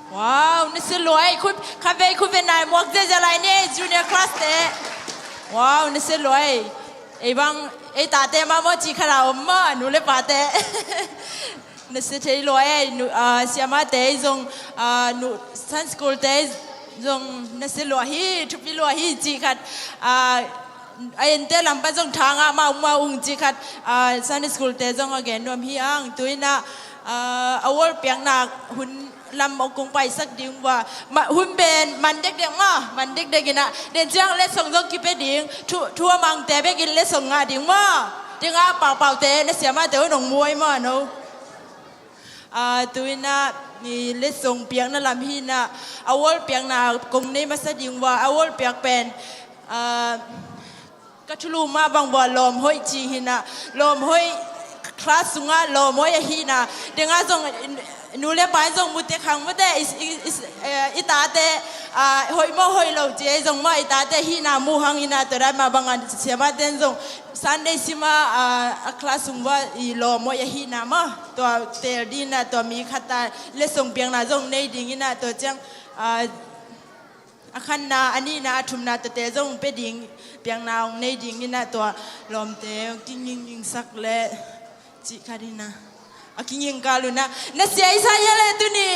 Wow, na sia lua ei, khut, khavei khut ve nai muak ziazia lai ni, junior class te. Wow, na sia lua ei. Ei bang, ei tate mah maw cih khat a om maw, nu le pate. Na sia thei lua ei, nu, ah, siamate zong, ah, nu, Sunday school te zong na sia lua hi, thupi lua hi cih khat, ah, a ente lam pan zong tha ngah mah, mah ung cih khat, ah, Sunday school te zong a gen nuam hi ang. Tu-in ah, ah, a world piakna hun lam ong kong paisak ding uh a, ma, hun pen man dekdek maw, man dekdek in ah, den ciang letsong zong kipia ding, thu, thu a mangte bekin letsong ngah ding maw, ding a, Pau Pau te, na siamate uh nong muai maw no. Ah, tu-in ah, ni letsong piakna lam hi-in ah, a world piakna kong nei masa ding uh a, a world piak pen, ah, ka thulu mah bang bua lawm hoih ci hi-in ah, lawm hoih, class sungah lawm hoih ahihna, ding a zong, nu le pa in zong mu tek hang, mu tek, i, i, i, eh, i tate, ah, hoih maw hoih lo ci ei zong maw, i tate hihna mu hang in ah, tua dan mah bang a siamate in zong Sunday sim ah, ah, a class sung uah i lawm hoih ahihna maw, tua teel ding in ah, tua mi khat a letsong piakna zong nei ding in ah, tua ciang, ah, a khatna, a nihna, a thumna, tuate zong pia ding, piakna ong nei ding in ah, tua lawmte ong kingingsak leh cih khat in ah, a kinging kal un ah, na sia i sa hia leh tuni?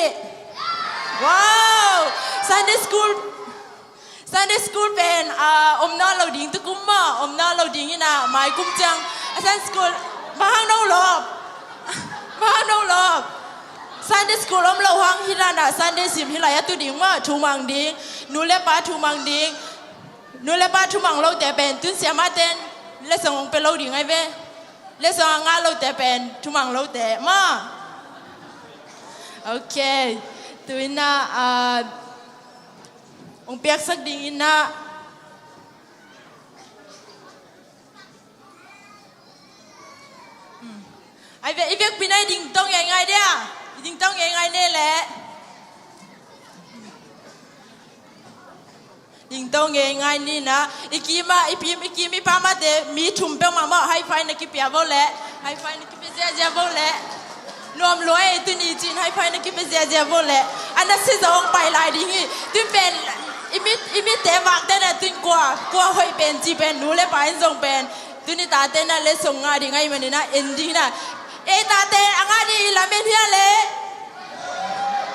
Wow! Sunday school, Sunday school pen, ah, om nawn lo ding tukum maw, om nawn lo ding in ah, mai kum ciang, a Sunday school, bang hang no lawp? Bang hang no lawp? Sunday school om lo hang hi lai-in ah, Sunday sim hi lai a tu ding maw, thumang ding, nu le pa thumang ding, nu le pa thumang lote pen, tun siamate in letsong ong pia lo ding ai ve. Letsong a ngah lote pen, thumang lote maw. Ok. Tu-in ah, ah, ong piaksak ding in ah, ai ve, i vekpi-in ah i dingto ngeingai dia. I dingto ngeingai ni leh. Dingto ngeingai ni in ah. I kim ah, i pim, i kim i pam ah te, mi thum peuhmah maw, high five na kipia vo leh. High five na kipia ziazia vo leh. Nuam lua ei tuni ci-in high five na kipia ziazia vo leh. A na sia zong pai lai ding hi. Tun pen, i mit, i mitte vakte na tun kua, kua hoih pen ci pen, nu le pa in zong pen. Tuni tate na letsong ngah ding ahih manin ah, en ding in ah. Ei tate a ngah ding i lamen hia leh?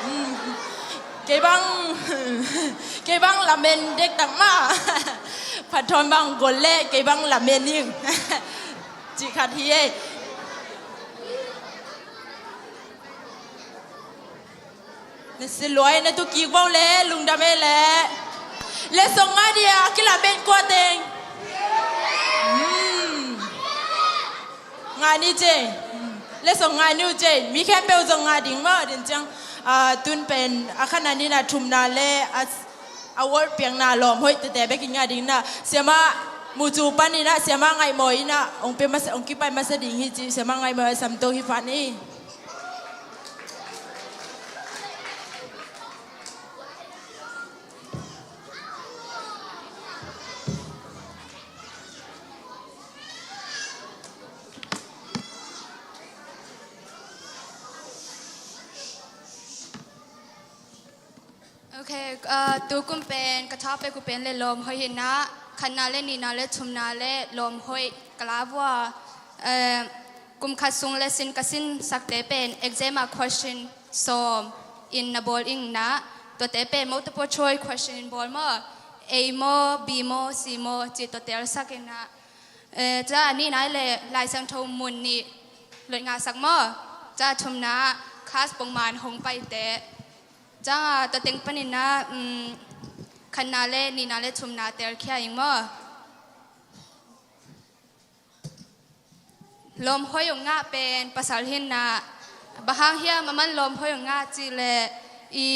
Hmm. Kei bang, kei bang lamen dektak mah. Phathawn bang gol leh kei bang lamen ing. Cih khat hi ei. Na sia lua ei, na tu kik vo leh, lungdam ei leh. Letsong ngah ding a kilamen kua teng? Hmm. Ngah ni cei. Hmm. Letsong ngah ni uh cei. Mi khempeuh zong ngah ding maw, den ciang. Ah, tun pen, a khatna, nihna, thumna leh, a, a world piakna lawm hoih tete bekin ngah ding in ah. Siamah Mucu panin ah, Siamah Ngaih Mawi in ah, ong pia masa, ong kipai masa ding hi ci, Siamah Ngaih Mawi a samto hi pah ni. Ok, ah, tukum pen ka topic uh pen leh lawm hoih hi in ah, khatna leh nihna leh thumna leh lawm hoih ka la uh a, eh, kum khat sung leh sin ka sinsakte pen exam ah question sawm in na bawl ing in ah, tuate pen multiple choice question in bawl maw, A maw, B maw, C maw, ci tua teelsak in ah, eh, tua a nihna leh Lai Siangtho mun nih lot ngahsak maw, tua thumna class pongman hong paite. Tua teng panin ah, um, khatna leh nihna leh thumna teelkhia ing maw. Lawm hoih ong ngah pen pasal hi in ah, bang hang hiam amah in lawm hoih ong ngah cih leh, i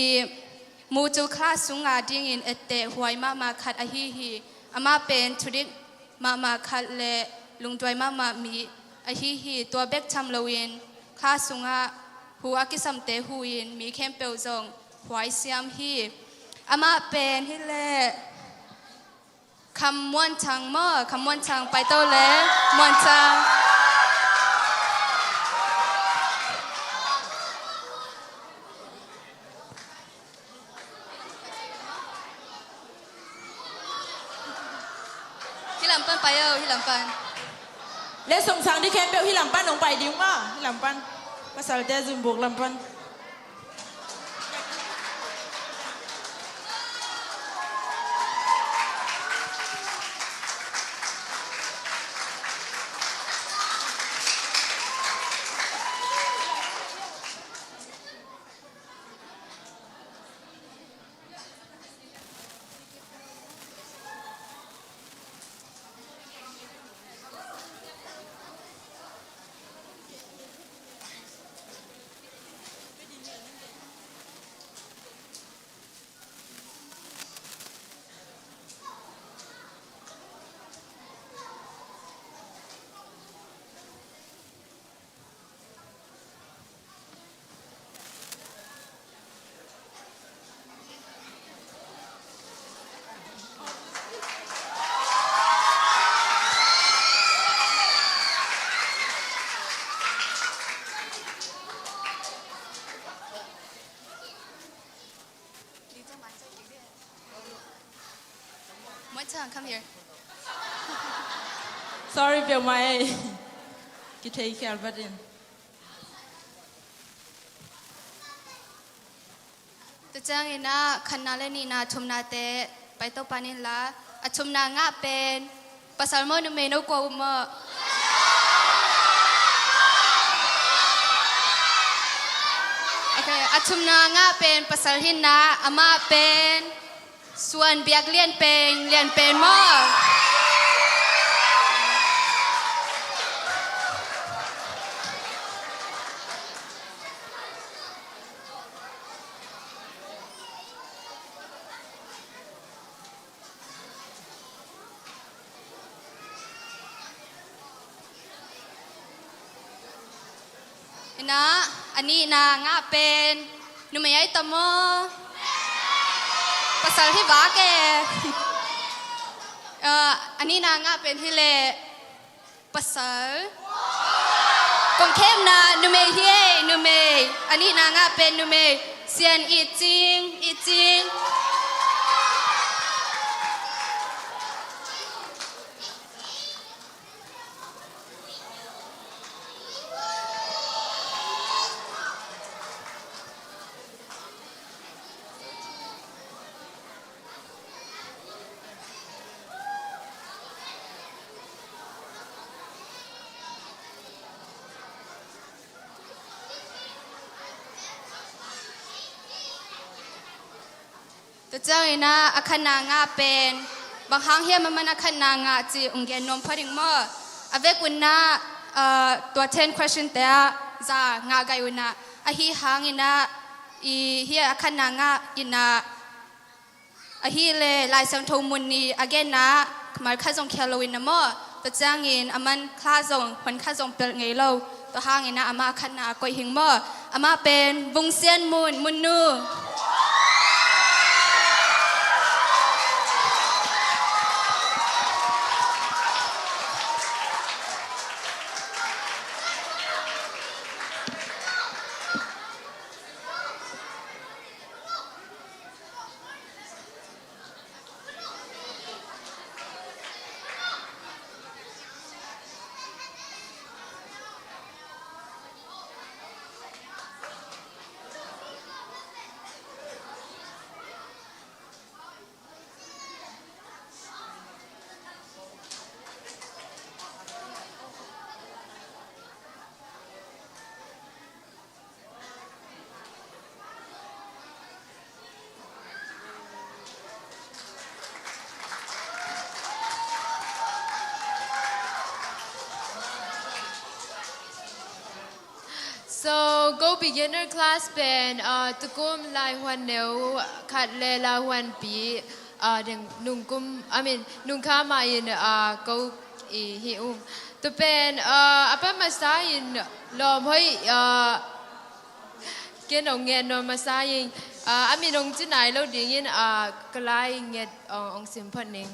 Mucu class sungah dingin etteh huai mahmah khat ahi hi. Amah pen thudik mahmah khat leh lungduai mahmah mi ahi hi. Tua bek tham loin class sungah hu a kisamte hu-in mi khempeuh zong huai siam hi. Amah pen hi leh Kham Muan Thang maw, Kham Muan Thang, paito leh Muan Thang. Pan pai o, hih lam pan. Letsong sang ding khempeuh hih lam pan hong pai ding maw, hih lam pan. Pasalte zungbuk lam pan. Muan Chang, come here. Sorry peuhmah ei. Kithei khial batin. Tua ciangin ah khatna le nihna thumnate paito pan inla, a thumna ngah pen pasal maw, numei, no kua uh maw? Okay, a thumna ngah pen pasal hi in ah, amah pen Suan Biak Lian Peng, Lian Pen maw? Inah, a nihna ngah pen numei ai ta maw? Pasal hi vak e. Ah, a nihna ngah pen hi leh pasal. Kong khemna numei hi ei, numei. A nihna ngah pen numei. Sian It Cing, It Cing. Tua ciangin ah a khatna ngah pen bang hang hiam a man a khatna ngah cih hong gen nuam phot ing maw? A vek un ah, ah, tua ten question te ah za ngah gai un ah, ahi hangin ah i hih a khatna ngah in ah, ahih leh Lai Siangtho mun nih a genna ah mal khat zong khial lo in ah maw? Tua ciangin a man khat zong, huan khat zong pelh ngei lo. Tua hangin ah amah a khatna a koih hing maw? Amah pen Vung Sian Mun, Munnu. So, Go Beginner Class pen, uh, tukum laihuan neu khat le laihuan pi, uh, deng nungkum, I mean, nungkha mah in, uh, ko i hi ung. Tu pen, uh, a pa masa in lawm hoi, uh, ken ong ngen nuam masa in, uh, a min ong ci nai lo dingin, uh, ka lai nget, uh, ong sim phot ning.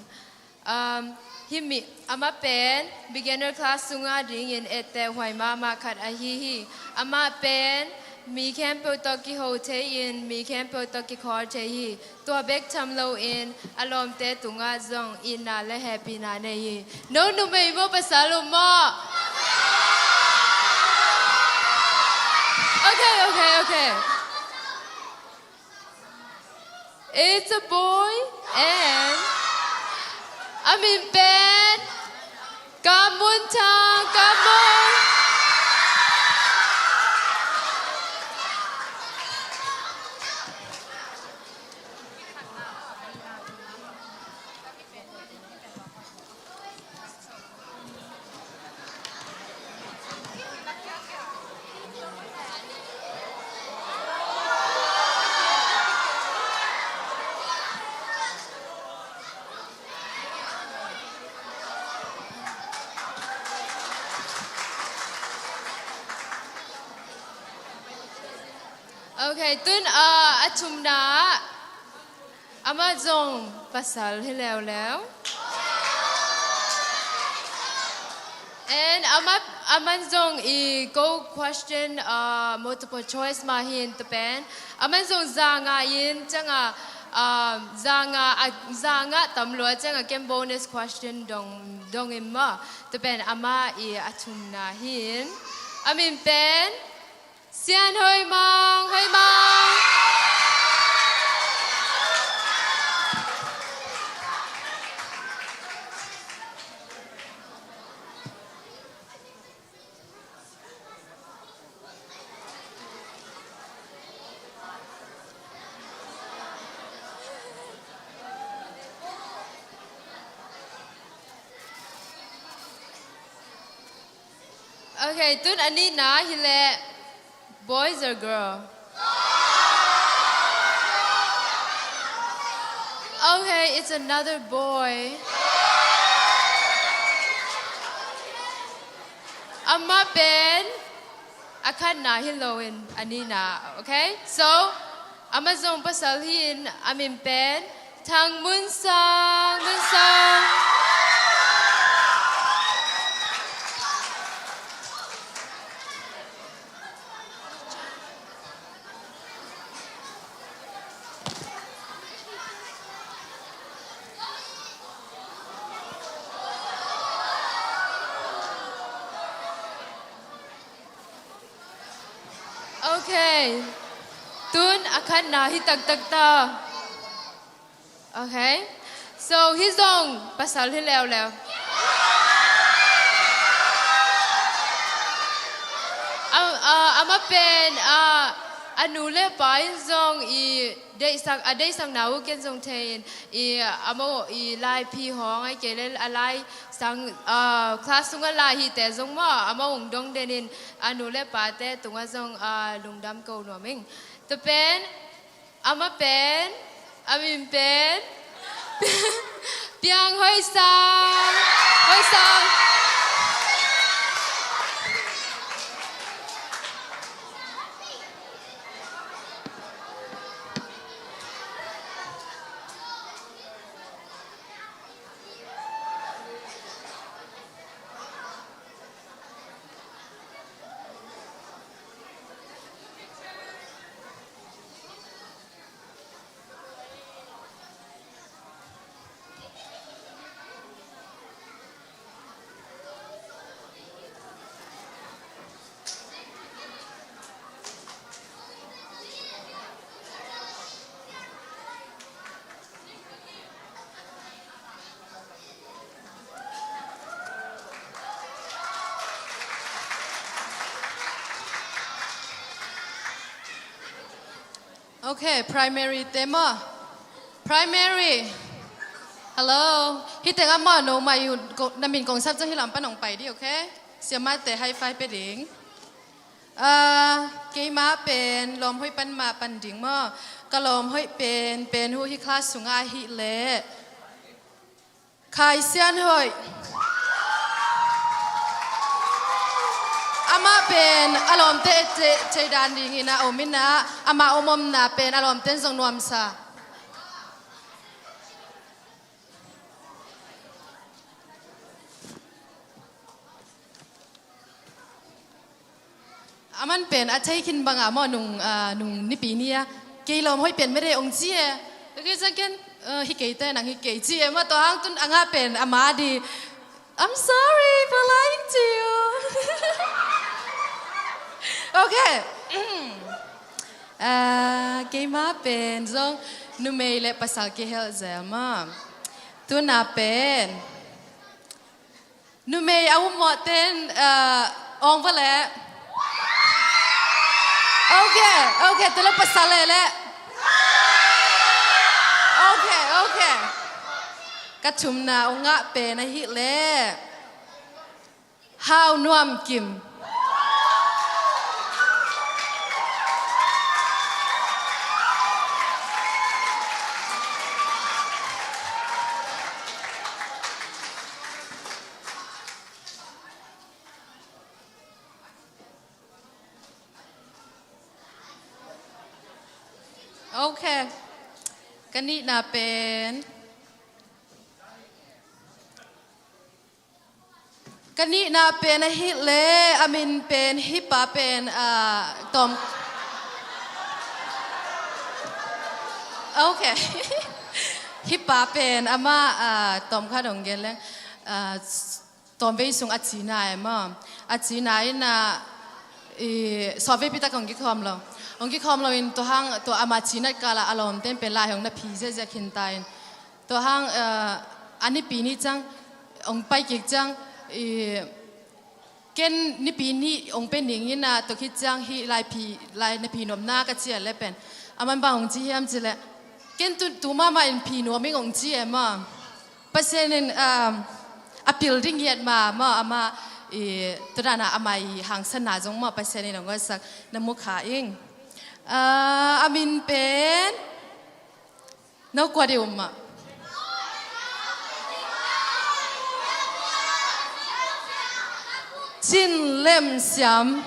Um, himi, amah pen beginner class sunga dingin etteh huai mahmah khat ahi hi. Amah pen mi khempeuh tawh kiho thei-in, mi khempeuh tawh kikhawl thei hi. Tua bek tham loin a lawmte tungah zong itna le hehpihna nei hi. No numei maw, pasal uh maw? Okay, okay, okay. It's a boy and a min pen Kam Mun Thang, Kam Mun. Okay, tun, ah, a thumna ah amah zong pasal hi leuleu. And amah, amah zong i ko question, ah, multiple choice mah hi in, tua pen amah zong za nga in ciangah, ah, za nga, ah, za nga tam lua ciangah ken bonus question dong, dong in maw. Tua pen amah i a thumna hi in. A min pen Sian Hoi Mang, Hoi Mang. Okay, tun a nihna hi leh, boys or girl? Okay, it's another boy. Amah pen a khatna hi loin a nihna, okay? So, amah zong pasal hi in, a min pen Thang Mun Sang, Mun Sang. Okay. Tun a khatna hi taktak ta. Okay. So, hih zong pasal hi leuleu. A, a, amah pen, a, a nu le pa in zong i deihsak, a deihsakna uh ken zong thei in, i, amau i laiphi hong, ahih kei leh a lai sang, a, class sungah lai hite zong maw, amau hong dong den in, a nu le pate tungah zong, a, lungdam ko nuam ing. Tua pen, amah pen, a min pen Piang Hoi Sang, Hoi Sang. Okay, primary te maw? Primary. Hello. Hih tengah maw, no mai uh, ko-, na min kong sap ciang hih lam pan hong pai dih, okay? Siamate high five pia ding. Ah, keimah pen lawm hoih pan mah pan ding maw? Ka lawm hoih pen, pen uh hih class sungah ahih leh Khai Sian Hoih. Amah pen a lawmte thei, thei dan dingin a om in ah, amah om omna pen a lawmte in zong nuamsa. Aman pen a thei khin bangah maw, nung, ah, nung Nipi ni-a kei lawm hoih pen mede ong ci e. Kei ciang ken, ah, hi kei te, nang hi kei ci e maw, tua hang tun a ngah pen ama di. I'm sorry for lying to you. Okay. Ah, keima pen zong numei le pasal kihelh zel maw. Tuna pen numei a ummawh ten, ah, awng va leh. Okay, okay, tu le pasal leh leh. Okay, okay. Ka thumna ong ngah pen ahih leh Hau Nuam Kim. Okay. Ka nihna pen, ka nihna pen ahih leh a min pen hih pa pen, ah, tawm. Okay. Hih pa pen amah, ah, tawm khat ong gen leng. Ah, tawmvei sung a cina e maw. A cina in ah, i, sawtveipi tak hong kikhawm lo. Hong kikhawm lo in tua hang, tua ama cina kala a lawmten pen lai hong na phi ziahziah khin ta in. Tua hang, eh, a Nipi ni ciang, hong pai kik ciang, i, ken Nipi ni hong pai ning in ah, tua khit ciang hih lai phi, lai na phi nuamna ka ci a leh pen. Aman bang hong ci hiam cih leh. Ken tu, tu mahmah in phi nuam ing hong ci e maw. Pasian in, um, a pil ding ngiat mah maw, amah, i, tua dan a amah i hangsanna zong maw, Pasian in hong hoihsak na mu kha ing. Ah, a min pen, no kua ding um mah. Cin Lem Siam.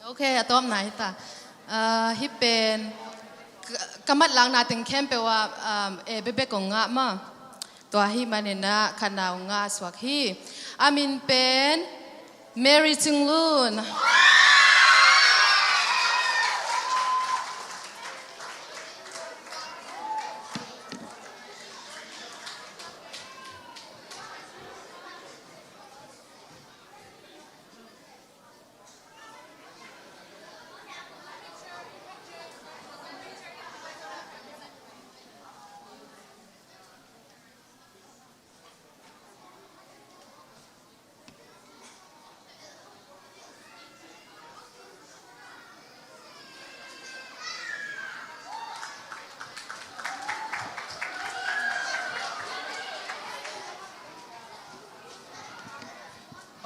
Okay, a tawpna hi ta. Ah, hih pen ka, ka matlakna teng khempeuh ah, um, A bekbek kong ngah maw. Tua ahih manin ah khatna ong ngah suak hi. A min pen Mary Cing Lun.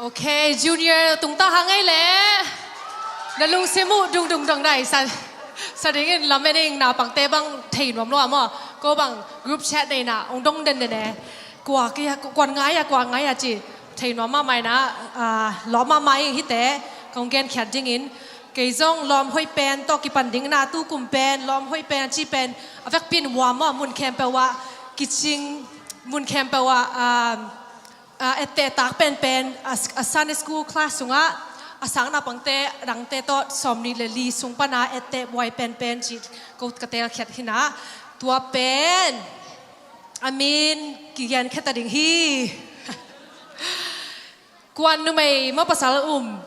Okay, junior tungtang hang ei leh. Na lungsim uh dungdung dong dai sa, sa dingin lamen ing. Naupangte bang thei nuam lo a maw. Ko bang group chat nei na ong dong den den e. Kua kia, kuan ngai a, kua ngai a ci. Thei nuam mahmah ing na, ah, lawm mahmah ing hihte kong genkhiat dingin. Kei zong lawm hoih pen tawh kipan ding na, tu kum pen lawm hoih pen ci pen a vekpi in vuam maw, mun khempeuh ah kicing, mun khempeuh ah, ah, ah, etteh tak penpen, a, a Sunday school class sungah a sang naupangte dangte tawh sawmnih le li sung pana etteh buai penpen ci ko ka telkhiat hi na. Tua pen a min kigen khia ta ding hi. Kuan numei maw pasal um?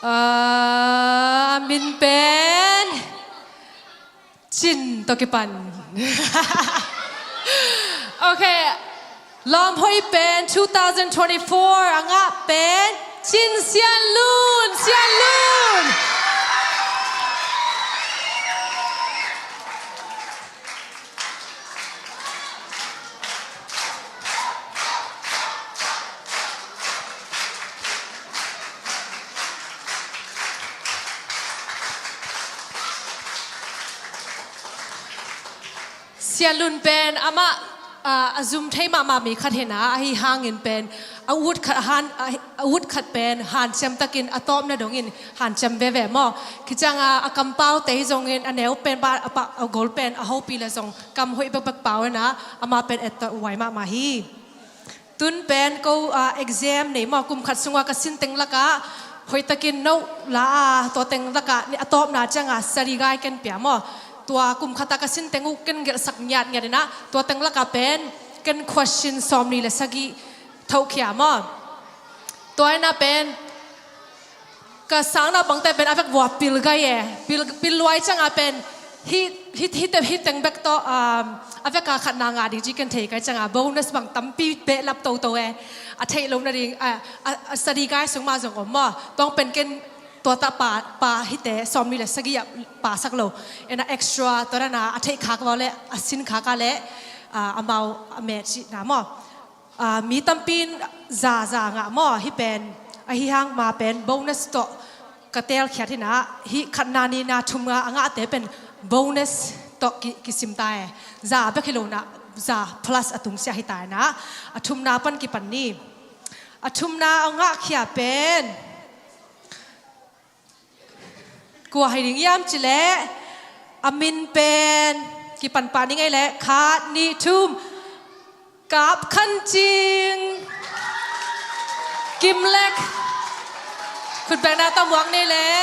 Ah, a min pen Cin tawh kipan. Okay. Lawm hoih pen two thousand twenty-four a ngah pen Cin Sian Lun, Sian Lun. Sian Lun pen amah, ah, a zum thei mahmah mi khat hi na, ahi hangin pen a ut khat, a han, a, a ut khat pen hanciam takin a tawpna dongin hanciam veve maw. Khit cianga a kampaute hi zongin a neu pen bang a pah, a gol pen a hopih le zong kam hoih bekbek pau hi-in ah amah pen ettawh huai mahmah hi. Tun pen ko, ah, exam nei maw, kum khat sunga ka sin teng lakah hoihtakin note la a, tua teng lakah a tawpna cianga study guide ken pia maw. Tua kum khata ka sin teng uh ken gelhsak ngiatngiat in ah tua teng lakah pen ken question sawmnih le sagih thohkhia maw. Tua hi-in ah pen ka sang naupangte pen a vek vua pil gai e. Pil, pil luai cianga pen hih, hih, hih, hih teng bek tawh, um, a veka khatna ngah ding ci ken thei kai cianga bonus bang tampi behlap toto e. A theih loh nading, a, a, a study guide sung mah zong om maw. Tua pen ken tua ta pa, pa hihte sawmnih le sagih ah pasak lo. Ena extra tua dana a theih khak vua le a sin khak a le, ah, amau a meh cihna maw. Ah, mi tampi in za, za ngah maw, hih pen, ahi hang ma pen bonus tawh ka teelkhiat hi-in ah, hih khatna nihna thumna a ngahte pen bonus tawh ki, kisim ta e. Za bek hi lo-in ah, za plus a tungsiah hi ta in ah, a thumna pan kipan ni. A thumna a ngahkhia pen kua hi ding hiam cih leh, a min pen kipan pah ni ei leh, khat, nih, thum. Kap Khan Cing. Kim Lek. Khutbetna tawh muak ni ei leh.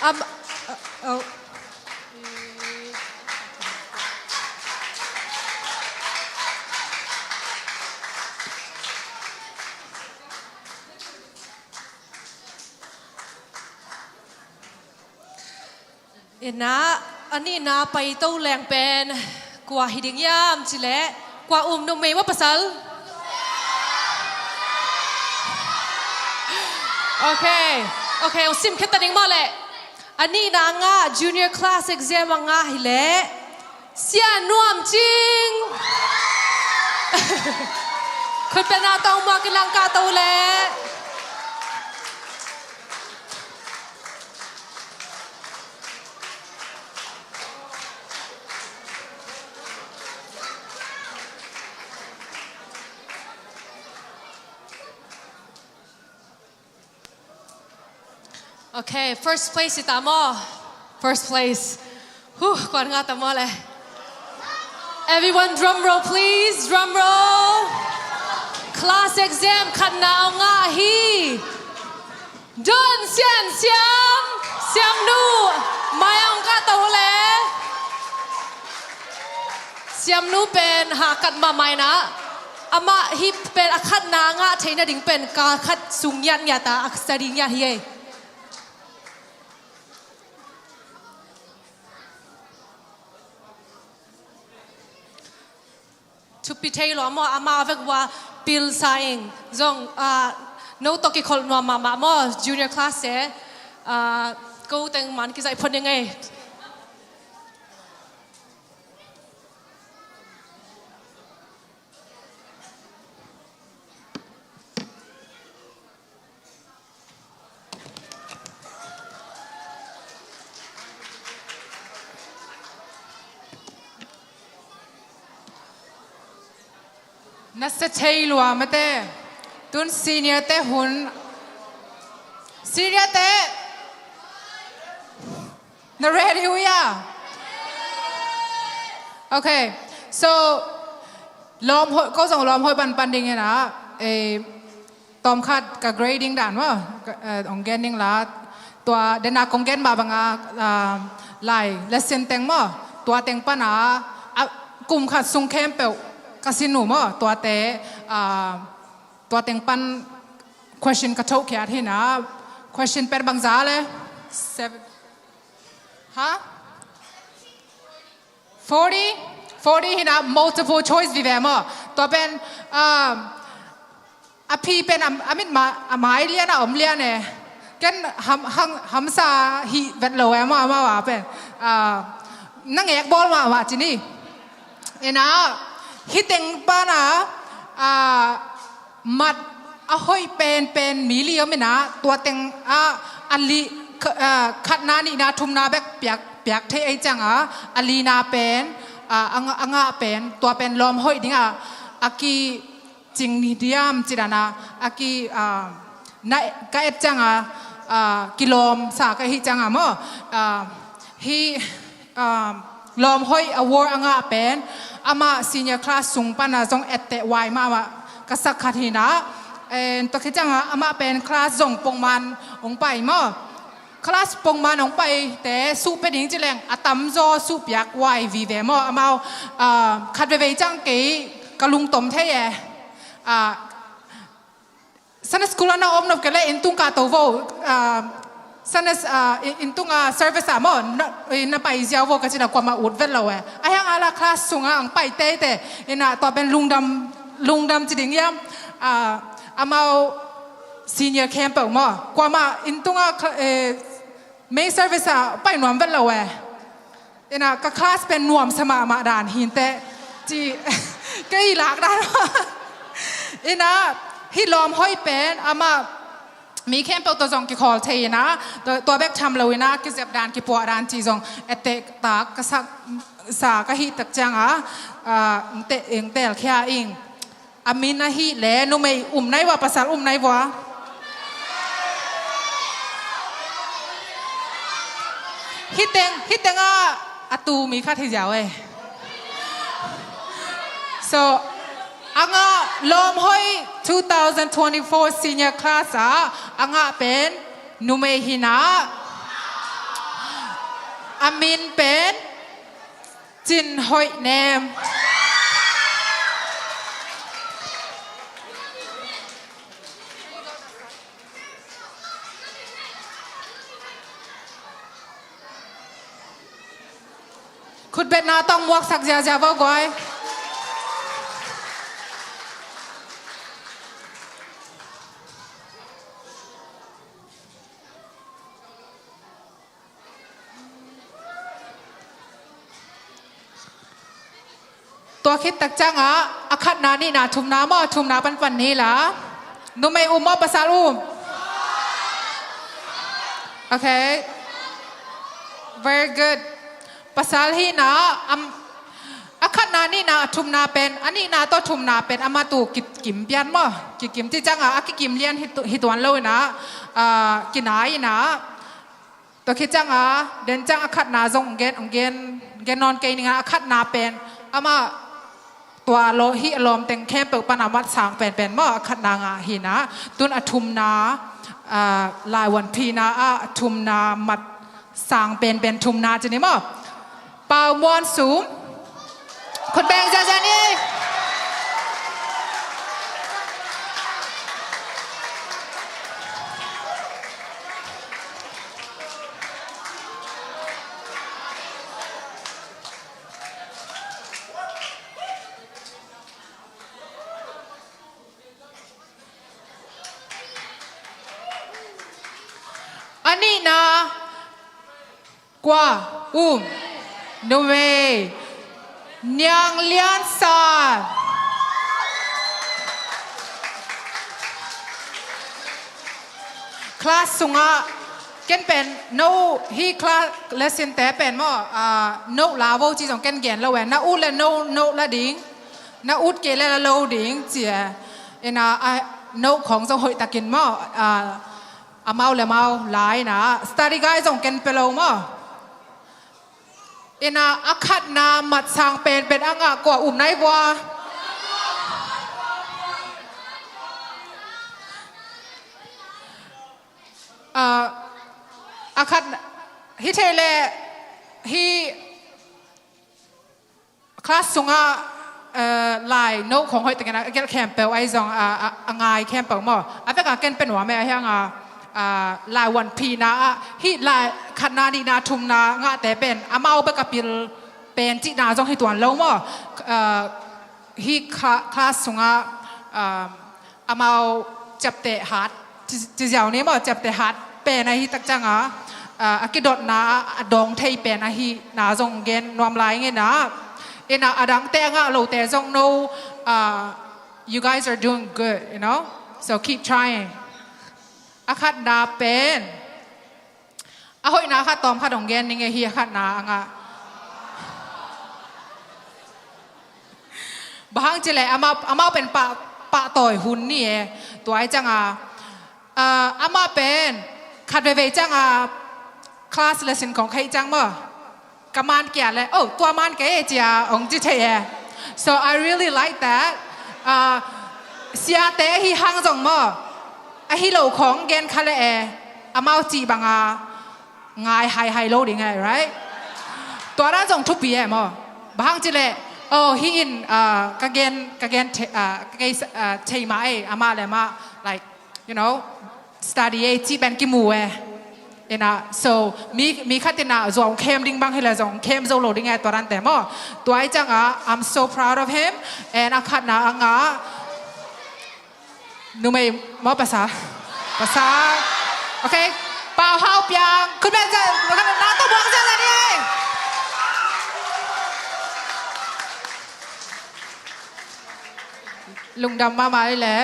Am, uh, oh. Ena, a nihna paito leng pen kua hi ding hiam cih leh, kua um, numei maw pasal? Ok, ok, hong simkhia ta ning maw leh. A nihna ngah, junior class exam a ngah hi leh Sia Nuam Cing. Khutbetna tawh muak in langkah to leh. Ok, first place hi ta maw. First place. Huh, kuan ngah ta maw leh. Everyone, drum roll, please. Drum roll. Class exam khatna a ngah hi Don Sian Siam, Siamnu. Mai hong kah to leh. Siamnu pen hahkat mahmah in ah, amah hih pen a khatna ngah theih nading pen kal khat sung ngiatngiat a, a study ngiat hi ei. Thupi thei lua maw, amah a vek vua pil sa ing zong, ah, no tawh kikholh nuam mahmah maw, junior class e, ah, ko teng man kizaih phot ning ei. Na sia thei lua mate. Tun senior te hun. Senior te. Na ready uh hia? Ok. So, lawm hoih, ko zong lawm hoih panpan ding hi-in ah, eh, tawmkhat ka grading dan maw, ka, eh, hong gen ning la, tua dena kong gen mah banga, ah, lai lesson teng maw, tua teng pana, ah, kum khat sung khempeuh ka sin uh maw, tuate, ah, tua teng pan question ka thokhiat hi-in ah, question pen bangzah leh, seven, ha? Forty? Forty hi-in ah multiple choice vive maw. Tua pen, um, a phi pen a, a mit ma, a mai lian a om lian e. Ken ham, ham, hamsa hi vet lo e maw, amau a pen. Uh, na ngek bawl mahmah ci ni. Hi-in ah, hih teng pana, uh, mat a hoih penpen mi li om in ah, tua teng ah, a li, kh-, ah, khatna nihna thumna bek piak, piak thei ei cianga, a lina pen, a, a, nga- a ngah pen, tua pen lawm hoih ding a, a kicing ni diam ci dan a, a ki, a, na, ka et ciang a, a, kilawm sa ka hih ciang a maw. A, hih, a, lawm hoih award a ngah pen, amah senior class sung pan a zong etteh huai mahmah ka sak khat hi na. En, tua khit ciang a, amah pen class zong pongman hong pai maw. Class pongman hong paite suh pia ding ci leng, a tamzaw suh piak huai vive maw. Amau, ah, khat veivei ciang kei ka lungtom thei e. Ah, Sunday school a na om nop kei leh inn tung kah to vo. Ah, Sunday, ah, inn, inn tung a service a maw, na, na pai ziau vo ka ci na kuamah ut vet lo e. A hiang a la class sung a hong pai teitei. Ina tua pen lungdam, lungdam ci ding hiam. Ah, amau senior camp peuh maw. Kuamah inn tung a cl- eh, main service ah pai nuam vet lo e. Ina ka class pen nuamsa mahmah dan hi inteh. Ci kei lak dan. Ina hih lawm hoih pen amah mi khempeuh tawh zong kikhawl thei ina, tua, tua bek tham lo ina kizep dan kipuah dan ci zong etteh tak ka sak sa ka hih tak ciang a, ah, ng te-, ng tel khia ing. A min ahih leh numei um nai vua, pasal um nai vua? Hih teng, hih teng ah a tu mi khat hi ziau e. So, a ngah lawm hoih two thousand twenty-four senior class ah a ngah pen numei hi na. A min pen Cin Hoih Nem. Khutbetna tawh muaksak ziazia vo guai. Tua khit tak ciangah a khatna, nihna, thumna maw, thumna panpan ni la. Numei um maw, pasal um? Okay. Very good. Pasal hihna, am, a khatna, nihna, a thumna pen, a nihna tawh thumna pen amah tu kikim pian maw? Kikim ci ciangah a kikim lian hi tu-, hi tuan lo inah, ah, kinai inah. Tua khit ciangah, den ciang a khatna zong gen, gen, gen nawn kei ning a, a khatna pen amah tua lo hih a lawmteng khempeuh pan a mat sang penpen maw, a khatna ngah hi inah. Tun a thumna, ah, laivuanphihna ah a thumna mat sang penpen thumna ci ni maw. Pau Muan Sum. Khut beng ziazia ni. A nihna, kua um? Numei Niang Lian San. Class sungah ken pen no, hih class lesson te pen maw, ah, no la vo ci zong ken gen lo e. Na ut le no, no la ding. Na ut kei le la lo ding ci e. Ina, ah, no khong zong hoih takin maw, ah, amau le amau la inah, study guide zong ken pia lo maw? Inah a khatna mat sang penpen a ngah kua um nai vua? Ah, a khat, hih thei le, hih class sungah, eh, lai no khong hoih takin a gelh khempeuh ahi zong, a, a, a ngai khempeuh maw? A vek a ken pia nuam e, a hiang a, a, laivuanphihna ah hih lai khatna, nihna, thumna ngahte pen amau bek a pil pen cihna zong hi tuan lo maw? Eh, hih cla-, class sungah, eh, amau ciapteh hat, ci, ci ziau ni maw, ciapteh hat pen ahi tak ciangah, ah, a kidotna, a dawng thei pen ahihna zong gen nuam lai ing inah. Inah a dangte a ngah lote zong no, ah, you guys are doing good, you know? So keep trying. A khatna pen. A hoihna khat tawm khat hong gen ning e, hih a khatna a ngah. Bang hang cileh amau, amau pen pah, pahtawi hun ni e. Tua i cianga, ah, amau pen khat veivei cianga class lesson kong khaih ciang maw, ka man kia le, oh, tua man kei e cia ong ci thei e. So I really like that. Ah, siate ahi hang zong maw, ahi lo khong gen kha le e, amau cih banga ngai haihai lo ding e, right? Tua dan zong thupi e maw. Bang hang cileh, oh, hi in, ah, ka gen, ka gen thei, ah, ka gen, ah, thei mah e, amah le amah, like, you know, study e, cih pen kimu e. Ina, so, mi, mi khat ina, zong khem ding bang hi le zong khem zo lo ding e, tua dante maw. Tua i cianga, I'm so proud of him, and a khatna a nga, numei maw, pasal? Pasal. Okay. Pau Hau Piang. Khut beng zia, na to buang zia zia ni. Lungdam mahmah i le.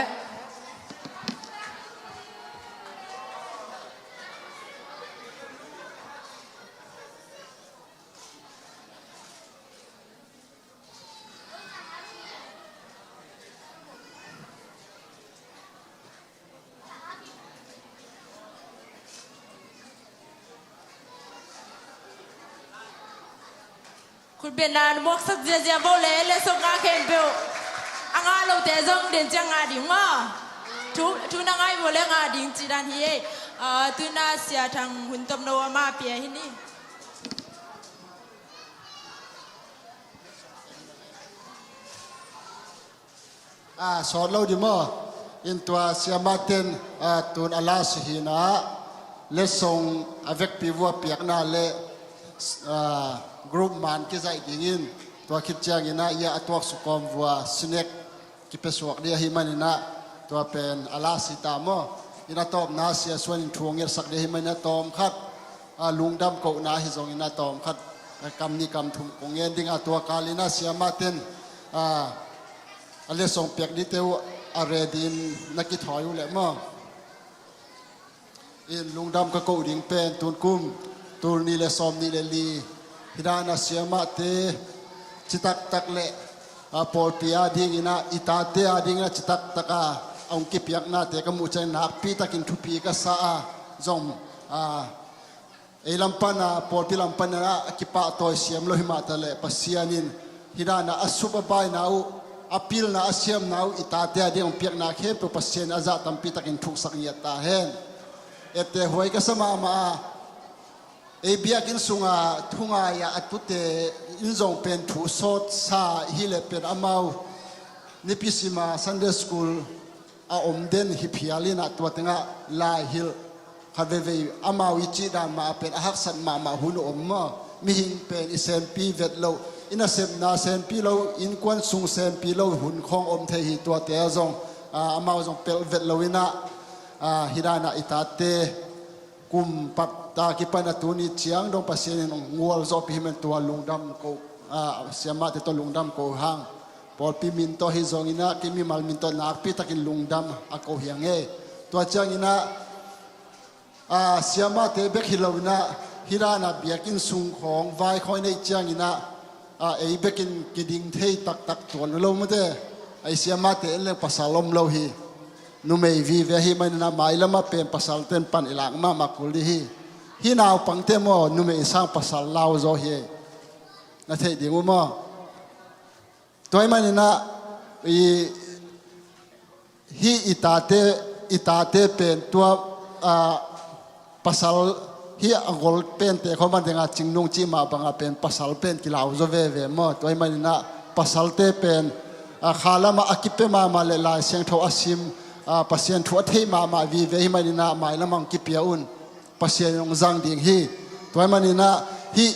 Khutbetna na muaksak ziazia vo le, lesson nga khempeuh a ngah lote zong den ciang ngah ding maw. Thu, thu na ngai vo le ngah ding ci dan hi ei. Ah, tuna Sia Thang Hun Tom No amah pia hi ni. Ah, sawt lo di maw. In tua siamah ten, ah, tun a last hi na, lesson a vekpi vua piakna le, ah, group man kizaih dingin, tua khit ciangin ah, ia a tuak sukawm vua snack kipia suak ding ahih manin ah, tua pen a last hi ta maw. In a tawpna Sia Suan in thu ngetsak ding ahih manin ah tawm khat, ah, lungdam kohna hi zongin ah tawm khat, ah, kam nih kam thum kong ngen ding a, tua kalin ah siamah ten, ah, a lesson piak dingte uh a ready in na kithawi uh leh maw. In lungdam ka koh ding pen tun kum tul nih le sawm nih le li hi dan a siamahte citaktak le, ah, pawlpi a dingin ah, i tate a dingin ah citaktak a hong kipiaknate ka muh ciang nakpi takin thupi ka sa a, zong, ah, ei lam pan a, pawlpi lam pan a kipahtawi siam lo hi mah ta leh, Pasian in hi dan a a sup a baina uh, a pilna a siamna uh i tate a ding hong piakna khempeuh Pasian in a zah tampi takin thuksak ngiat ta hen. Ette huai ka sa mahmah a, ei biakinn sunga thungai a a tute in zong pen thu sawt sa hi leh pen amau nipi sima Sunday school a om den hi phial in ah tua tengah lai hilh khat veivei amau i cih dan mah a pen a haksat mahmah hun a om maw. Mihing pen i senpi vet loh, i nasepna senpi lo, innkuan sung senpi lo hun khawng om thei hi, tuate a zong, ah, amau zong pelh vet lo in ah, ah, hi dan a i tate kum pat ta kipan a tuni ciang dong Pasian in hong ngual zawhpih hi man tua lungdam ko, ah, siamahte tawh lungdam ko hang. Pawlpi min tawh hi zongin ah, kei mimal min tawh nakpi takin lungdam a ko hi a ngei. Tua ciangin ah, ah, siamahte bek hi lo in ah, hi dan a biakinn sung khawng vai khawng i neih ciangin ah, ah, ei bekin kiding thei taktak tuan lo mate. Ei siamahte en leng pasal om lo hi. Numei vive ahih manin ah mailam ah pen pasalte'n pan i lak mahmah kul ding hi. Hih naupangte maw, numei sang pasal lau zaw hi. Na theih ding uh maw. Tua ahih manin ah, i, hih i tate, i tate pen tua, ah, pasal hih a gol pente khawng bang ding a Cingnung cih mah bang a pen pasal pen kilau zaw veve maw. Tua ahih manin ah pasalte pen, ah, kha lam ah a kipia mahmah leh Lai Siangtho a sim, ah, Pasian thu a theih mahmah vive ahih manin ah mailam ah hong kipia un. Pasian in hong zang ding hi. Tua ahih manin ah hih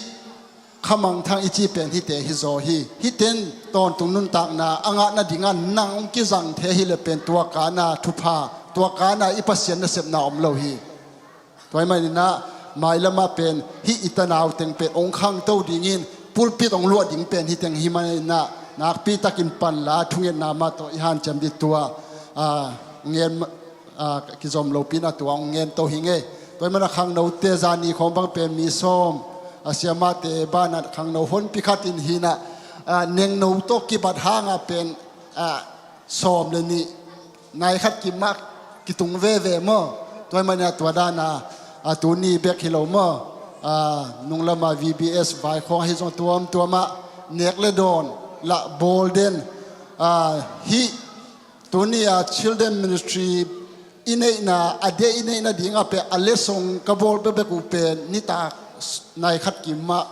Kha Mang Thang i cih pen hihte hi zaw hi. Hihte in tawntung nuntakna a ngah nading a nang hong kizang thei ahih leh pen tua kan a thupha, tua kan a i Pasian nasepna om lo hi. Tua ahih manin ah mailam ah pen hih i tanau teng pen hong khangto dingin pulpit hong luah ding pen hih teng ahih manin ah nakpi takin pan la thungetna mah tawh i hanciam ding tua, ah, ngen, ah, kizom lopi in ah tua hong ngen to hi ngei. Tua ahih manin ah khangnote zani khawng bang pen mi sawm, ah, siamahte banah khangno honpi khat in hi in ah, Ah, nengno tawh kibat hanga pen, ah, sawm le nih, nai khat kim mah kitung veve maw? Tua ahih manin ah tua dana, ah, tuni bek hi lo maw? Ah, nunglama V B S vaikhawng ahi zong tuamtuamah nek le dawn lah bawl den. Ah, hih tuni a Children Ministry i neihna, a day i neihna dingah pen a letsong ka bawl bekbek uh pen nitak nai khat kim mah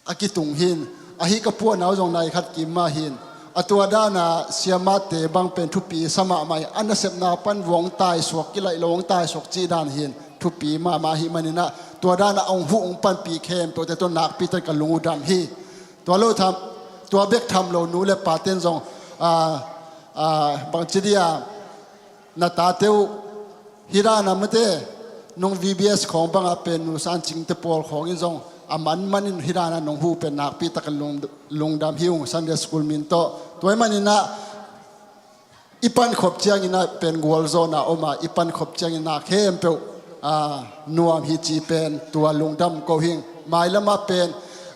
a kitung hi in, ahi ka puahna uh zong nai khat kim mah hi in, a tua dana siamahte bang pen thupi sa mahmah hi. A nasepna pan vuang taisuak, kilaih lo hong taisuak cih dan hi in, thupi mahmah ahih manin ah tua dana hong huh hong panpih khempeuhte tawh nakpi takin ka lung uh dam hi. Tua lo tham, tua bek tham lo nu le pate'n zong, ah, ah, bangci dia, na tate uh hih dana mate, nung V B S khawng bangah pen Nu San Cing te pawl khawng in zong a manmanin hih dana nong huh pen nakpi takin lung, lungdam hi ung, Sunday School min tawh. Tua ahih manin ah i pankhop ciangin ah pen gualzawhna om a, i pankhop ciangin ah khempeuh, ah, nuam hi cih pen tua lungdam ko hi ing. Mailamah pen,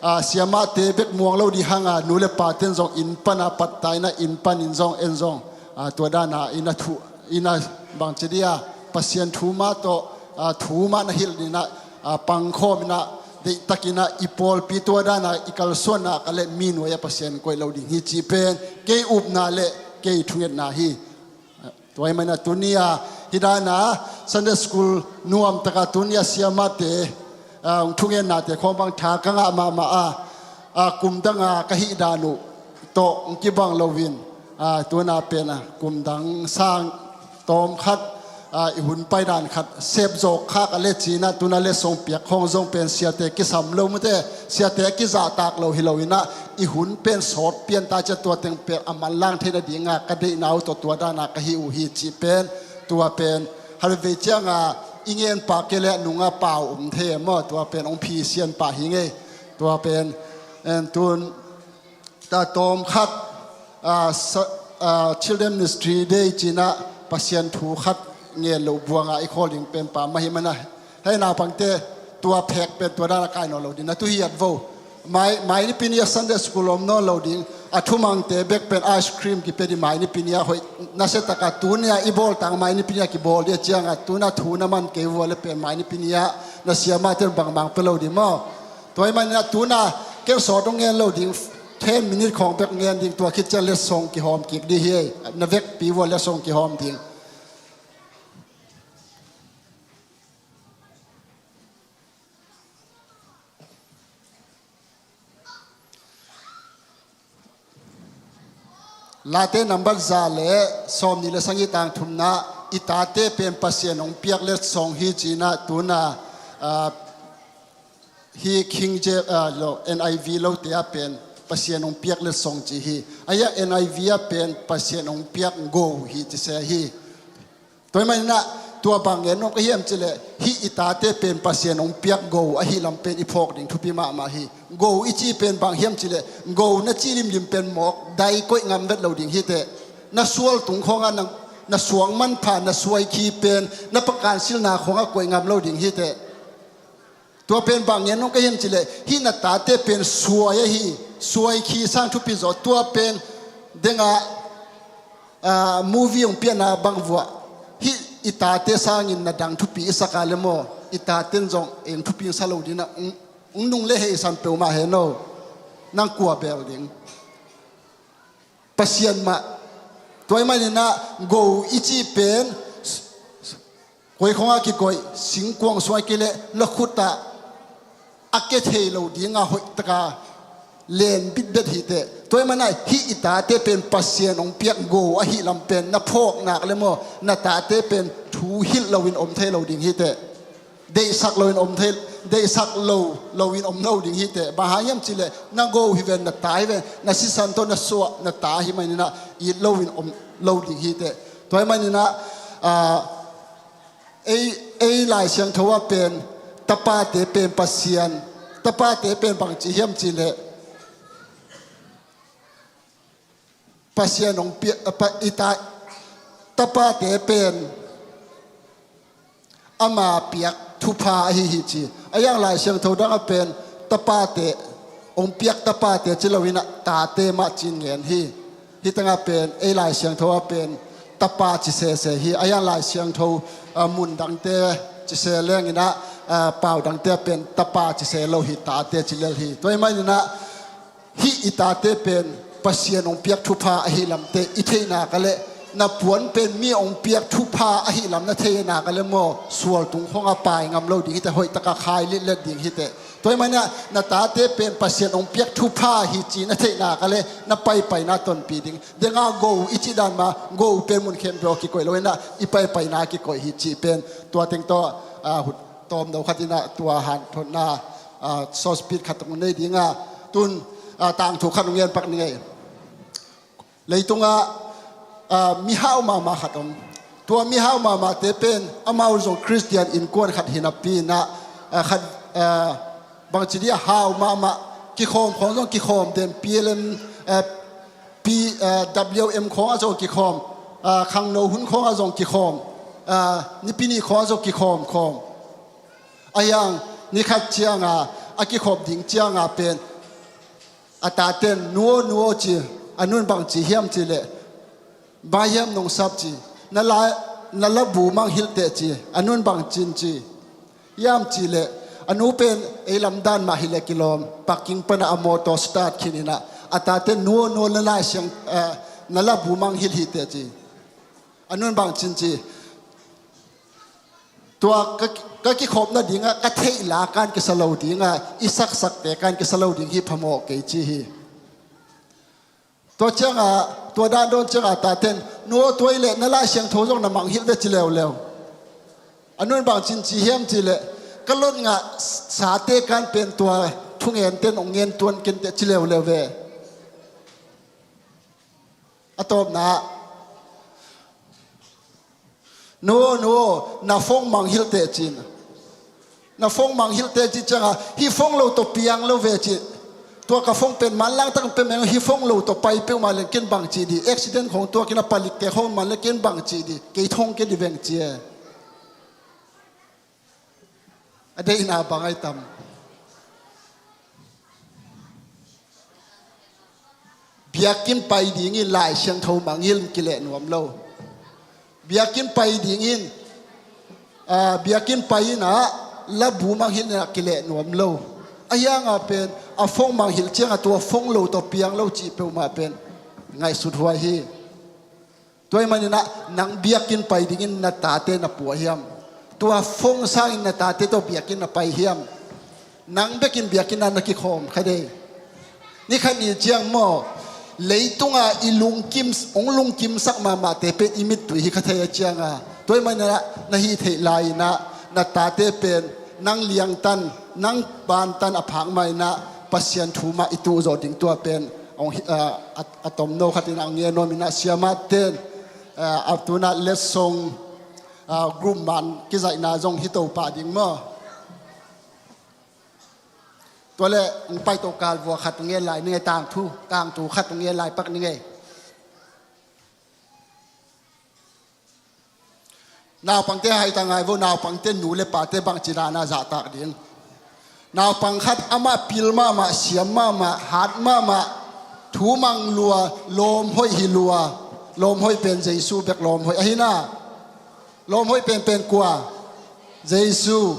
ah, siamahte bek muang lo ding hanga nu le pate'n zong inn pana pattaina inn panin zong en zong, ah, tua dana i na thu, i na bangci dia, Pasian thu mah tawh, ah, thu mah na hilh dingin ah, ah, pangkhawm in ah, deihtakin ah i pawlpi tua dana i kalsuanna ka le mi nuai-ah Pasian koih lo ding hi cih pen kei upna le kei thungetna hi. Tua ahih manin ah tuni a hih dana Sunday School nuam taka tuni a siamahte, ah, hong thungennate khawng bang tha ka ngah mahmah a, ah, kum danga ka hih dan uh tawh hong kibang loin, ah, tuna pen, ah, kum dang sang tawm khat, ah, i hun pai dan khat sepzawk kha ka le cih in ah tuna letsong piak khawng zong pen siate kisam lo mate, siate a kizahtak lo hi loin ah i hun pen sawt pian ta ciang tua teng pen a manlang theihna dinga ka deihna uh tawh tua dana ka hih uh hi cih pen, tua pen halvei cianga i ngen pah kei leh nunga pau om thei maw, tua pen hong phisian pah hi ing ei. Tua pen, en tun ta tawm khat, ah, sa-, ah, Children Ministry Day ci-in ah Pasian thu khat ngen loh buanga i khawl ding pen pah mah hi manin ah, hei naupangte, tua phek pen tua dana kai nawn lo ding, na tu hiat vo. Mai, mai nipi ni a Sunday School om nawn lo ding, a thumangte bek pen ice cream kipia ding mai nipi ni a hoih nasia taka tuni a i bawl tang mai nipi ni a kibawl ding a cianga tuna thu na man kei uh a le pen mai nipi ni a na siamahte bangmah pia lo ding maw? Tua ahih manin ah tuna ken sawt hong ngen lo ding, ten minute khawng bek ngen ding, tua khit ciang letsong kihawm kik ding hi ei, na vekpi uh a letsong kihawm ding. Late nambat za le sawmnih le sagih tang thumna, i tate pen Pasian hong piak letsong hi ci-in ah tuna, ah, hi King James, ah, lo, N I V lote ah pen Pasian hong piak letsong ci hi. Ahi a N I V ah pen Pasian hong piak go hi ci se hi. Tua ahih manin ah tua bang ngen nuam ka hiam cih leh, hih i tate pen Pasian hong piak go ahih lam pen i phawk ding thupi mahmah hi. Go i cih pen bang hiam cih leh, go na cih limlim pen mawk dai koih ngam vet lo ding hi teh. Na sual tung khawngah na, na suang manpha, na suai khi pen na pakan silna khawngah koih ngam lo ding hi teh. Tua pen bang ngen nuam ka hiam cih leh, hih na tate pen suai ahi, suai khi sang thupi zaw, tua pen dengah, ah, movie hong pianna bang vuah, hih i tate sangin na dang thupi i sak a le maw, i taten zong eng thupi sa lo ding a, hong, hong nung le hei san peuhmah hen aw, nang kua bel ding. Pasian mah. Tua ahih manin ah go i cih pen koi khawngah kikoih, singkuang sungah kei leh na khutah a ke thei lo dinga hoihtaka len bitbet hi teh. Tua ahih manin ah hih i tate pen Pasian hong piak go ahih lam pen na phawk nak le maw, na tate pen thu hilh loin om thei lo ding hi teh. Deihsak loin om thei, deihsak lo, loin om lo ding hi teh. Bang hang hiam cih leh, na go hi ven, na ta hi ven, na sisan tawh na suah, na ta ahih manin ah it loin om lo ding hi teh. Tua ahih manin ah, ah, ei, ei Lai Siangtho ah pen, tapate pen Pasian, tapate pen bang ci hiam cih leh, Pasian hong piak, pa, i ta, tapate pen ama piak thupha ahi hi ci. A yang Lai Siangtho dang a pen tapate, Hong piak tapate ci lo in ah tate mah ci-in ngen hi. Hih tengah pen ei Lai Siangtho ah pen tapa ci sese hi. A hiang Lai Siangtho, ah, mun dangte ci se leng in ah, ah, pau dangte ah pen tapa ci se lo hi, tate ci lel hi. Tua ahih manin ah hih i tate pen Pasian hong piak thupha ahih lamte i theih nak leh, na puan pen mi hong piak thupha ahih lam na theih nak leh maw, sual tung khawng a pai ngam lo ding hi teh, hoih takin khai litlet ding hi teh. Tua ahih manin ah na tate pen Pasian hong piak thupha hi ci na theih nak leh, na paipaina tonpih ding. Deng a go i cih dan mah, go pen mun khempeuh ah kikoih lo in ah, i paipaina kikoih hi cih pen tua teng tawh, ah, hut tawmno khat in ah tua hanthotna, ah, short speech khat hong nei ding a, tun, ah, tangthu khat hong gen pak ning ei. Leitungah, ah, mihau mahmah khat om. Tua mihau mahmahte pen amau zong Khristian innkuan khat hi napi in ah, ah, khat, ah, bangci dih a hau mahmah, kikhawm khawng zong kikhawm den, P L M, ah, P, ah, W M khawng ah zong kikhawm, ah, khangno hun khawng ah zong kikhawm, ah, Nipi ni khawng ah zong kikhawm khawm. A hiang ni khat ciang a, a kikhop ding ciang a pen a taten, "Nu aw, nu aw," ci. A nun bang ci hiam cih leh, "Bang hiam nong sap," ci. "Na la, na labu mangngilh teh," ci. A nun bang ci hiam cih leh, a nu pen ei lam dan mah hi leh kilawm, parking pan ah a mawtaw start khin in ah, a taten, "Nu aw, nu aw, na Lai Siang, eh, na labu mangngilh hi teh," ci. A nun bang ci hiam cih, "Tua ka, ka kikhop nading ah ka theih la kan kisa lo ding a, i saksakte kan kisa lo ding hi, phamawh kei," ci hi. Tua ciang a, tua dan dawn ciang a taten, "Nu aw, tua hi leh na Lai Siangtho zong na mangngilh ve," ci leuleu. A nun bang ci hiam cih leh, "Ka lot ngah sate kan pen tua thungente nong ngen tuan ken teh," ci leuleu ve. A tawpna, "Nu aw, nu aw, na phone mangngilh teh," ci. "Na phone mangngilh teh," ci ciang a, "Hih phone lo tawh piang lo ve," ci. "Tua ka phone pen manlang takin pia meng, hih phone lo tawh pai peuhmah leng ken bang ci dih, accident khawng tuak in a, palikte khawng man leh ken bang ci dih, kei thong kei dih veng," ci e. A deihna bang ai tam. Biakinn pai dingin Lai Siangtho mangngilh kileh nuam lo. Biakinn pai dingin, ah, biakinn pai in ah labu mangngilh in ah kileh nuam lo. A hiang a pen a phone mangngilh ciang a tua phone lo tawh piang lo cih peuhmah pen ngaihsut huai hi. Tua ahih manin ah nang biakinn pai dingin na tate na pua hiam? Tua phone sangin na tate tawh biakinn na pai hiam? Nang bekin biakinn ah na kikhawm kha dei. Ni khat ni ciang maw, leitung a i lungkim, hong lungkimsak mahmahte pen i mittui hi kha thei a ciang a. Tua ahih manin ah na hih theih lai in ah na tate pen nang liangtan, nang bantan a phak mah in ah Pasian thu mah i tuh zawh ding, tua pen hong hi, ah, a, a tomno khat in ah hong ngen nuam in ah, siamaten, ah, a tu in ah letsong, ah, group man kizaihna zong hi to pah ding maw. Tua leh hong paito kal vua khat hong ngen lai ning ei, tangthu, tangthu khat hong ngen lai pak ning ei. Naupangte hai ta ngai vo, naupangte nu le pate bangci dan a zahtak ding. Naupang khat amah pil mahmah, siam mahmah, hat mahmah, thu mang lua, lawm hoih hi lua. Lawm hoih pen Jesu bek lawm hoih ahi na. Lawm hoih penpen kua? Jesu.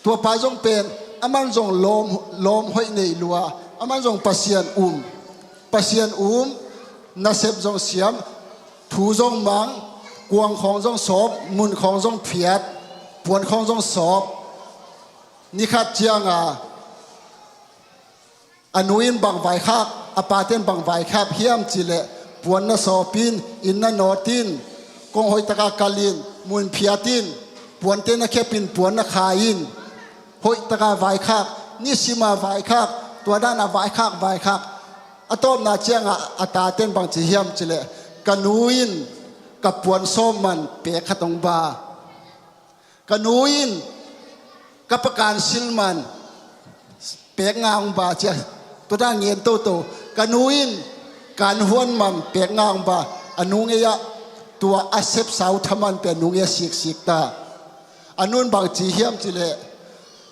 Tua pa zong pen, aman zong lawm, lawm hoih nei lua, aman zong Pasian um. Pasian um, nasep zong siam, thu zong mang, kuang khawng zong sawp, mun khawng zong phiat, puan khawng zong sawp. Ni khat ciang a, a nu in bang vaikhak, a paten bang vaikhak hiam cih leh, puan na sawp in, inn na nawt in, kong hoih takin kal in, mun phiat in, puante na khep in, puan na khai in, hoih takin vaikhak, nisim a vaikhak, tua dan a vaikhak, vaikhak. A tawpna ciang a, a taten bangci hiam cih leh, ka nu in ka puan sawp man pek khat hong ba. Ka nu in ka pakan sil man pek nga hong ba, ci a. Tua dan ngen toto. Ka nu in ka anhuan man pek nga hong ba. A nu ngei ah tua a sepsa uh thaman pen a nu ngei ah siksik ta. A nu in bangci hiam cih leh,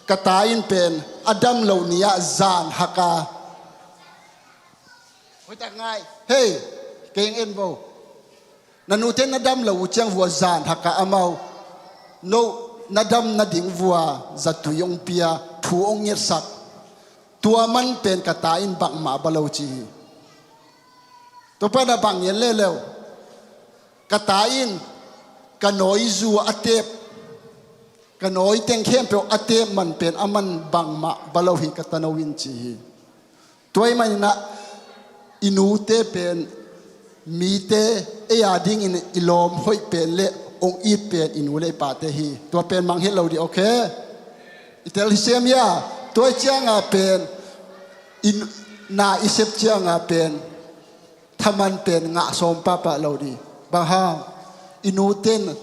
Ka ta in pen a dam lo ni-ah zan hak a, hoih tak ngai, hei, kei ong en vo. Na nute na dam lo uh ciang vua zan hak a amau, no na dam nading vua zatui ong pia, thu ong ngetsak. Tua man pen ka ta in bangmah ba lo ci hi. Tua pana bang ngen leuleu. Ka ta in ka nawizu a tep, ka nawi teng khempeuh a tep man pen a man bangmah ba lo hi ka tano in ci hi. Tua ahih maninah i nute pen mite ei a dingin i lawm hoih pen le ong it pen i nu le i pate hi. Tua pen mangngilh lo dih, okay? I tel hi sem hia? Tua cianga pen i na i sep cianga pen thaman pen ngah sawm pahpah lo dih. Bang hang? I nuten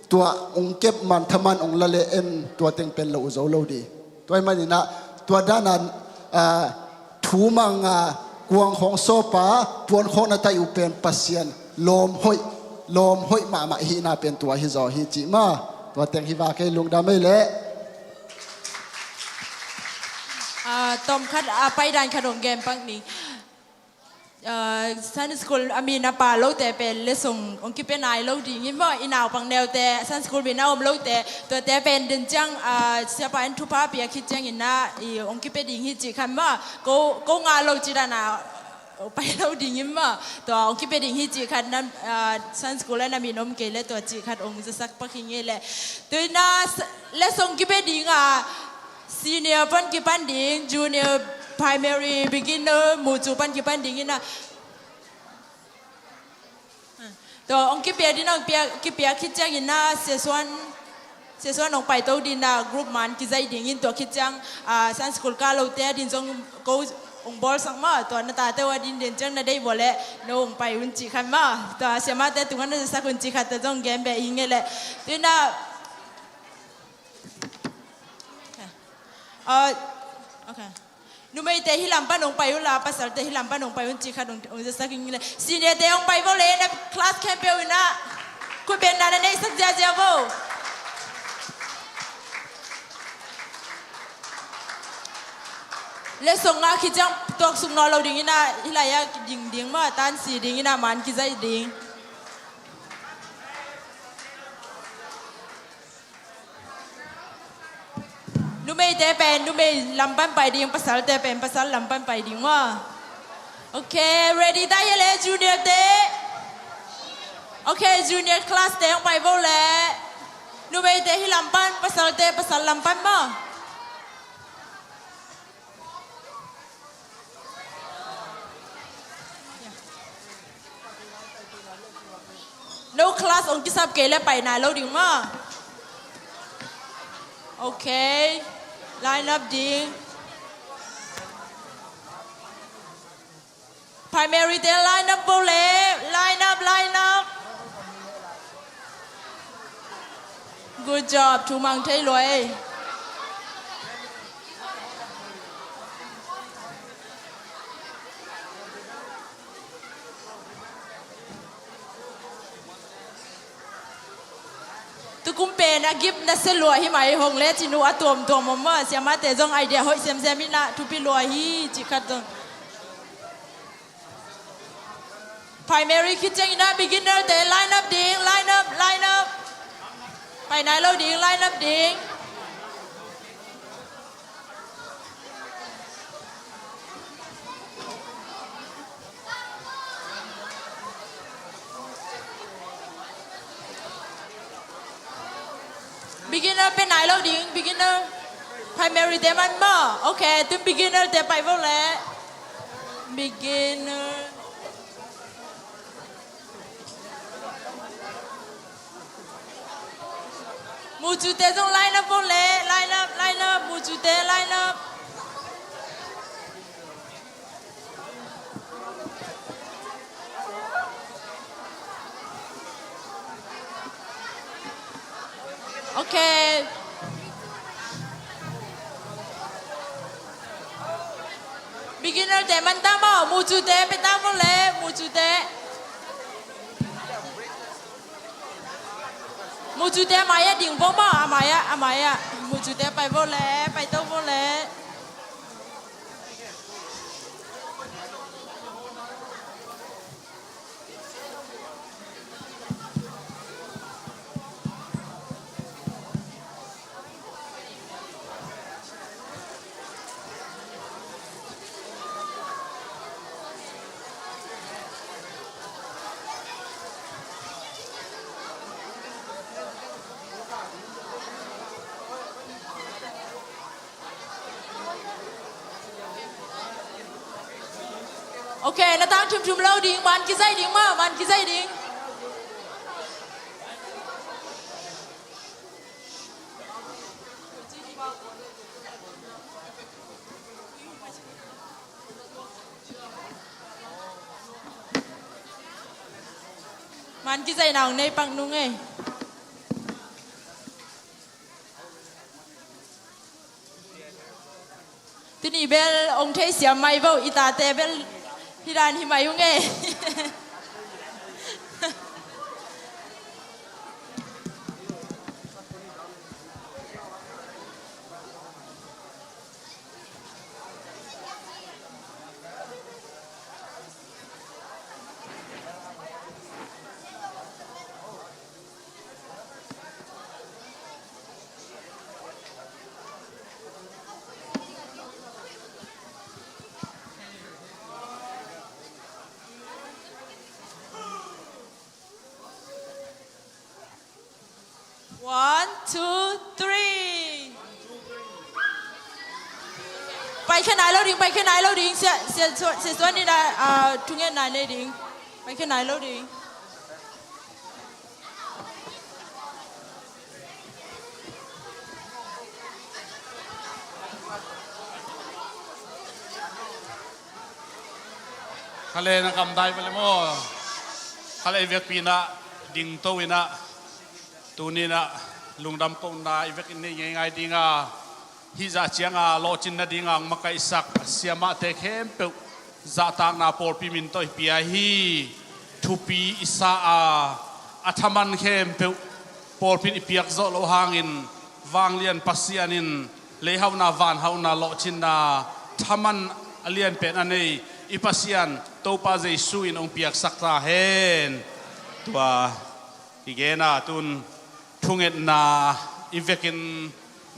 tua ong kep man thaman ong la le en tua teng pen lo uh zo lo dih. Tua ahih maninah tua dana, ah, thu mang a kuang khawng sawpa puan khawng na taih uh pen Pasian lawm hoih, lawm hoih mahmah ihihna pen tua hi zaw hi cih ma. Tua teng hi va kei, lungdam ei leh. Ah, tawmkhat, ah, paidan khat ong gen pak ni. Ah, Sunday school a mi na pha lote pen lesson ong kipia nai lo ding hi maw? I naupang neute Sunday school mi na om lote, tuate pen den ciang, ah, siapa in thupha pia khit ciangin na i ong kipia ding hi cih khat maw? Ko, ko ngah lo cih dana pai lo ding hi maw? Tua ong kipia ding hi cih khat na, ah, Sunday school a na mi na om kei le tua cih khat ong zasak pak hi ngei leh. Tua ina s-, lesson kipia ding a, senior pan kipan ding, junior, primary, beginner, mucu pan kipan ding ina. Tua ong kipia ding, ong pia, kipia khit ciangin na session, session ong paito ding na group man kizaih dingin tua khit ciang, ah, Sunday school kah lote a ding zong ko ong bawlsak maw, tua na tate uh a ding den ciang na deih vua leh no ong pai un cih khat maw. Tua siamate tungah na zasak un cih khat tua zong gen beh hi ngei leh. Tua ina, ah, okay. Numeite hih lam pan ong pai un la, pasalte hih lam pan ong pai un cih khat ong, ong zasak ing le. Seniorte ong pai vo le, na class khempeuh ina khut bengna na neihsak ziahziah vo. Lesson ngah khit ciang tuaksuk nawn lo ding ina, hih lai-ah ding ding maw, tansi ding ina, man kizaih ding. Numeite pen numei lam pan pai ding, pasalte pen pasal lam pan pai ding maw. Okay, ready ta hia le junior te? Okay, junior class te ong pai vo le. Numeite hih lam pan, pasalte pasal lam pan maw. No class ong kisap kei le pai nai lo ding maw. Okay. Line up ding. Primary te line up vo le. Line up, line up. Good job, thu mang thei lua ei. Tukum pen a gift na sia lua hi mai, hong le cin uh a tuamtuam om maw, siamate zong idea hoih semsem ina thupi lua hi, cih khat zong. Primary khit ciangin ah beginner te line up ding, line up, line up. Pai nai lo ding, line up ding. Beginner pai nai lo ding, beginner. Primary te man maw. Ok, tun beginner te pai vo le. Beginner. Mucu te zong line up vo le, line up, line up, mucu te line up. Ok. Beginner te man ta maw, mucu te pai ta vo le, mucu te. Mucu te a mai-ah ding vo maw, a mai-ah, a mai-ah. Mucu te pai vo le, pai to Ok, na tang thumthum lo ding, man kizai ding mah, man kizai ding. Man kizai na hong nei pak nung ei. Tuni bel hong theisiam mai vo, i tate bel hi dan hi mai ung ei. One, two, three. Paikhia nai lo ding, paikhia nai lo ding. Sia, sia, sia, sia, sia, ni na, ah, thungetna nei ding. Paikhia nai lo ding. Khale na kamdai vele maw. Khale i vekpi inah dingto inah tuni inah lungdam kohna i vekin nei ngeingai dinga, hih zah cianga lawhcin nadinga hong makaihsak siamahte khempeuh zahtakna pawlpi min tawh i pia hi. Thupi i sa a, a thaman khempeuh pawlpi in i piak zawh loh hangin, vanglian Pasian in leihauna vanhauna lawhcinna thaman a lianpen a nei i Pasian Topa Jesu in hong piaksak ta hen. Tua i gena tun thungetna i vekin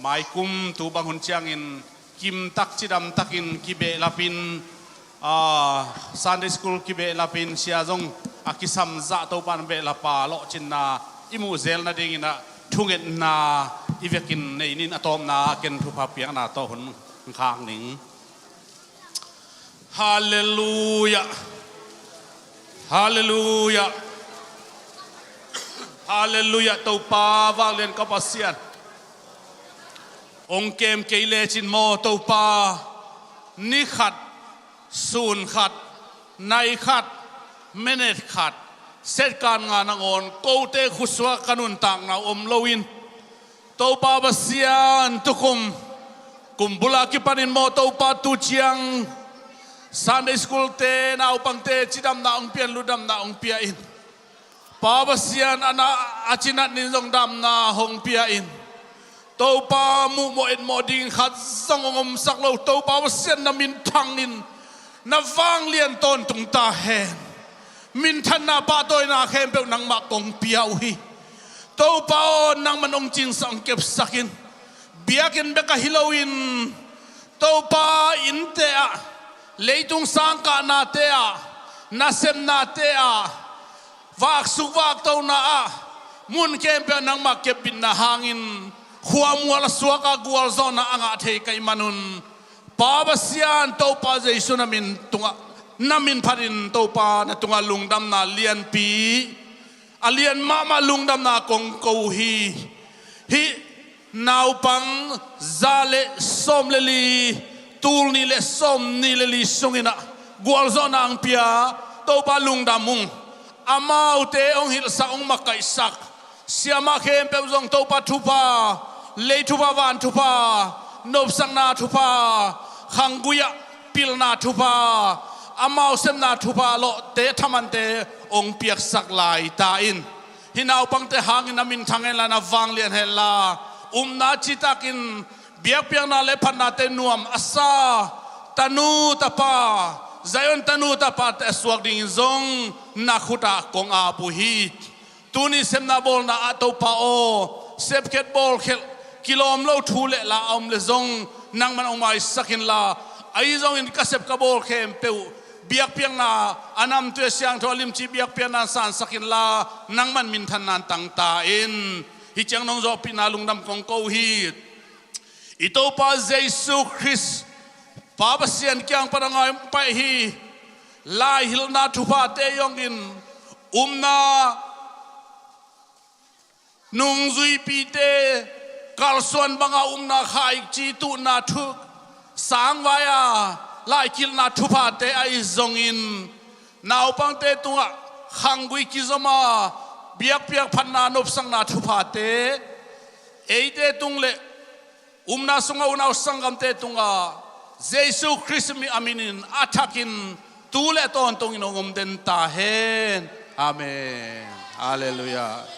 maikum tu bang hun ciangin kimtak cidamtakin kibehlapin, ah, Sunday school kibehlapin, sia zong a kisam zah Topa in behlapa lawhcinna i muh zel nadingin ah thungetna i vekin nei ning. A tawpna ken thupha piakna tawh hun khak ning. Halleluia. Halleluia. Halleluia. Topa vanglian ka Pasian, hong kem kei lecin maw Topa, ni khat, sun khat, nai khat, minute khat, second nga nangawn kote khutsuak ka nuntakna om loin, Topa Pasian, tukum kum bula kipanin maw Topa, tu ciang Sunday school te naupangte cidamna hong pian, lutdamna hong pia in. Pa Pasian, a na a cinat nin zong damna hong pia in. Topa, muhmawh etmawh ding khat zong hong omsak lo Topa Pasian, na minthangin na vanglian tawntung ta hen. Minthanna pahtawina khempeuh nangmah kong pia uh hi. Topa aw, nangman hong cingsak, hong kepsak in. Biakinn bek ahi loin Topa, innte ah, leitung sangkahnate ah, nasemnate ah, vaksuk vaktona ah, mun khempeuh nangmah kepbitna hangin khuamual a suak a gualzawhna a ngah thei ka hih manun, Pa Pasian, Topa Jesu na min tungah, na min phatin Topa na tungah lungdamna lianpi, a lian mahmah lungdamna kong ko uh hi. Hih naupang za le sawm le li, tul nih le sawm nih le li sungin ah gualzawhna hong pia, Topa lungdam ung. Amaute hong hilhsak, hong makaihsak siamah khempeuh zong Topa thupha, lei thupha, van thupha, nopsakna thupha, khanggui ah pilna thupha, amau sepna thupha, lawhte thamante hong piaksak lai ta in. Hih naupangte hangin na minthang henla, na vanglian henla, upna citakin biakpiakna le phatnate nuam a sa tanu tapa, Zion tanu tapate a suak dingin zong na khutah kong ap uh hi. Tuni sepna bawlna ah Topa aw, sepkhiat bawlkhiat kilawm lo thu le la a om le zong nangman hong maisak inla, ahi zongin ka sep ka bawl khempeuh biakpiakna a namtui a siangtho a limci biakpiakna in sansak inla, nangman minthanna in tang ta in. Hih ciang nong zawhpihna lungdam kong ko uh hi. I Topa Jesu Khrist, Pa Pasian kiang pan a ngai hong pai hi. laihilhna thuphate zongin, umna nungzuipite kalsuan banga umna khaik cih tuhna thu sangvai-a laikilhna thuphate ahi zongin, naupangte tungah khanggui kizoma biakpiak phatna nopsakna thuphate eite tung le umna sunga unau sanggamte tungah Jesu Khrist mi a minin a thakin tu le tawntungin hong om den ta hen. Amen. Halleluiah.